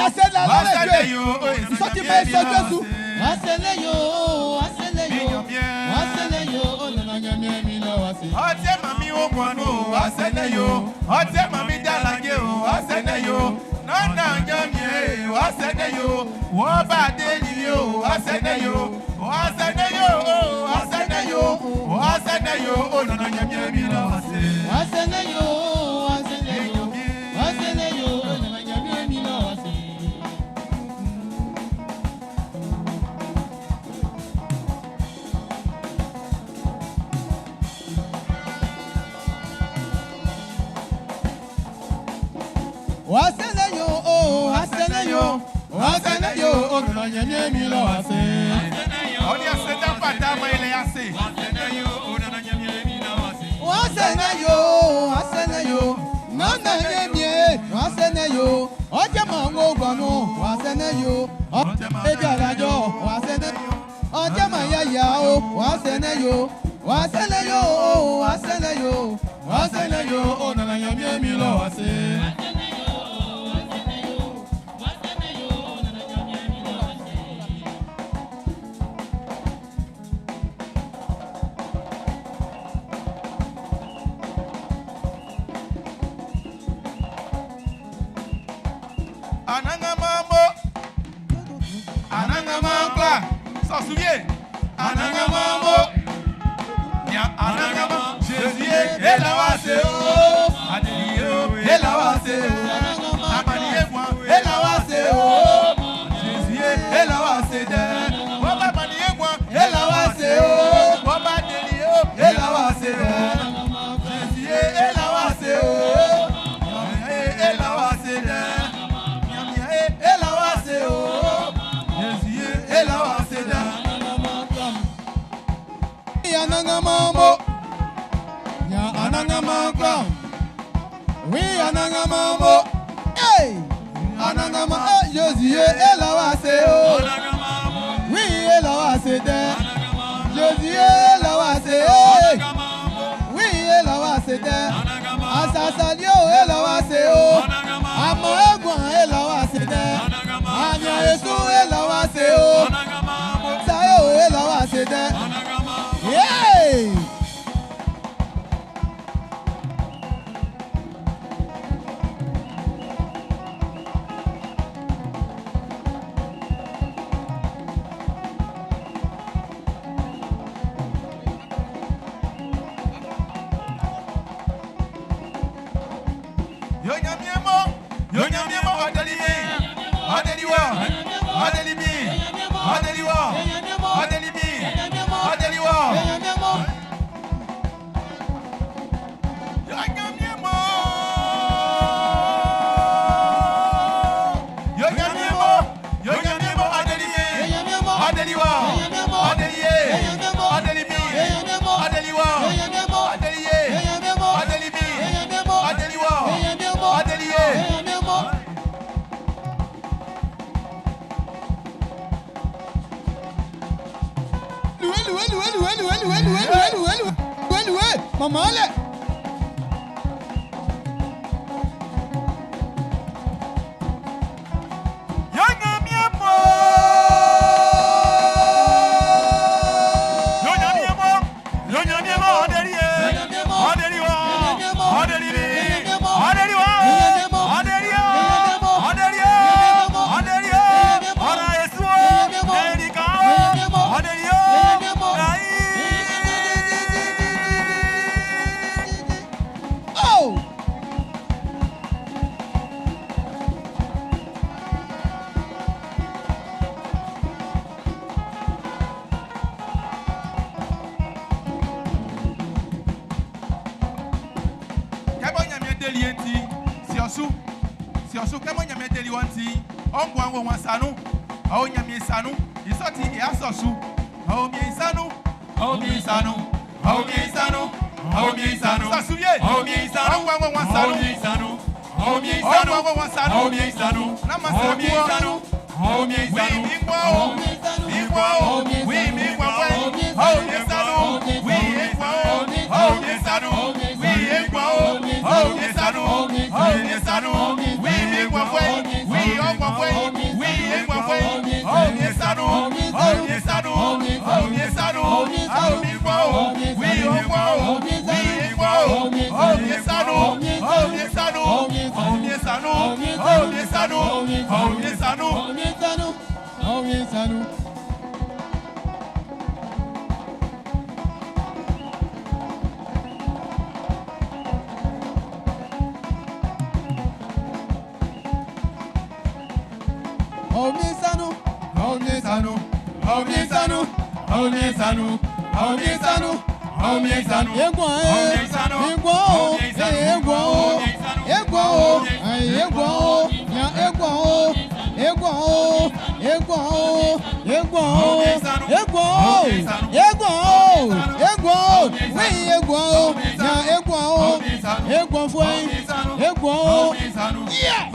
Asena Asene lɔlɛ yo, Isɔti ma esɔ Jesu. Asene yo, asene yo, asene yo, onana nyamie mi lɔ wase. Ọtí màmí ó gbọ́nù o, asene yo. Ọtí màmí dàlájẹ́ o, asene yo. Nọ́nà nyamie o, asene yo. Wọ́n bá délì o, asene yo. Asene yo, asene yo. Asene yo, onana nyamie mi lọ wase. Asene yo, asene yo, asene yo, onana nyamie mi lɔ wase. Wasene yo, oh, wasene yo, wasene yo, onana nyamie mi lɔ wase. Ọdí ase dáfàtà ama ilẹ̀ yà se. Wasene yo, wasene yo, nana nyamie, wasene yo, ọjẹ ma ń gbọnu, wasene yo, ebi alajọ, wasene, ọjẹ ma ya ya o, wasene yo, wasene yo, oh, wasene yo, wasene yo, onana nyamie mi lɔ wase. Anangamambo. Anangamakla. Sọ̀sùwìẹ̀. Anangamambo. Nya anangama. Jésus ye ela wa se o. Adeli o ela wa se o. Amani ye mwa ela wa se o. Jésus ye ela wa se dẹ. Wọ́n bá amani ye mwa ela wa se o. Wọ́n bá deli o ela wa se dẹ. Jésus ye ela wa se o. Nyamia ye ela wa se dẹ. Nyamia ye ela wa se o. Jésus ye ela wa se dẹ. Anangamambo. Nya anangamakla. Oui, anangamambo. Hey! Anangama, eh, Jésus, ela wa se o. Oui, ela wa se dẹ. Jésus, ela wa se eh. Oui, ela wa se dẹ. Asasali o, ela wa se o. Àmọ́ egun, ela wa se dẹ. Àyàn èso, ela wa se o. Sáyé o, ela wa se dẹ. Hey! Yo nyamie mo, yo nyamie mo, odeli mi, odeli wo, odeli mi, odeli wo, odeli mi, odeli wo. Yo nyamie mo, yo nyamie mo, yo nyamie mo, odeli mi, odeli wo, odeli ye, odeli mi, odeli wo, odeli ye, odeli mi, odeli wo, odeli ye. Loué, loué, loué, loué, loué, loué, loué, loué, loué, loué, loué, maman lẹ. Yo nyamie mo. Yo nyamie mo. Yo nyamie mo, odeli ye. Odeli wo. Odeli mi. Odeli wo. Odeli yo. Odeli yo. Odeli yo. Ora Yesu o. Erika o. Odeli yo. Ayi. Oh! Kẹ́bọ̀ nyàmé deli yẹn ti siɔsu siɔsu kẹ́bọ̀ nyàmé deli wọn ti ɔngbɔn wo wọn sanu ɔwɔ nyàmé sanu isɔti ìyá sɔsu ɔwɔ miɛ sanu ɔwɔ miɛ sanu ɔwɔ miɛ sanu ɔwɔ miɛ sanu sɔsu ye Ɔwɔ miɛ sanu. ɔngbɔn wo wọn sanu Ɔwɔ miɛ sanu. Ɔwɔ miɛ sanu. ɔngbɔn wo wọn sanu Ɔwɔ miɛ sanu. Nama Ɔwɔ miɛ sanu. sanu. Ɔwɔ miɛ wi sanu. mi gbɔ o mi gbɔ o wi mi gbɔ fɛ ɔwɔ miɛ sanu wi ye gbɔ o ɔwɔ miɛ sanu wi ye gbɔ o ɔwɔ miɛ sanu ɔwɔ miɛ sanu wi mi gbɔ fɛ wi ɔgbɔ fɛ. Sanu, Sanu, Sanu, Sanu. Sanu, Sanu, Sanu, Sanu, Sanu, Sanu. Sanu, Yeah.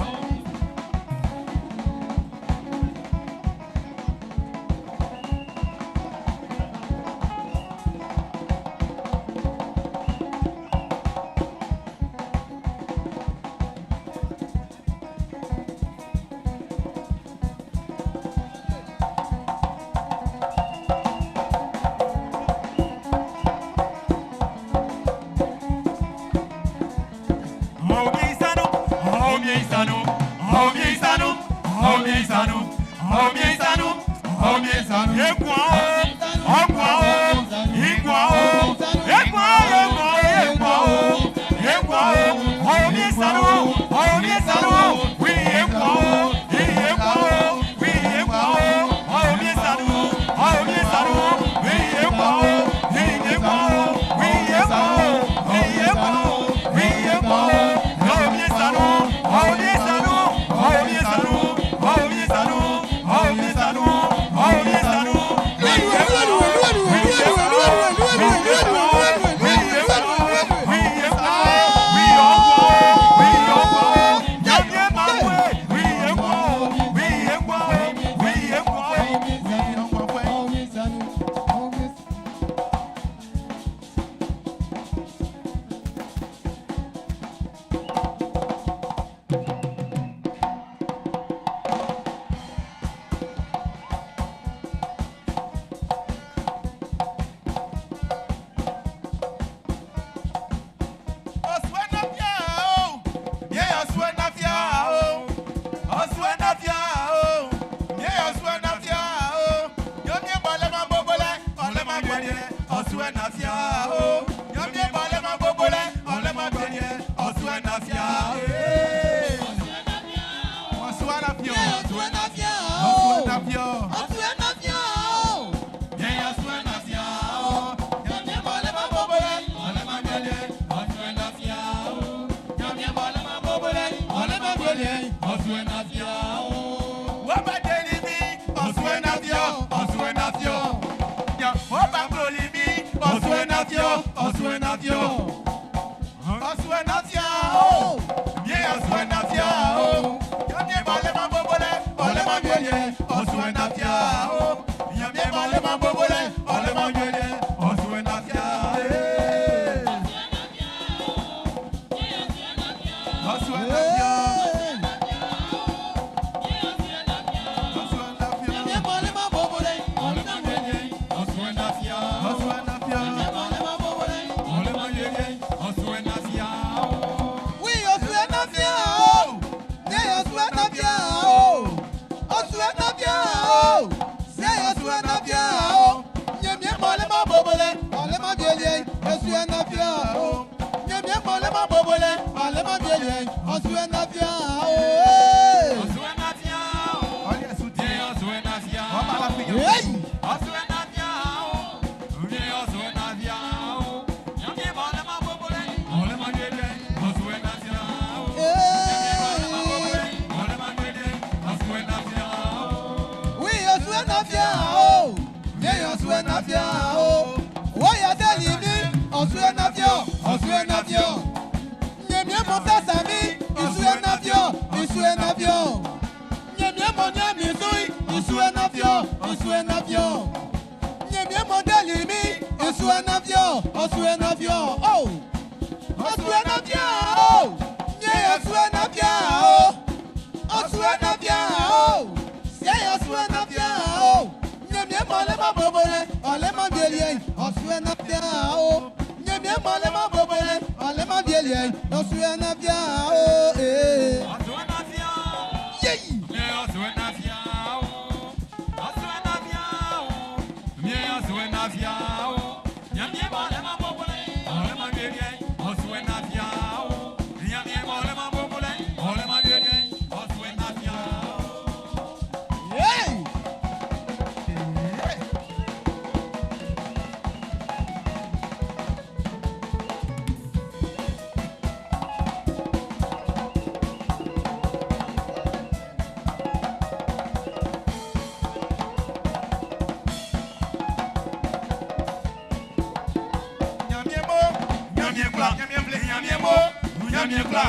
Ɲanmiɛn kwla.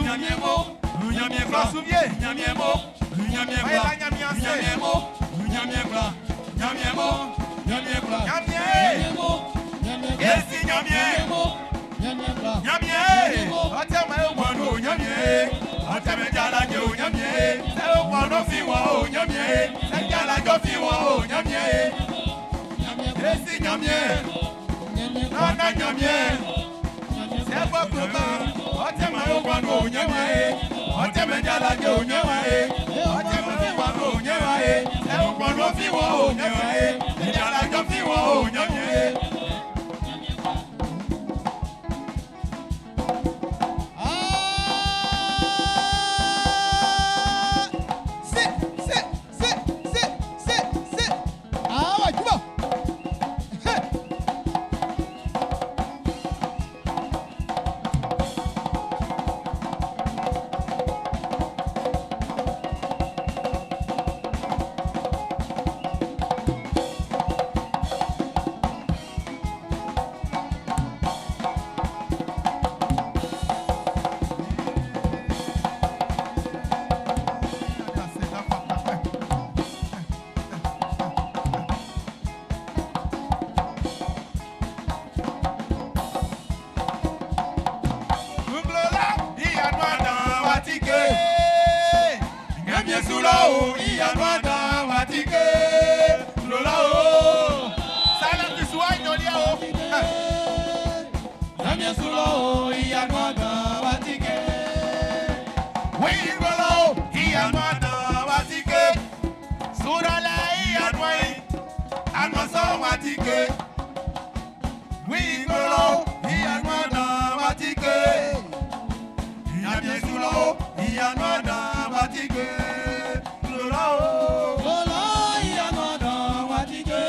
Ɲanmiɛn mo. Ɲanmiɛn kwla. Ɲanmiɛn mo. Ɲanmiɛn kwla. Ɲanmiɛn mo. Ɲanmiɛn kwla. Ɲanmiɛn mo. Ɲanmiɛn kwla. Ɲanmiɛn. Mo. Esi Ɲanmiɛn. Mo. Ɲanmiɛn kwla. Ɲanmiɛn. Ọtẹ mọ ewu. Wọnú Ɲanmiɛn. Ọtẹmẹjalajẹ o Ɲanmiɛn. Wọnú fi wọn o Ɲanmiɛn. Ẹjalajọ fi wọn o Ɲanmiɛn. Esi Ɲanmiɛn. Nana Ɲanmiɛn. Sẹ́fọ̀ kúrò ọtẹ mọ ewu. Wọnú Ɲanmiɛn. Ọtẹmẹjalajẹ o Ɲanmiɛn. Ọtẹmẹ wọnú Ɲanmiɛn. Wọnú fi wọn o Ɲanmiɛn. Ẹjalajọ fi wọn o Ɲanmiɛn. Se, se, se, se, se, se. Awa, juba. He. Nglola ìyanu àdán wa ti ké. Ɲanmiɛn su lɔ o, ìyanu àdán wa ti ké. Lola o. Sálẹ̀ fi sùn àyànlẹ́ o. Ɲanmiɛn su lɔ o, ìyanu àdán wa ti ké. Wíyí nglola o ìyanu àdán wa ti ké. Sùrọ̀lẹ̀ ìyanu ẹ̀yìn ànọ́sọ̀ wa ti ké. Wíyí nglola o ìyanu àdán wa ti ké. Ɲanmiɛn su lɔ o, ìyanu àdán wa ti ké. Lola o. Lola ìyanu àdán wa ti ké.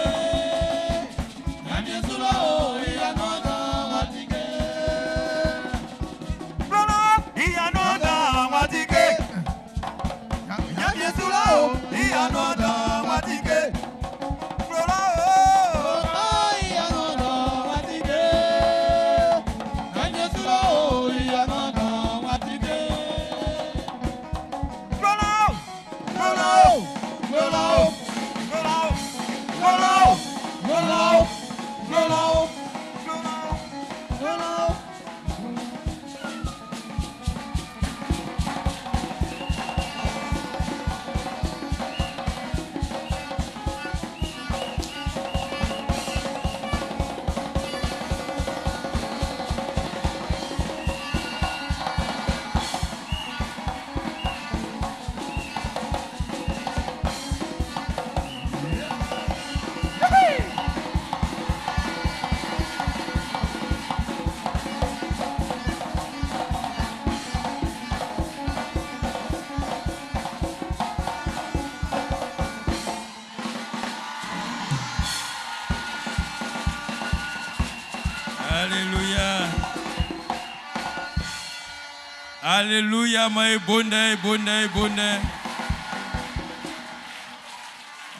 Ɲanmiɛn su lɔ o, ìyanu àdán wa ti ké. Lola, ìyanu àdán wa ti ké. Ɲanmiɛn su lɔ o, ìyanu àdán wa ti ké. Lola o. Lola ìyanu àdán wa ti ké. Ɲanmiɛn su lɔ o, ìyanu àdán wa ti ké. Lola o. Lola o. Lola o. Lola o. Lola o. Lola o. Lola o. Lola o. Lola o. Alléluia. Alléluia, ma bonde, bonde, bonde.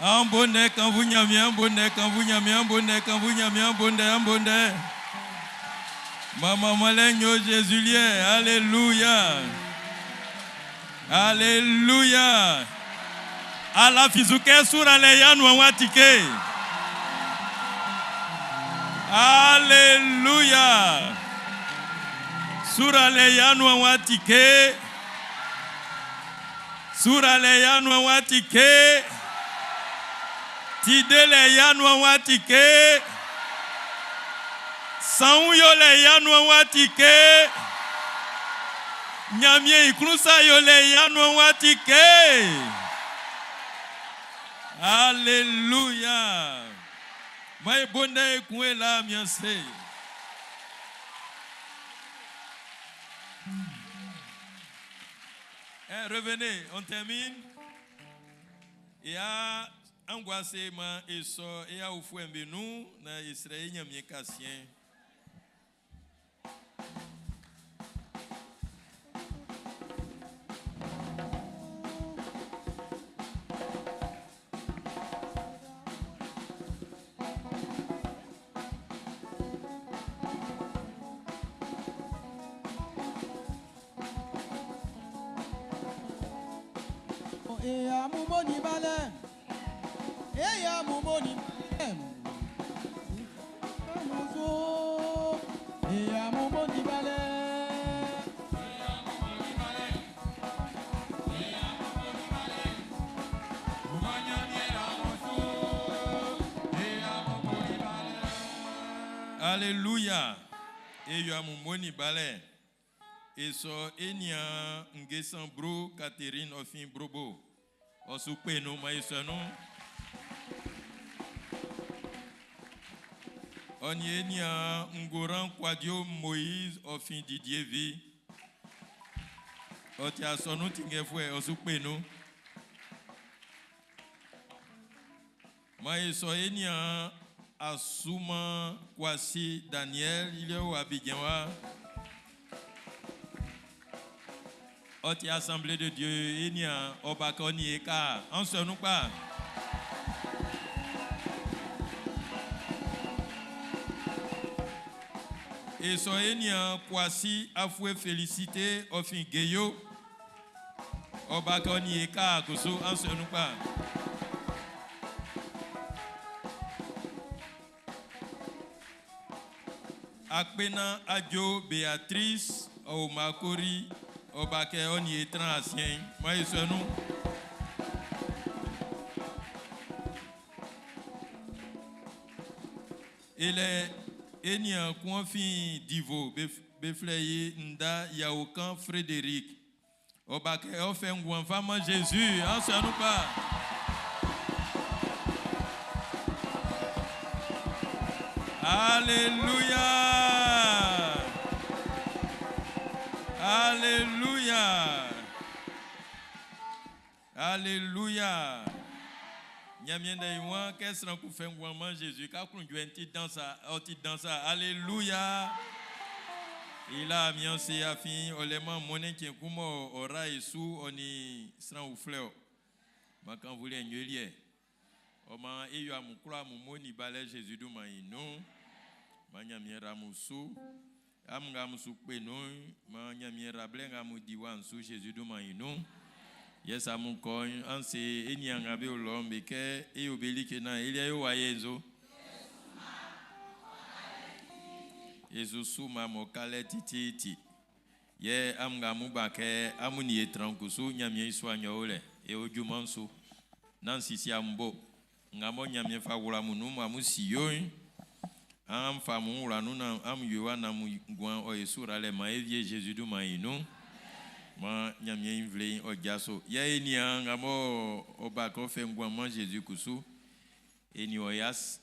Un bonde quand vous n'y un bonde quand vous n'y un bonde quand vous n'y un bonde, un bonde. Maman Malenyo Jésus Alléluia. Alléluia. Ala fizuke sura le yanu watike. Alléluia. Sura le yanu watike. Sura le yanu watike. Tide le yanu watike. Sanwó le yanu watike. Nyamie ikrusa yo le yanu watike. Alléluia. Maye bonde kwe la mianse. Eh, revenez, on termine. Et à angoissé ma et so et à oufou nous na Israël nyamie kassien. E amumoni bale. E amumoni bale. Amuso. E amumoni bale. Alléluia. E yo amumoni bale. E so enia ngesan bro Catherine ofin brobo. Osu pe no ma eso no. Oni enia ngoran kwadio Moïse ofin Didier vi. Oti asonu tinge fwe osu pe no. Ma eso enia Asuma Kwasi Daniel, il est où Abidjan wa? Oti Assemblée de Dieu, enia Obakoni eka, en se nous pas. Et so enia Kwasi Afoué Félicité Ofin Geyo. Obakoni eka kusu en se nous pas. Akpena Adjo Béatrice Omakori Obake Oni Etran Asien. Moi, je nous. Et les Enia Kouanfin Divo Befleye Nda Yaokan Frédéric. Obake Ofen Fama Jésus. En ce nous pas. Alléluia. Alléluia. Alléluia. Nyamien de yuan qu'est-ce qu'on fait ngwan Jésus? Ka kun ti dansa, o ti dansa. Alléluia. Il a mis en se afin olema monen ki kumo ora isu oni sran ou fleur. Ma kan voulait nyelie. O ma e yo amu kura mu moni bale Jésus du ma inu. Ma nyamien ramusu. Am nga musu pe no ma nyamien rable nga mu diwan su Jésus du ma inu. Yes amu ko an se eni anga be lo mbe ke e obeli ke na elia yo wa yezo. Yesu su ma mo kale titi Ye am nga mu ba ke amu ni etran kusu nyamien isu anyo ole e oju mansu. Nan sisi ambo. Nga mo nyamien fa wura mu nu ma mu si yo. Am fa mu wura nu na am yo wa na mu gwan o Yesu ra le ma evie Jésus du ma inu. Ma nyamien invle o jaso. Ye eni nga mo o ba ko fe ngwan ma Jésus kusu. Eni o yas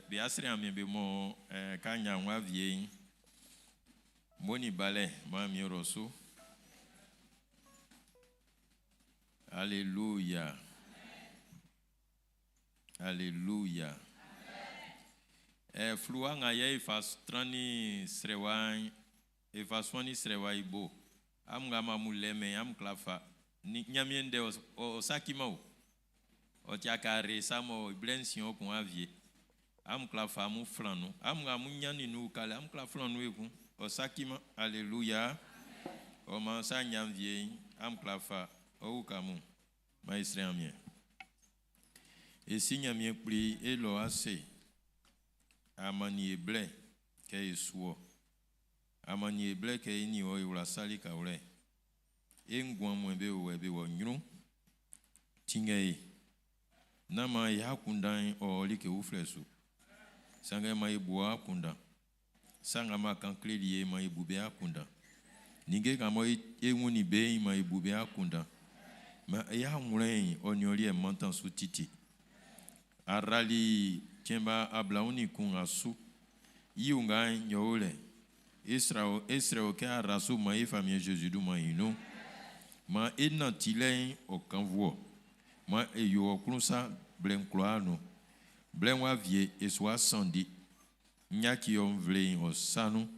be asre am be mo ka nya nwa vie. Moni bale ma mi rosu. Alléluia. Alléluia. Fluwa nga ye ifa trani srewa ifa swani srewa ibo. Am nga ma mu leme am klafa. Ni nyamien de o sakima o. O tia ka re samo blension kun avie. Am klafa mu flanu. Am nga mu nyani nu kale am klafa flanu ekun. O sakima alléluia. O ma sa nyamvie am klafa o ukamu. Ma isre amien. E si nyamien pli e lo ase. Amani eble ke esuo. Amani eble ke ni o iwla sali ka wle. E ngwan mo be o be wo nyru. Tinge e. Na ma ya kundan o li ke uflesu. Sanga ma ibu akunda. Sanga ma kan kleli ma ibu be akunda. Ninge ka mo e ni be ma ibu be akunda. Ma ya nwlen onioli e montan su titi. Arali Tiemba ablauni kun asu. Iunga nyole. Israel Israel ke arasu ma e famille Jésus du ma inu. Ma ena tilen o kanvuo. Ma e yo klunsa blen kloano. Blen wa vie e soa sandi. Nya ki on vle o sanu.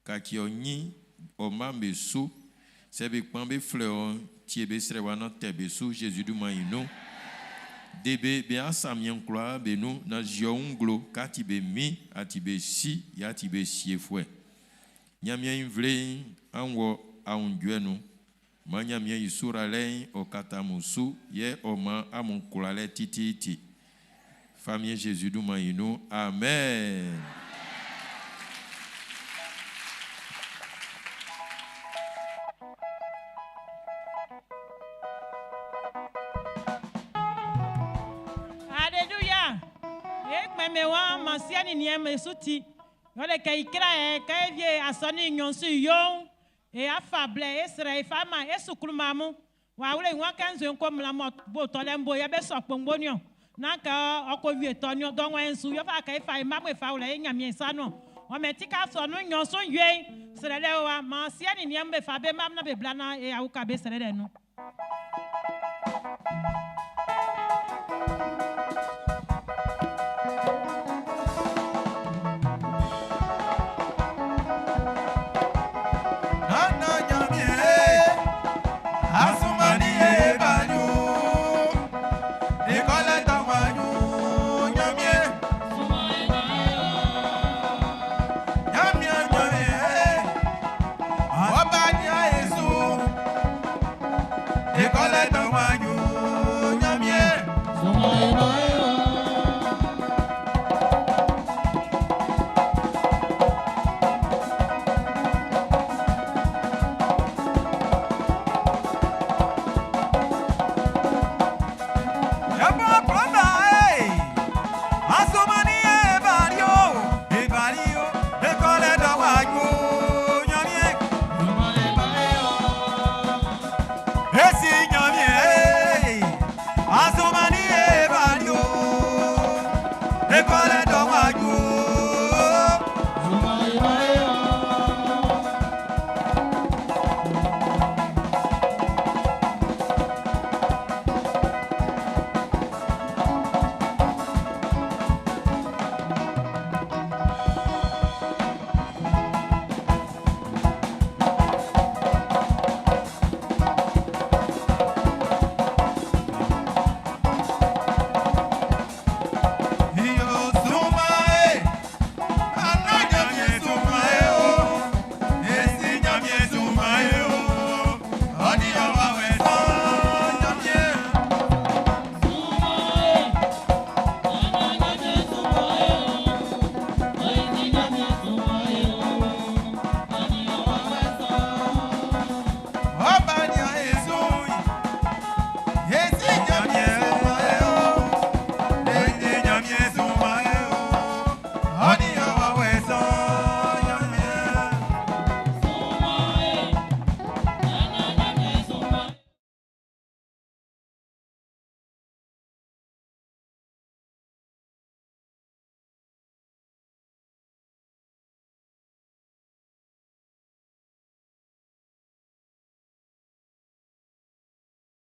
Ka ki on nyi o mambe su. Sebe kpambe fleur tiebe srewa na tebe su Jésus du ma inu. Debe be asamien kloa be nu na jionglo ka ti be mi ati be si ya ti be si fwe. Nyamien vle anwo aundjue nu. Maan Ɲanmiɛn i suralɛ'n ɔ kata amun su, yɛ ɔ man amun kwlalɛ tititi. Famiɛn Zezi dunman'n i nun. Amen. Alléluia. E kpɛmɛ wa masia ni niɛ me suti. Yɔle kɛ ikra yɛ kɛ evie asɔni nyɔnsu yon. E afa blɛ e srɛ e fa ma e sukulu mamu. Wa wule wọn kɛ nzue ŋkɔ mla mɔ bo tɔ lɛ mbo yɛ be sɔ kpongbo niɔ. Na kɛ ɔkɔ wie tɔ niɔ dɔn nsu yɔ fa kɛ e fa e mamu e fa wlɛ e nyamie sa nɔ. Wɔmɛ ti ka sɔ nu nyɔnsu yue srɛ lɛ wa masia ni niɛ be fa be mamu na be bla na e awu ka be srɛ lɛ nu.